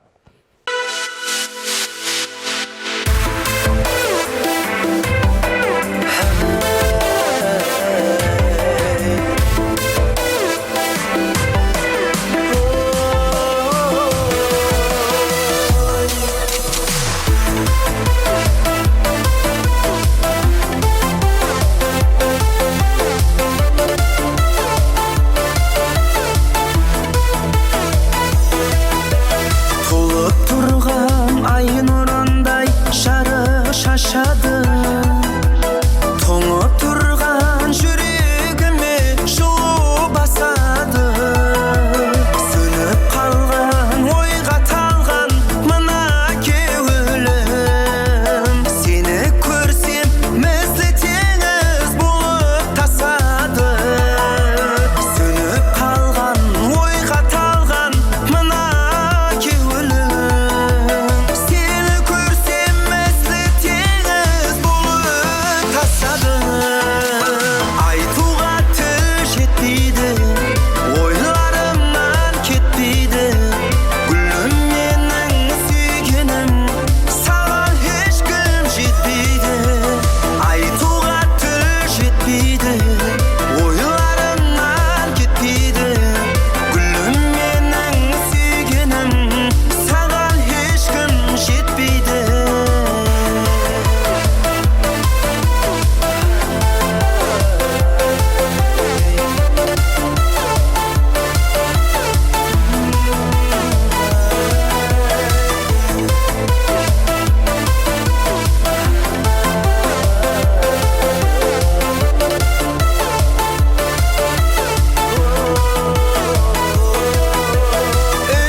Tolıp turǵan ay nurınday jarıq shashadı. Tońıp turǵan júregime jılıw basadı. Sónip qalǵan oyǵa talǵan mına kewlim. Seni kórsem, misli teńiz bulıp tasadı. Sónip qalǵan oyǵa talǵan mına kewlim. Seni kórsem, misli teńiz bulıp tasadı. Aytıwǵa til jetpeydi, oylarımnan ketpeydi. Gúlim meniń súygenim, saǵan hesh kim jetpeydi. Aytıwǵa til jetpeydi, oylarımnan ketpeydi. Gúlim meniń súygenim, saǵan hesh kim jetpeydi.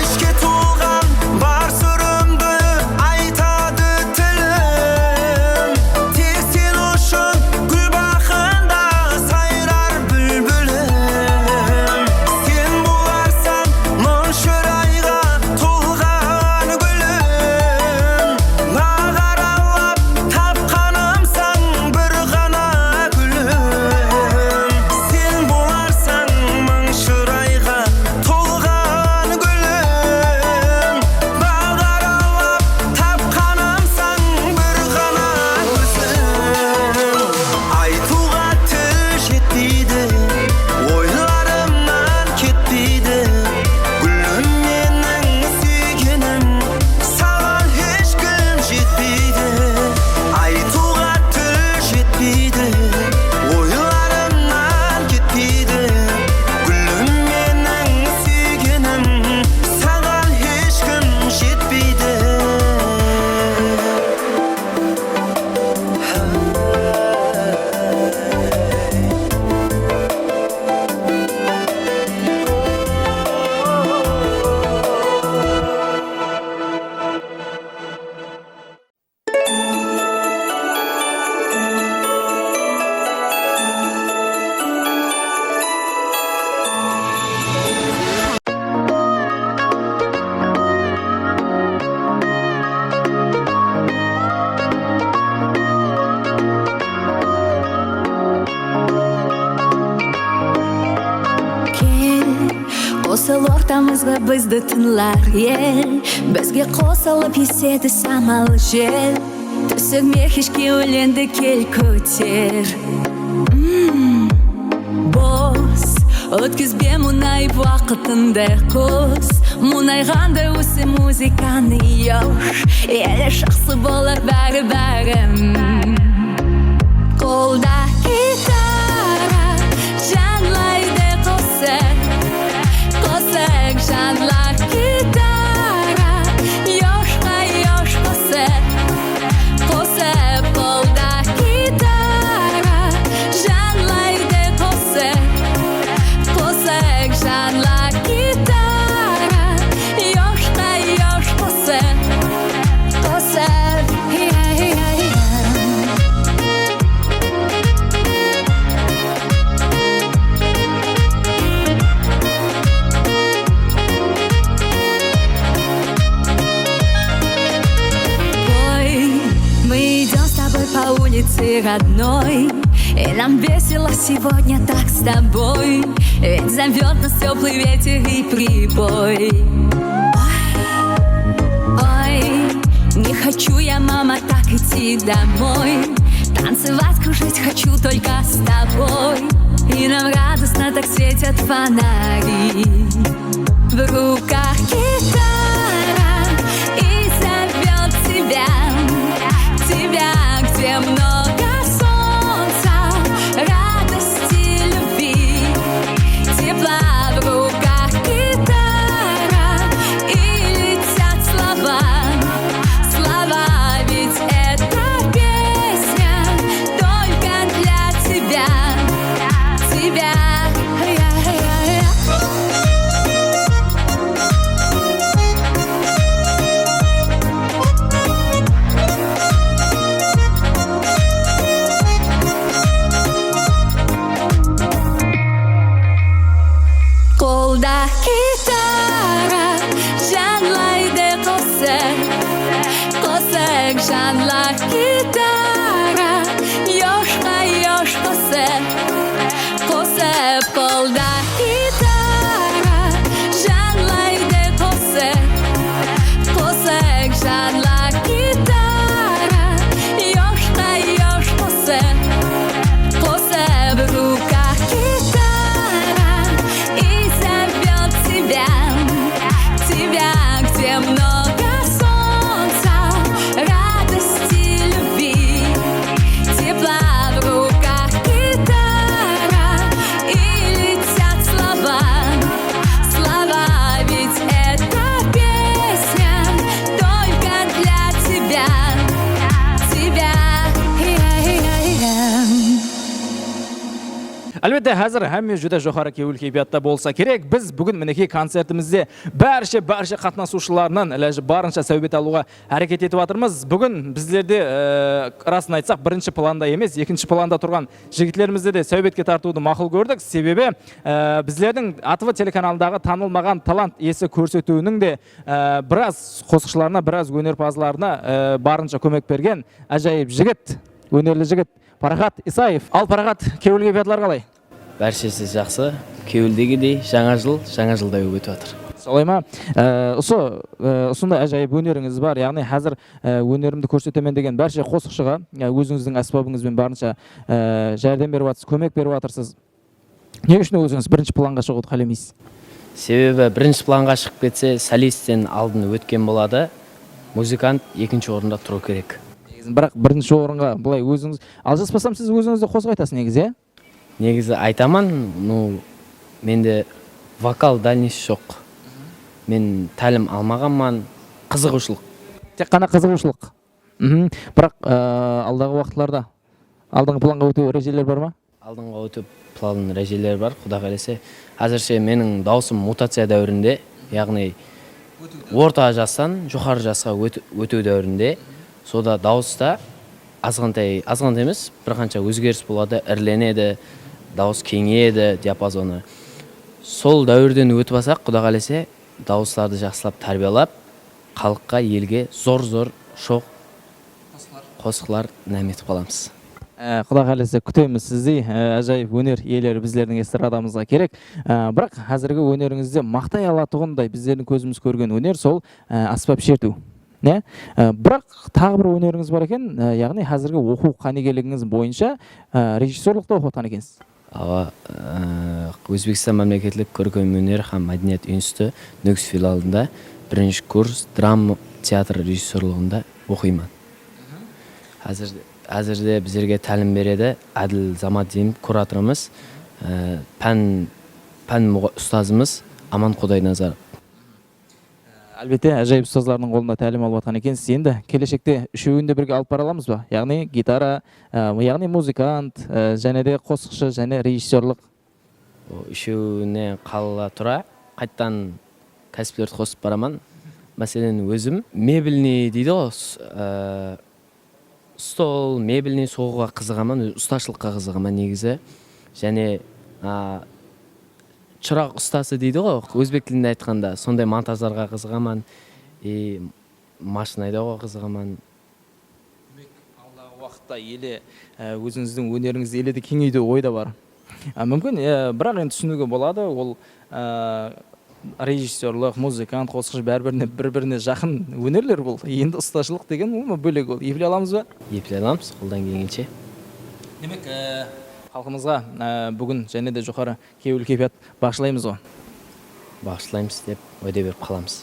Ishke tolǵan bar sırımdı aytadı tilim. Tek sen ushın gúlbaǵında sayrar búlbilim. Sen bolarsań mıń shırayǵa tolǵan gúlim. Maǵan aralap tapqanımsań bir ǵana gúlim. Sen bolarsań mıń shırayǵa tolǵan gúlim. Baǵ aralap tapqanımsań bir ǵana ózim. Aytıwǵa til jetpeydi, oylarımnan ketpeydi. Gúlim meniń súygenim, saǵan hesh kim jetpeydi. Aytıwǵa til jetpeydi, oylarımnan ketpeydi. Gúlim meniń súygenim, saǵan hesh kim jetpeydi. Kel, qosıl ortamızǵa bizdi tınlar el. Bizge qosılıp esedi samal jel. Túsirme hesh kewilindi, kel kóter. Mm. Bos, ótkizbe muńayıp waqıtıńdı, qos. Muńayǵanda usı muzıkanı yosh. Ele jaqsı bolar bári-bári. Qolda gitara, janlaydı qosıq. Qosıq janlar gitara, yoshqa yosh qosıq. Qosıq qolda gitara, janlaydı qosıq. Qosıq janlar gitara, yoshqa yosh qosıq. Qosıq, hiya, hiya, hiya. Ты родной, и нам весело сегодня так с тобой, ведь зовёт нас тёплый ветер и прибой. Ой, ой, не хочу я, мама, так идти домой. Танцевать, кружить хочу только с тобой. И нам радостно так светят фонари. В руках гитара и зовёт тебя, тебя, где много солнца, радости, любви, тепла. В руках гитара и летят слова, слова, ведь эта песня только для тебя, тебя. Qolda gitara janlaydı qosıq, qosıq janlar gitara, yoshqa yosh qosıq, qosıq qolda gitara janlaydı qosıq, qosıq janlar gitara, yoshqa yosh qosıq, qosıq. В руках гитара и зовёт тебя, тебя, где много солнца, радости, любви, тепла. В руках гитара и летят слова, слова, ведь эта песня только для тебя, тебя. Álbette, házir hámme júdá joqarı kewil keypiyatta bolsa kerek. Biz búgin, minekey, koncertimizde bárshe, bárshe qatnasıwshılarınan ilajı barınsha sáwbet alıwǵa háreket etip atırmız. Búgin bizlerde, e, rasın aytsaq, birinshi planda emes, ekinshi planda turǵan jigitlerimizdi de sáwbetke tartıwdı maqul kórdik. Sebebi, e, bizlerdiń A T V telekanalındaǵı Tanılmaǵan talant iyesi kórsetiwiniń de, e, biraz qosıqshılarına, biraz ónerpazlarına, e, barınsha kómek bergen ájayıp jigit, ónerli jigit Paraxat Isaev. Al, Paraxat, kewil keypiyatlar qalay? Bárshesi jaqsı. Kewildegidey, jańa jıl, jańa jılday bolıp ótip atır. Solay ma? E, usı, e, usınday ájayıp ónerińiz bar. Yaǵnıy, házir, e, ónerimdi kórsetemen degen bárshe qosıqshıǵa, e, ózińizdiń ásbabıńız benen barınsha, e, járdem berip atırsız, kómek berip atırsız. Ne ushın ózińiz birinshi planǵa shıǵıwdı qálemeysiz? Sebebi birinshi planǵa shıǵıp ketse, solistten aldın ótken boladı, muzıkant ekinshi orında turıw kerek. Negizinde, biraq birinshi orınǵa bılay ózińiz, aljaspasam, siz ózińiz de qosıq aytasız negizi, ya? Negizi aytaman, no, mende vokal дальность joq. Men tálim almaǵanman, qızıǵıwshılıq. Tek ǵana qızıǵıwshılıq. Mhm. Biraq, ıı, aldaǵı waqıtlarda aldınǵı planǵa ótiw rejeler bar ma? Aldınǵa ótiw plan rejeler bar, Quda qálese. Házirshe meniń dawısım mutaciya dáwirinde, yaǵnıy orta jastan joqarı jasqa óti-, ótiw dáwirinde. Soda dawısta azǵantay, azǵantay emes, bir qansha ózgeris boladı, irlenedi, dawıs keńeyedi, diapazonı. Sol dáwirden ótip alsaq, Quda qálese, dawıslardı jaqsılap tárbiyalap, xalıqqa, elge zor-zor shoq qosıqlar inam etip qalamız. Á, Quda qálese, kútemiz sizdey, á, ájayıp óner iyeleri bizlerdiń estradamızǵa kerek. Á, biraq házirgi ónerińizde maqtay alatuǵınday bizlerdiń kózimiz kórgen óner sol, á, ásbap shertiw. Ne? Á, biraq taǵı bir ónerińiz bar eken, á, yaǵnıy házirgi oqıw qánigeligińiz boyınsha, á, rejissyorlıqta oqıp atqan ekensiz. Awa, e, Ózbekstan mámleketlik kórkem óner hám mádeniyat institutı Nókis filialında birinshi kurs drama teatr rejissyorlıǵında oqıyman. Házir, házirde bizlerge tálim beredi Ádil Zamaddinov, kuratorımız, e, pán, pán muǵa-, ustazımız Aman Qudaynazarov. Álbette, ájayıp ustazlardıń qolında tálim alıp atqan ekensiz. Endi keleshekte úshewin de birge alıp bara alamız ba? Yaǵnıy gitara, á, yaǵnıy muzıkant, á, jáne de qosıqshı, jáne rejissyorlıq. O, úshewine qala tura, qayttan kásiplerdi qosıp baraman. Máselen, ózim mebelniy deydi ǵo, s-, á, stol, mebelniy soǵıwǵa qızıǵaman, ustashılıqqa qızıǵaman negizi. Jáne, a, shıraq ustası deydi ǵo, ózbek tilinde aytqanda, sonday montajlarǵa qızıǵaman, e, mashina aydawǵa qızıǵaman. Demek, aldaǵı waqıt Ele, e, ózińizdiń ónerińizdi ele de keńeytiw oy da bar. A, múmkin, e, biraq endi túsiniwge boladı, ol, e, rejissyorlıq, muzıkant, qosıqshı bári-birine, bir-birine jaqın ónerler bul. Endi ustashılıq degen umuman bólek ol. Epley alamız ba? Epley alamız, qoldan kelgenshe. Demek, e, xalqımızǵa, e, búgin jáne de joqarı kewil keypiyat baǵıshlaymız ǵo. Baǵıshlaymız dep wáde berip qalamız.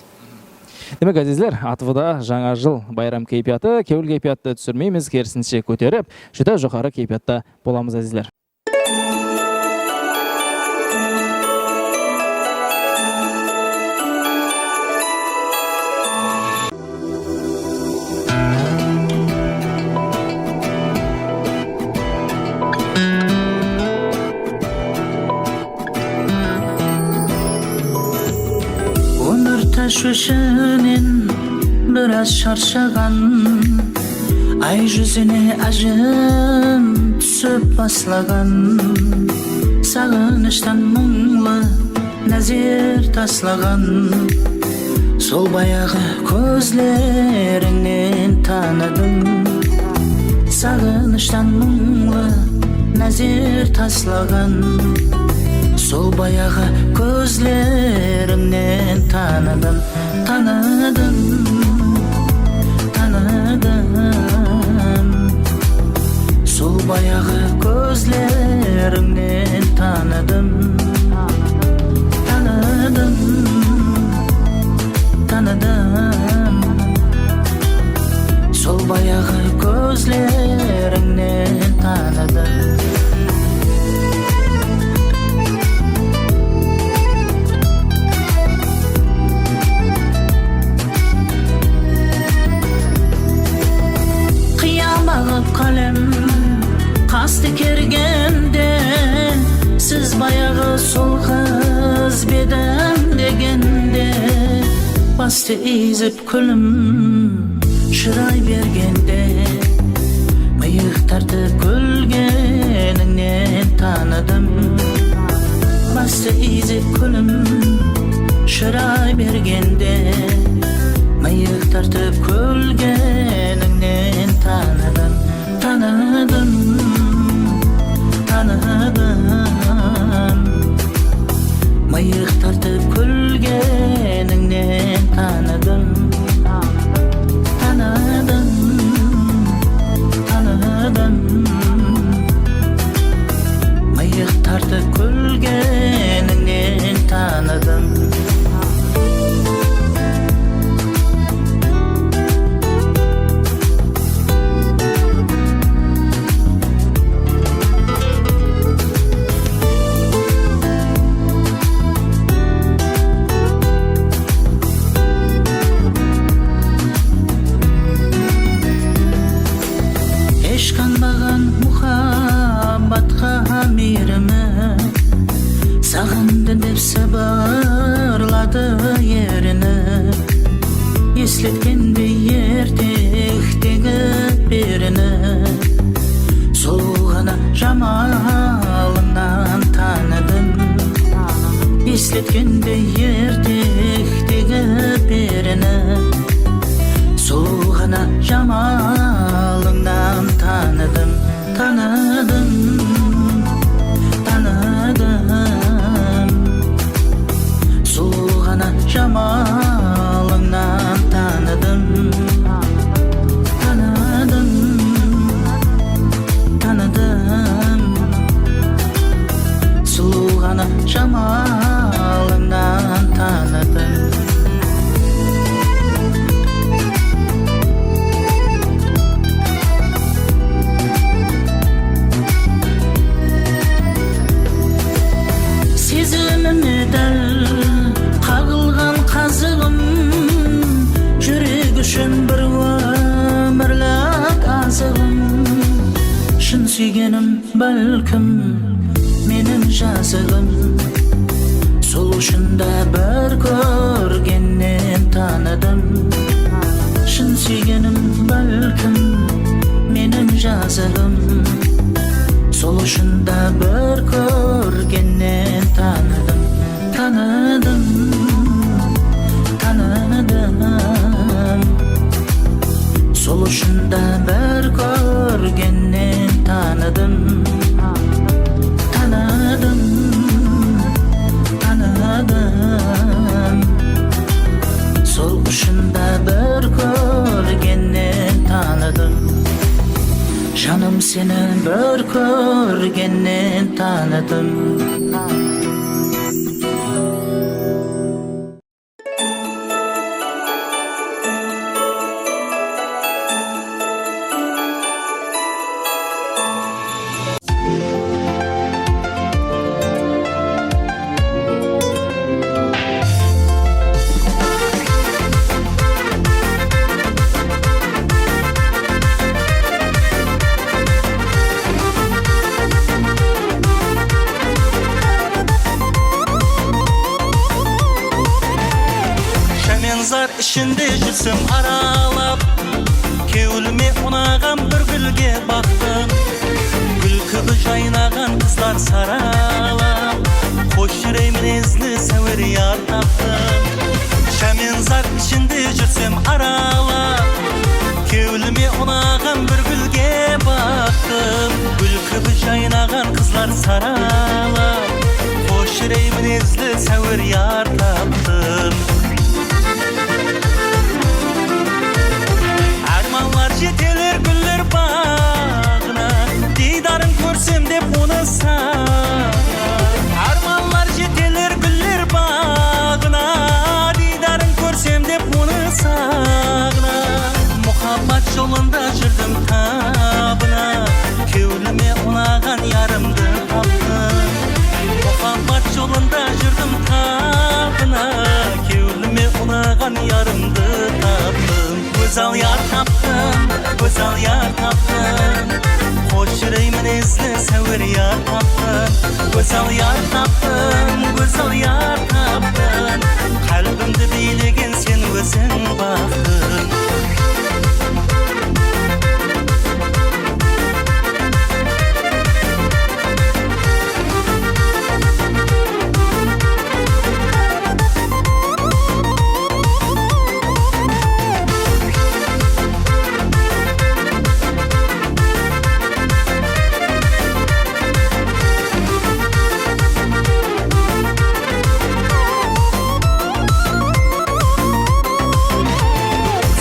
Demek, ázizler, A T V-da Jańa jıl bayram keypiyatı, kewil keypiyattı túsirmeymiz, kerisinshe kóterip, júdá joqarı keypiyatta bolamız, ázizler. Ómir táshwishinen biraz sharshaǵan, ay júzine ájim túsip baslaǵan, saǵınıshtan muńlı názer taslaǵan, sol bayaǵı kózlerińnen tanıdım. Saǵınıshtan muńlı názer taslaǵan, sol bayaǵı kózlerińnen tanıdım. Tanıdım, tanıdım. Sol bayaǵı kózlerińnen tanıdım. Tanıdım, tanıdım. Sol bayaǵı kózlerińnen tanıdım. Qıya baǵıp qálem qastı kergende, siz bayaǵı sol qız bedim degende, bastı iyizip kúlim shıray bergende, mıyıq tartıp kúlgenińnen tanıdım. Bastı iyizip kúlim shıray bergende, mıyıq tartıp kúlgenińnen tanıdım. Tanıdım, tanıdım. Mıyıq tartıp kúlgenińnen tanıdım. Tanıdım, tanıdım. Mıyıq tartıp kúlgenińnen tanıdım. Hesh qanbaǵan muhabbatqa miyirimi, saǵındı dep sabırladı erinip. Esletkendey ertektegi perini, sulıw ǵana jamalıńnan tanıdım. Esletkendey ertektegi perini, sulıw ǵana jamalıńnan tanıdım. Tanıdım, tanıdım. Sulıw ǵana jamalıńnan tanıdım. Tanıdım, tanıdım. Sulıw ǵana jamalıńnan tanıdım. Sezimime dál qaǵılǵan qazıǵım, júrek ushın bir ómirlik azıǵım. Shın súygenim bálkim, meniń jazıǵım. Sol ushın da bir kórgennen tanıdım. Shın súygenim bálkim, meniń jazıǵım. Sol ushın da bir kórgennen tanıdım. Tanıdım, tanıdım. Sol ushın da bir kórgen Seni bir kórgennen tanıdım. Jámenzar ishinde júrsem aralap, kewlime unaǵan bir gúlge baqtım. Gúl kibi jaynaǵan qızlar saralap, xosh júrek minezli sáwir yar taptım. Jámenzar ishinde júrsem aralap, kewlime unaǵan bir gúlge baqtım. Gúl kibi jaynaǵan qızlar saralap, xosh júrek minezli sáwir yar taptım. Ármanlar jeteler gúller baǵına, diydarın kórsem dep onı saǵınan. Ármanlar jeteler gúller baǵına, diydarın kórsem dep onı saǵınan. Muhabbat jolında júrdim tabına, kewlime unaǵan yarımdı taptım. Muhabbat jolında júrdim tabına, kewlime unaǵan yarımdı taptım. Gózzal yar taptım, gózzal yar taptım. Xosh júrek minezli sáwir yar taptım. Gózzal yar taptım, gózzal yar taptım. Qálbimdi biylegen sen óziń baxtım.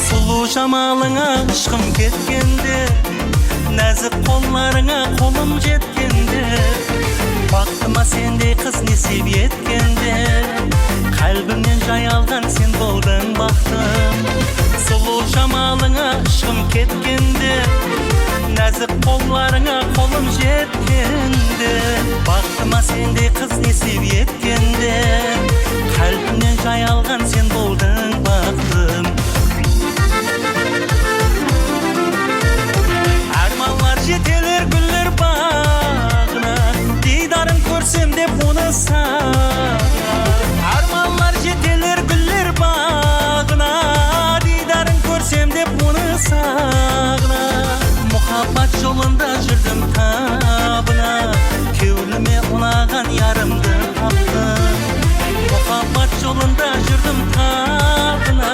Sulıw jamalıńa ıshqım ketkende, názik qollarıńa qolım jetkende, baxtıma sendey qız nesip etkende, qálbimnen jay alǵan sen boldıń baxtım. Sulıw jamalıńa ıshqım ketkende, názik qollarıńa qolım jetkende, baxtıma sendey qız nesip etkende, qálbimnen jay alǵan sen boldıń baxtım. Ármanlar jeteler gúller baǵına, diydarın kórsem dep onı saǵınan. Ármanlar jeteler gúller baǵına, diydarın kórsem dep onı saǵınan. Muhabbat jolında júrdim tabına, kewlime unaǵan yarımdı taptım. Muhabbat jolında júrdim tabına,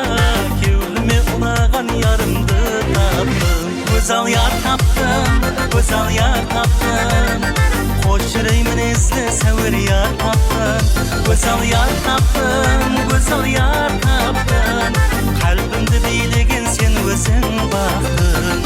kewlime unaǵan yarımdı taptım. Gózzal yar taptım, gózzal yar taptım. Xosh júrek minezli sáwir yar taptım. Gózzal yar taptım, gózzal yar taptım. Qálbimdi biylegen sen óziń baxtım.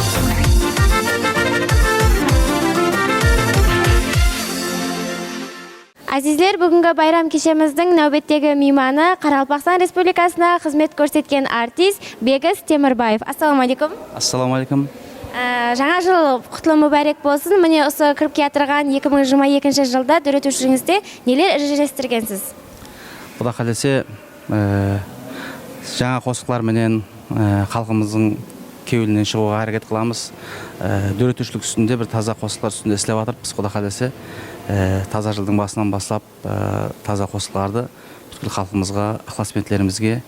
Ázizler, búgingi bayram keshemizdiń náwbettegi miymanı Qaraqalpaqstan Respublikasına xızmet kórsetken artist Begis Temirbaev. Assalawma áleykum. Assalawma áleykum. Á, jańa jıl qutlı múbárek bolsın. Mine, usı kirip kiyatırǵan eki mıń jigirma ekinshi jılda dóretiwshiligińizde neler ijralestirgensiz? Quda qálese, á, jańa qosıqlar menen, á, xalqımızdıń kewlinen shıǵıwǵa háreket qılamız. Á, dóretiwshilik ústinde, bir taza qosıqlar ústinde islep atırmız, Quda qálese. Á, taza jıldıń basınan baslap, á, taza qosıqlardı pútkil xalqımızǵa, ıqlasbentlerimizge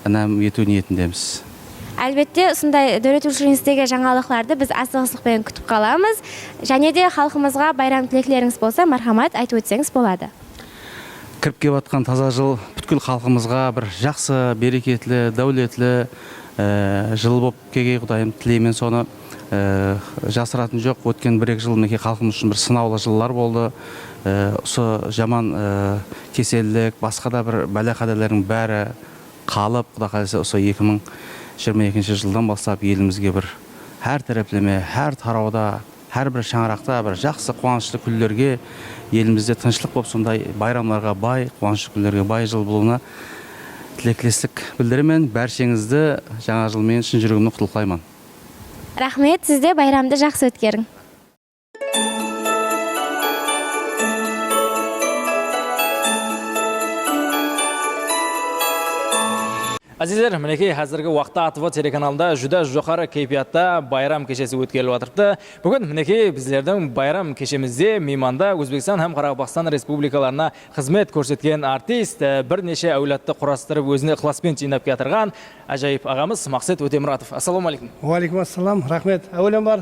inam etiw niyetindemiz. Álbette, usınday dóretiwshiligińizdegi jańalıqlardı biz asıǵıslıq penen kútip qalamız. Jáne de xalqımızǵa bayram tileklerińiz bolsa, marhamat, aytıp ótseńiz boladı. Kirip kep atqan taza jıl pútkil xalqımızǵa bir jaqsı, bereketli, dáwletli, e, jıl bolıp kelgey, Qudayım, tileymen sonı. E, jasıratın joq, ótken bir-eki jıl, minekey, xalqımız ushın bir sınawlı jıllar boldı. E, usı jaman, e, kesellik, basqa da bir bále-qádelerdiń bári qalıp, Quda qálese, usı eki mıń jigirma ekinshi jıldan baslap elimizge bir hár tárepleme, hár tarawda Hár bir shańaraqta bir jaqsı quwanıshlı kúnlerge, elimizde tınıshlıq bolıp, sonday bayramlarǵa bay, quwanıshlı kúnlerge bay jıl bolıwına tilekleslik bildiremen. Bársheńizdi Jańa jıl menen shın júregimnen qutlıqlayman. Raxmet, siz de bayramdı jaqsı ótkeriń. Ázizler, minekey, házirgi waqıtta A T V telekanalında júdá joqarı keypiyatta bayram keshesi ótkerilip atırıptı. Búgin, minekey, bizlerdiń bayram keshemizde miymanda Ózbekstan hám Qaraqalpaqstan Respublikalarına xızmet kórsetken artist, e, bir neshe áwladtı qurastırıp, ózine ıqlaspен jıynap kiyatırǵan ájayıp aǵamız Maqset Ótemuratov. Assalawma áleykum. Wa áleykum assalam, raxmet. Áwelen bar,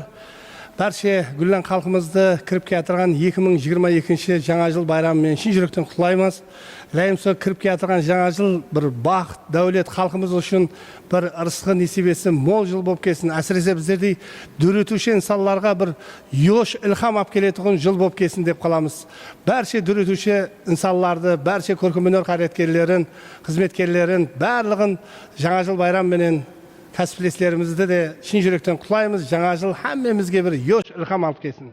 bárshe gúllan xalqımızdı kirip kiyatırǵan eki mıń jigirma ekinshi Jańa jıl bayramı menen shın júrekten qutlaymız. Ilayım, sol kirip kiyatırǵan jańa jıl bir baxıt, dáwlet, xalqımız ushın bir ırısqı nesiybesi mol jıl bolıp kelsin. Ásirese bizlerdey dóretiwshi insanlarǵa bir yosh, ilham alıp keletuǵın jıl bolıp kelsin dep qalamız. Bárshe dóretiwshi insanlardı, bárshe kórkem óner ǵayratkerlerin, xızmetkerlerin, barlıǵın Jańa jıl bayramı menen, kásipleslerimizdi de shın júrekten qutlaymız. Jańa jıl hámmemizge bir yosh, ilham alıp kelsin.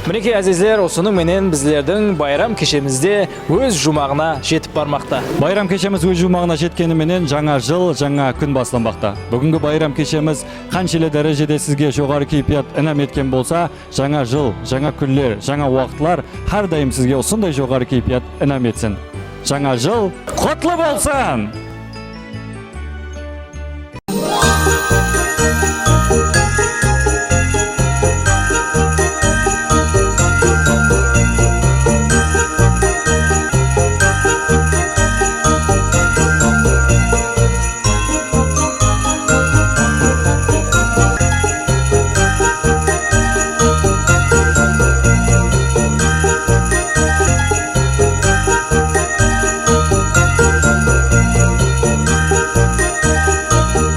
Minekey, ázizler, usınıń menen bizlerdiń bayram keshemiz de óz juwmaǵına jetip barmaqta. Bayram keshemiz óz juwmaǵına jetkeni menen jańa jıl, jańa kún baslanbaqta. Búgingi bayram keshemiz qanshelli dárejede sizge joǵarı keypiyat inam etken bolsa, jańa jıl, jańa kúnler, jańa waqıtlar hár dayım sizge usınday joǵarı keypiyat inam etsin. Jańa jıl qutlı bolsın!